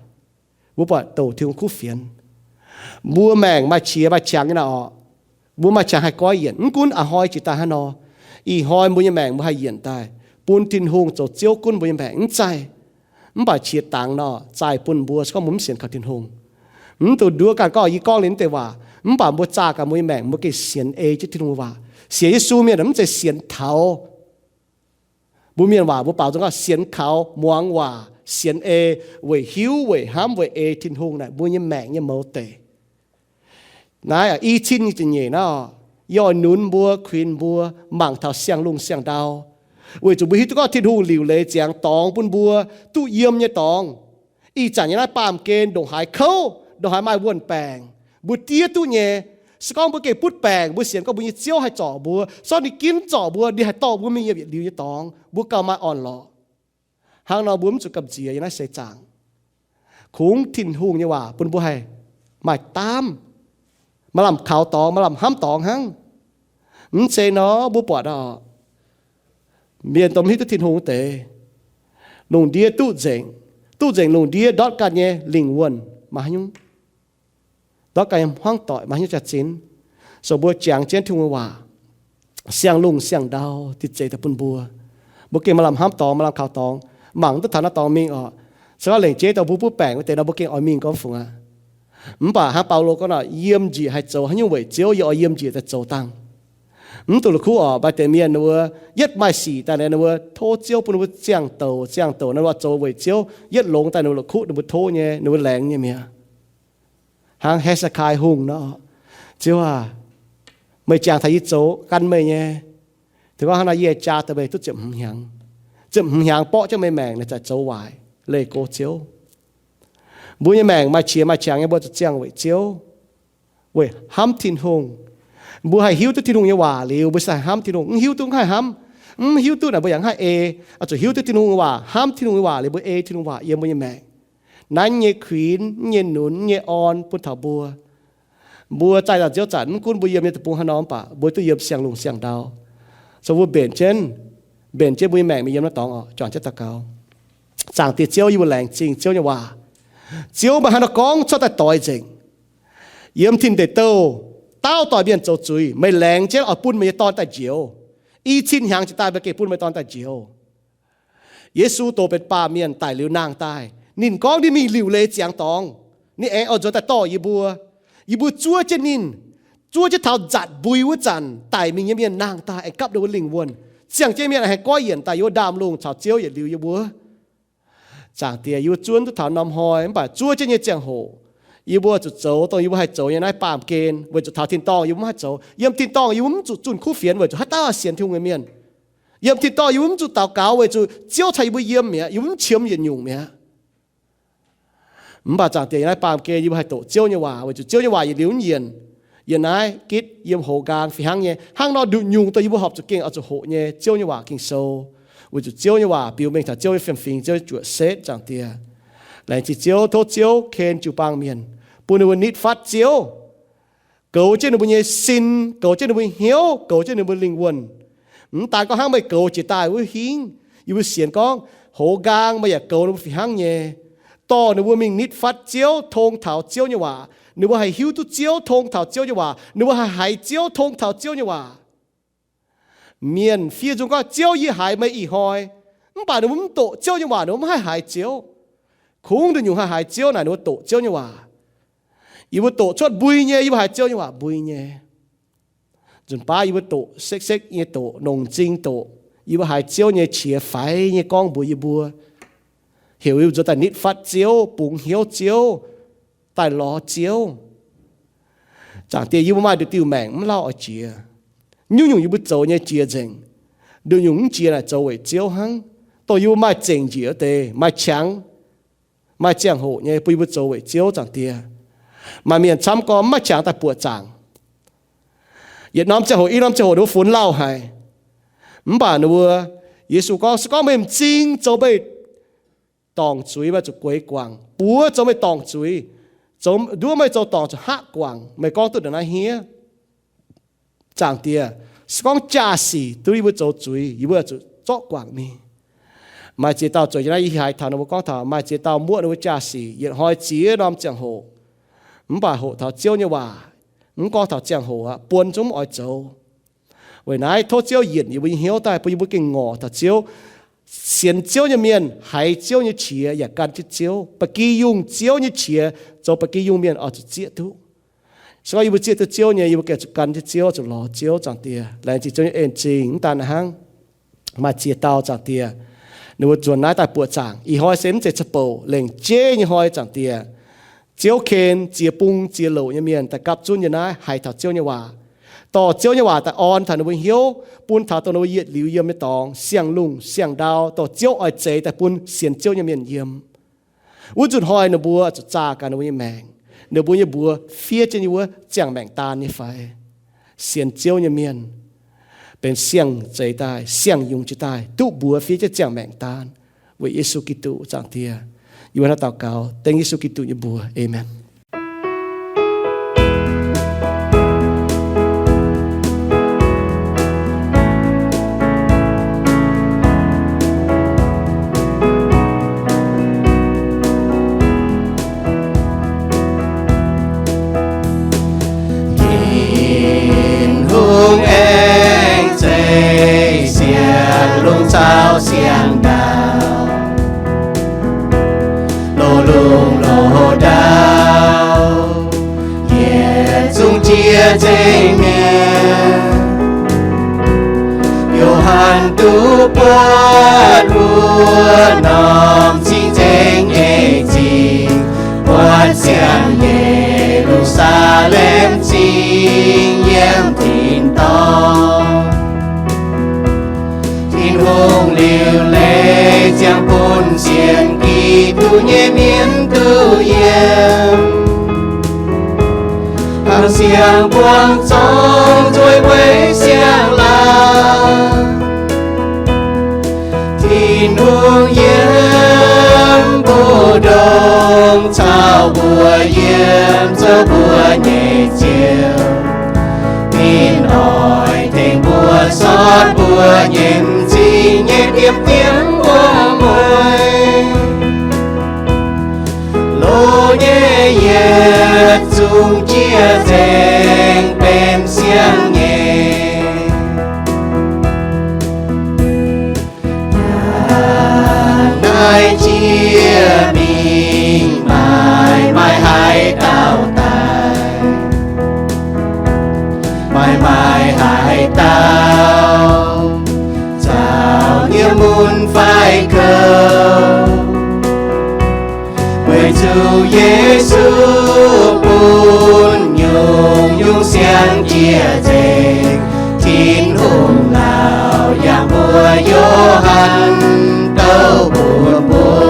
mbuo buatc douc Tin-Hungh kuv fienx. Mbuo maengc maaih qiex maaih qangx nyei naaic oc. Mbuo maaih qangx haih goiv yienc, mv gunv a'hnoi jiex daaih hnangv nor, ih hnoi mbuo nyei maengc mbuo haih yienc daaih, bun Tin-Hungh zoux Ziouv gunv mbuo nyei maengc mv zaih. Mv baac qiex dangx nor, zaih bun mbuo se gorngv mbuo mv sienx kaux Tin-Hungh. Mv dungx nduov ganh gorngv yie gorngv liuz naaiv deix waac, mv baac mbuo zaah gaax mbuo nyei maengc mbuo gengh sienx ei jienv Tin-Hungh waac. Sienx Yesu mienh mv zeiz sienx taux mbuo mienh waac, mbuo baaux nzung gorngv sienx kaux, muangx waac, sienx ei, weic hiuv, weic hnamv, weic ei Tin-Hungh naaic mbuo nyei maengc nyei mouz deic. Naaiv i cin nyic ziepc nyeic naaiv, yie oix nunz mbuo, kuinx mbuo mangc taux siang-lungh siang-ndau, weic zuqc mbuo hiuv duqv gorngv Tin-Hungh liuc leiz ziangx dorngx bun mbuo duqv yiem nyei dorngx. Ih zanc nyei naaiv baamh gen ndongc haaix kouv, ndongc haaix maaih wuon-baengc, mbuo diev duqv nyei, Se gorngv mbuo gengh butv baengc, mbuo sienx gorngv mbuo nyei Ziouv haih zorc mbuo, se gorngv ninh ginv zorc mbuo, ninh haih dorh mbuo mingh yiem yietc liuz nyei dorngx, mbuo gauh maaih orn-lorqc. Hnangv nor mbuo mv zuqc gamh nziex yiem naaiv seix zaangc. Kungx Tin-Hungh nyei waac bun mbuo haih maaih daamv, maaih lamh kaux dorngx, maaih lamh hnamv dorngx hnangv. Mv zeiz nor mbuo buatc oc, mienh dongh mv hiuv duqv Tin-Hungh wuov deix, lungh ndiev duqv nzengc, duqv nzengc lungh ndiev ndortv ganh nyei lingh wuonh maaih haaix nyungc, ndortv ganh nyei hmuangv doic maaih haaix nyungc jaax-zinh. So mbuo jangx jienv Tin-Hungh nyei waac, siang-lungh siang-ndau diex zeiz daaih bun mbuo. Mbuo gengh maaih lamh hnamv dorngx, maaih lamh kaux dorngx, mangc duqv taux naaiv dorngx mingh oc. Se gorngv lengc jeiv dongh mbuo butv baengc wuov deix nor, mbuo gengh oix mingh gorngv fungc aqv. Mv baac hnangv Baulo gorngv nor, yiem njiec haih zoux haaix nyungc weic Ziouv, yie oix yiem njiec daaih zoux dangh. Mv dungx la'kuqv oc, maaih deix mienh ninh mbuo yietv maaih sic daaih, ninh mbuo tov Ziouv bun ninh mbuo ziangh douc ziangh douc, ninh mbuo zoux weic Ziouv, yietv longx daaih ninh mbuo la'kuqv ninh mbuo tov nyei, ninh mbuo laengz nyei mi'aqv. Hnangv He^se^kai Hungh nor, Ziouv aac, meih jangx taux yie zoux gan meih nyei. Dongh gorngv hnangv nor yie jaa daaih meih duqv ziepc hmz hnyangx. Ziepc hmz hnyangx borqv jienv meih maengc, naaic zaqc zoux waaic leih go Ziouv. Mbuo nyei maengc maaih qiex maaih qangx nyei, mbuo zuqc ziangh weic Ziouv, weic hnamv Tin-Hungh. Mbuo haih hiuv duqv Tin-Hungh nyei waac liuz, mbuo se haih hnamv Tin-Hungh. Mv hiuv duqv mv haih hnamv. Mv hiuv duqv naaic mbuo yaac mv haih ei. Oix zuqc hiuv duqv Tin-Hungh nyei waac, hnamv Tin-Hungh nyei waac liuz, mbuo ei Tin-Hungh waac yiem mbuo nyei maengc. Naaiv nyei kuinx, nyei nunz, nyei orn bun taux mbuo. Mbuo zaih nzauh Ziouv zanc, mv gunv mbuo yiem nyei deic-bung haaix nor mv baac, mbuo duqv yiem siang-lungh siang-ndau. So mbuo mbenc jienv, mbenc jienv mbuo nyei maengc mingh yiem naaiv dorngx oc. Juangc jienv daux gaux. Zaangc Diex Ziouv, yie mbuo laengz zingh Ziouv nyei waac. Ziouv meih haaix nor gorngv cuotv daaih doix nzengc. Yiem Tin Deic Douh, daauv doic mienh zoux zuiz, meih laengz jienv oix bun meih nyei Dorn daaih njoux. I cin hnyangx jiex daaih meih gengh bun meih Dorn daaih njoux. Yesu doz benx baamh mienh daic liuz nangh daaih. Ninh gorngv ninh mingh liuc leiz ziangx dorngx. Ninh aengx oix nzuonx daaih dorh yie mbuo. Yie mbuo zuov jienv ninh, zuov jienv taux nzatc mbui wuov zanc daic mingh nyei mienh nangh daaih aengx gapv ninh mbuo lingh wuonh. Ziangh jienv mienh aengx haih goiv yienc daaih yiem wuov ndaamv-lungh caux Ziouv yietc liuz yie mbuo. Zaangc Diex, yie mbuo zuov duqv taux norm hnoi mv baac zuov jienv nyei ziangh hoc, yie mbuo zuqc zoux dongh yie mbuo haih zoux nyei naaiv baamh gen, weic zuqc taux tin-dorngh yie mbuo mv haih zoux. Yiem tin-dorngh yie mbuo mv zuqc zunh kuv fienx weic zuqc haaix dauh sienx Tin-Hungh nyei mienh. Yiem tin-dorngh yie mbuo mv zuqc daux gaux weic zuqc Ziouv caux yie mbuo yiem mi'aqv, yie mbuo mv qiemx yietc nyungc mi'aqv. Mv baac Zaangc Diex, yiem naaiv baamh gen yie mbuo haih doqc Ziouv nyei waac, weic zuqc Ziouv nyei waac yietc liuz mv yienc. Yiem naaiv gitv yiem hoz nqaang fih hnangv nyei. Hnangv nor nduqc nyungc dongh yie mbuo horpc zuqc gengh oix zuqc hoqc nyei Ziouv nyei waac Ging-Sou, weic zuqc Ziouv nyei waac biux mengh taux Ziouv nyei fiem-fingx, Ziouv nyei juoqc setv. Zaangc Diex, laengz zingh Ziouv, tov Ziouv ken jiu-baang mienh, bun ninh mbuo nitv fatv Ziouv, goux jienv ninh mbuo nyei sin, goux jienv ninh mbuo hnyouv, goux jienv ninh mbuo lingh wuonh. Mv daan gorngv hnangv meih goux jiex daaih wuov hingv, yie mbuo sienx gorngv hoz nqaang meih yaac goux ninh mbuo fih hnangv nyei, dorh ninh mbuo mingh nitv fatv Ziouv, tong taux Ziouv nyei waac. Ninh mbuo haih hiuv duqv Ziouv, tong taux Ziouv nyei waac. Ninh mbuo haih haiz Ziouv, tong taux Ziouv nyei waac. Mienh fiev nzung gorngv, Ziouv, yie haiz meih ih hnoi. Mv baac ninh mbuo mv doqc Ziouv nyei waac, ninh mbuo mv haih haiz Ziouv. Kungx nduqc nyungc haih haiz Ziouv naaic ninh mbuo doqc Ziouv nyei waac. Yie mbuo doqc cuotv mbui nyei, yie mbuo haiz Ziouv nyei waac mbui nyei. Nzunc baav yie mbuo doqc sekv-sekv nyei doqc, longc m'zing doqc. Yie mbuo haiz Ziouv nyei qiex faix nyei gorngv mbuox yie mbuo, heuc yie mbuo nzuonx daaih nitv fatv Ziouv, bungx hnyouv Ziouv, daaih lorz Ziouv. Zaangc Diex, yie mbuo maaih nduqc diuh maengc mv lauh oix jiex. Nyungc-nyungc yie mbuo zoux nyei jiex nzengc. Nduqc nyungc mv jiex naaic zoux weic Ziouv hnangv. Dongh yie mbuo maaih zengc njiec wuov deix, maaih qangx, maaih ziangh hoc nyei bun yie mbuo zoux weic Ziouv. Zaangc Diex, maaih mienh camv gorngv mv maaih qangx daaih buoqc zaangc. Yietc norm ziangh hoc, i norm ziangh hoc ninh mbuo funx lauh haic. Mv baac ninh mbuo, Yesu gorngv, se gorngv meih m'zing zoux meih dorngc zuiz, meih zuqc gueix guangc. Buoz zoux meih dorngc zuiz, zoux, nduov meih zoux dorngc zuqc haqv guangc. Meih gorngv duqv ndongc naaiv hniev. Zaangc Diex, se gorngv jaa-sic duqv yie mbuo zoux zuiz, yie mbuo zuqc zorqv guangc mingh. Maaih ziex dauh zueiz nyei naaiv, yie haiz taux ninh mbuo gorngv taux maaih ziex dauh muoqv ninh mbuo jaa-sic yietc hnoi ziex norm ziangh hoc, mv baac hoqc taux Ziouv nyei waac, mv gorngv taux ziangh hoc aqv, buon zungv mv oix zoux. Weic naaiv tov Ziouv yienc yie mbuo nyei hnyouv daaih bun yie mbuo gengh ngorc taux Ziouv. Sienx Ziouv nyei mienh haiz Ziouv nyei qiex yaac gan jienv Ziouv. Ba'gi yungh Ziouv nyei qiex zoux ba'gi yungh mienh oix zuqc zieqv duqv. Se gorngv yie mbuo zieqv duqv Ziouv nyei, yie mbuo gengh zuqc gan jienv Ziouv, zuqc lorz Ziouv. Zaangc Diex, laengz zingh Ziouv nyei en zingh. Mv daan hnangv, maaih ziex dauh, Zaangc Diex, ninh mbuo nzuonx naaiv daaih buoqc zaangc. Ih hnoi se mv zeiz ca'bouc, lengc jeiv nyei hnoi. Zaangc Diex, Ziouv ken ziex bung ziex louc nyei mienh daaih gapv zunv yiem naaiv haiz taux Ziouv nyei waac, dorh Ziouv nyei waac daaih orn taux ninh mbuo hnyouv, bun taux dongh ninh mbuo yietc liuz yiem nyei dorngx, siang-lungh siang-ndau, dongh Ziouv oix zeix daaih bun sienx Ziouv nyei mienh yiem. Wuov nzunc hnoi ninh mbuo zuqc zaah gaax ninh mbuo nyei maengc. Ninh mbuo nyei mbuox fiev jienv yie mbuo ziangh maengc daan nyei fai? Sienx Ziouv nyei mienh benx siang-zeix daaih, siang-yungz jiez daaih, duqv mbuox fiev jienv ziangh maengc daan. Weic Yesu Giduc, Zaangc Diex, yie mbuo hnangv daux gaux dengv Yesu Giduc nyei mbuox. Aamen. Tin-Hungh aengx zeiz siang-lungh caux siang-ndaauh, loz-lungh loz-ndau, yietc zungv jiex nzengc mi'aqv. Yo^han duqv buatc wuov norm cing-nzengc nyei zingh, buatc siang-Ye^lu^saa^lem Zingh yiem tin-dorngh. Tin-Hungh liuc leiz ziangh bun sienx Giduc nyei mienh duqv yiem, hnangv siang-buangh zorngv nzueic weic siang-laauv. Tin-Hungh yiem mbu'ndongx caux mbuo yiem, zoux mbuo nyei Ziouv. Ninh oix tengx mbuo sortv mbuo nyei m'zing nyei diemv-diemv wuom-mueiz. Loz nyei yietc zungv jiex nzengc benx siang nyei. Naaiv jiex mingh maaih, maaih haaix dauh daaih? Maaih, maaih haaix dauh zaux nyei mun fai kouv? Weic zuqc Yesu bun nyungc-nyungc siang jiex nzengc. Tin-Hungh laauc yangh mbuo, Yo^han douc mbuox mbuo,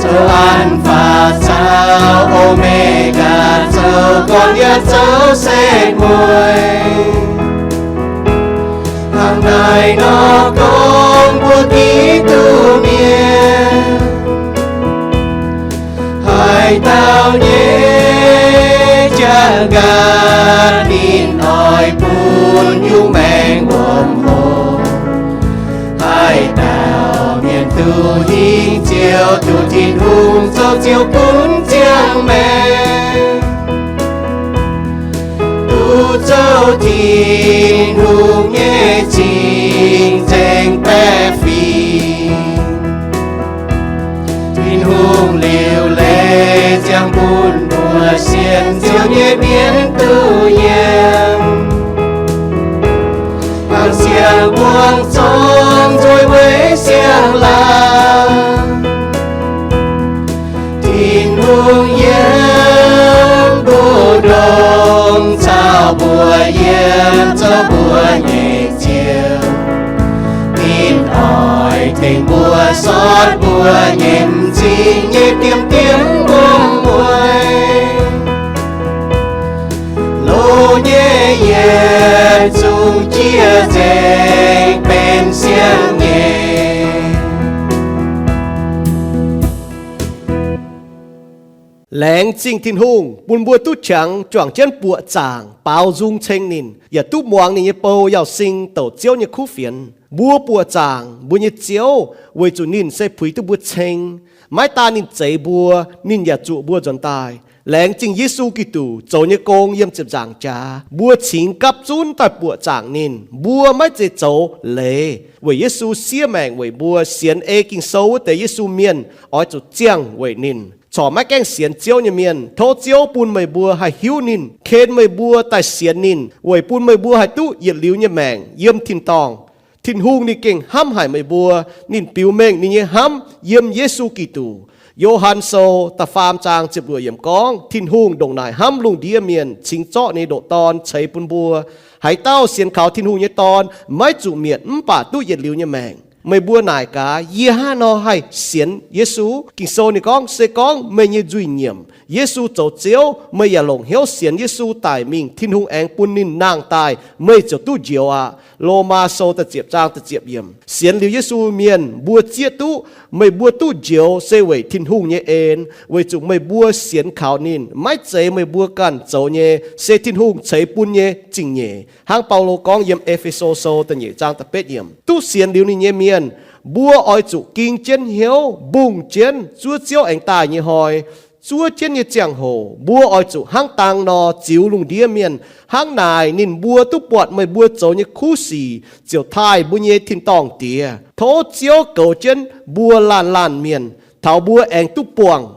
zoux Aa^faa caux O^me^gaa, zoux gorn yaac zoux setv mueiz. Hnangv naaiv nor gorngv mbuox Giduc mienh, haaix dauh nyei jaa-nqaatv ninh oix bun nyungc maengc wuom hoc. Haaix dauh mienh duqv hingh Ziouv, duqv Tin-Hungh zoux Ziouv gunv ziangh maengc, duqv zoux Tin-Hungh nyei cing-nzengc baeqc fingx. Tin-Hungh liuc leiz ziangh bun mbuo sienx Ziouv nyei mienh duqv yiem, hnangv siang-buangh zorngv nzueic weic siang-laauv. Tin-Hungh yiem mbu'ndongx caux mbuo yiem, zoux mbuo nyei Ziouv. Ninh oix tengx mbuo sortv mbuo nyei m'zing nyei diemv-diemv wuom-mueiz. Loz nyei yietc zungv jiex nzengc benx siang nyei. Laengz zingh Tin-Hungh bun mbuo duqv qangx juangc jienv buoqc zaangc baaux nzung ceng ninh, yaac duqv muangx ninh nyei bou Yauz Sing douc Ziouv nyei kuv fienx. Mbuo buoqc zaangc mbuo nyei Ziouv weic zuqc ninh se puix duqv mbuo ceng. Maiv daan ninh zeix mbuo, ninh yaac zuoqc mbuo nzuonx daaih. Laengz zingh Yesu Giduc zoux nyei gong yiem ziepc nzaangc jaax, mbuo cingx gapv zunv daaih buoqc zaangc ninh. Mbuo maiv zeiz zoux leiz, weic Yesu siev maengc weic mbuo. Sienx ei Ging-Sou wuov deix Yesu mienh oix zuqc ziangh weic ninh, corc maiv gaengh sienx Ziouv nyei mienh. Tov Ziouv bun meih mbuo haih hiuv ninh, ken meih mbuo daaih sienx ninh, weic bun meih mbuo haih duqv yietc liuz nyei maengc yiem tin-dorngh. Tin-Hungh ninh gengh hnamv haic meih mbuo. Ninh biux mengh ninh nyei hnamv yiem Yesu Giduc. Yo^han Sou da'faam zaang ziepc luoqc yiemc gorngv, Tin-Hungh ndongc naaic hnamv lungh ndiev mienh, cingx zorqv ninh nyei ndoqc Dorn ceix bun mbuo. Haaix dauh sienx kaux Tin-Hungh nyei Dorn maiv zuqc mietc, mv baac duqv yietc liuz nyei maengc. Meih mbuo naaic gaax, yie hnangv haaix nor haih sienx Yesu? Ging-Sou ninh gorngv, se gorngv meih nyei nzuih nyiemc, Yesu zoux Ziouv, meih yaac longc hnyouv sienx Yesu daic mingh, Tin-Hungh aengx bun ninh nangh daaih, meih ziouc duqv njoux aqv. Lomaa Sou da'ziepc zaang da'ziepc yiemc. Sienx liuz Yesu mienh mbuo zieqv duqv, meih mbuo duqv njoux se weic Tin-Hungh nyei en, weic zuqc meih mbuo sienx kaux ninh. Maiv zeiz meih mbuo ganh zoux nyei, se Tin-Hungh ceix bun nyei zingh nyeic. Hnangv Baulo gorngv yiem E^fe^so Sou da'nyeic zaang da'betv yiemc, duqv sienx liuz ninh nyei mienh, mbuo oix zuqc ging jienv hnyouv mbungh jienv zuov Ziouv aengx daaih nyei hnoi. Zuov jienv nyei ziangh hoc mbuo oix zuqc hnangv dang nor ziux lungh ndiev mienh. Hnangv naaic ninh mbuo duqv buatc meih mbuo zoux nyei kuv sic ziouc taaih mbuo nyei tin-dorngh Diex. Tov Ziouv goux jienv mbuo laanh laanh mienh, taux mbuo aengx duqv buangh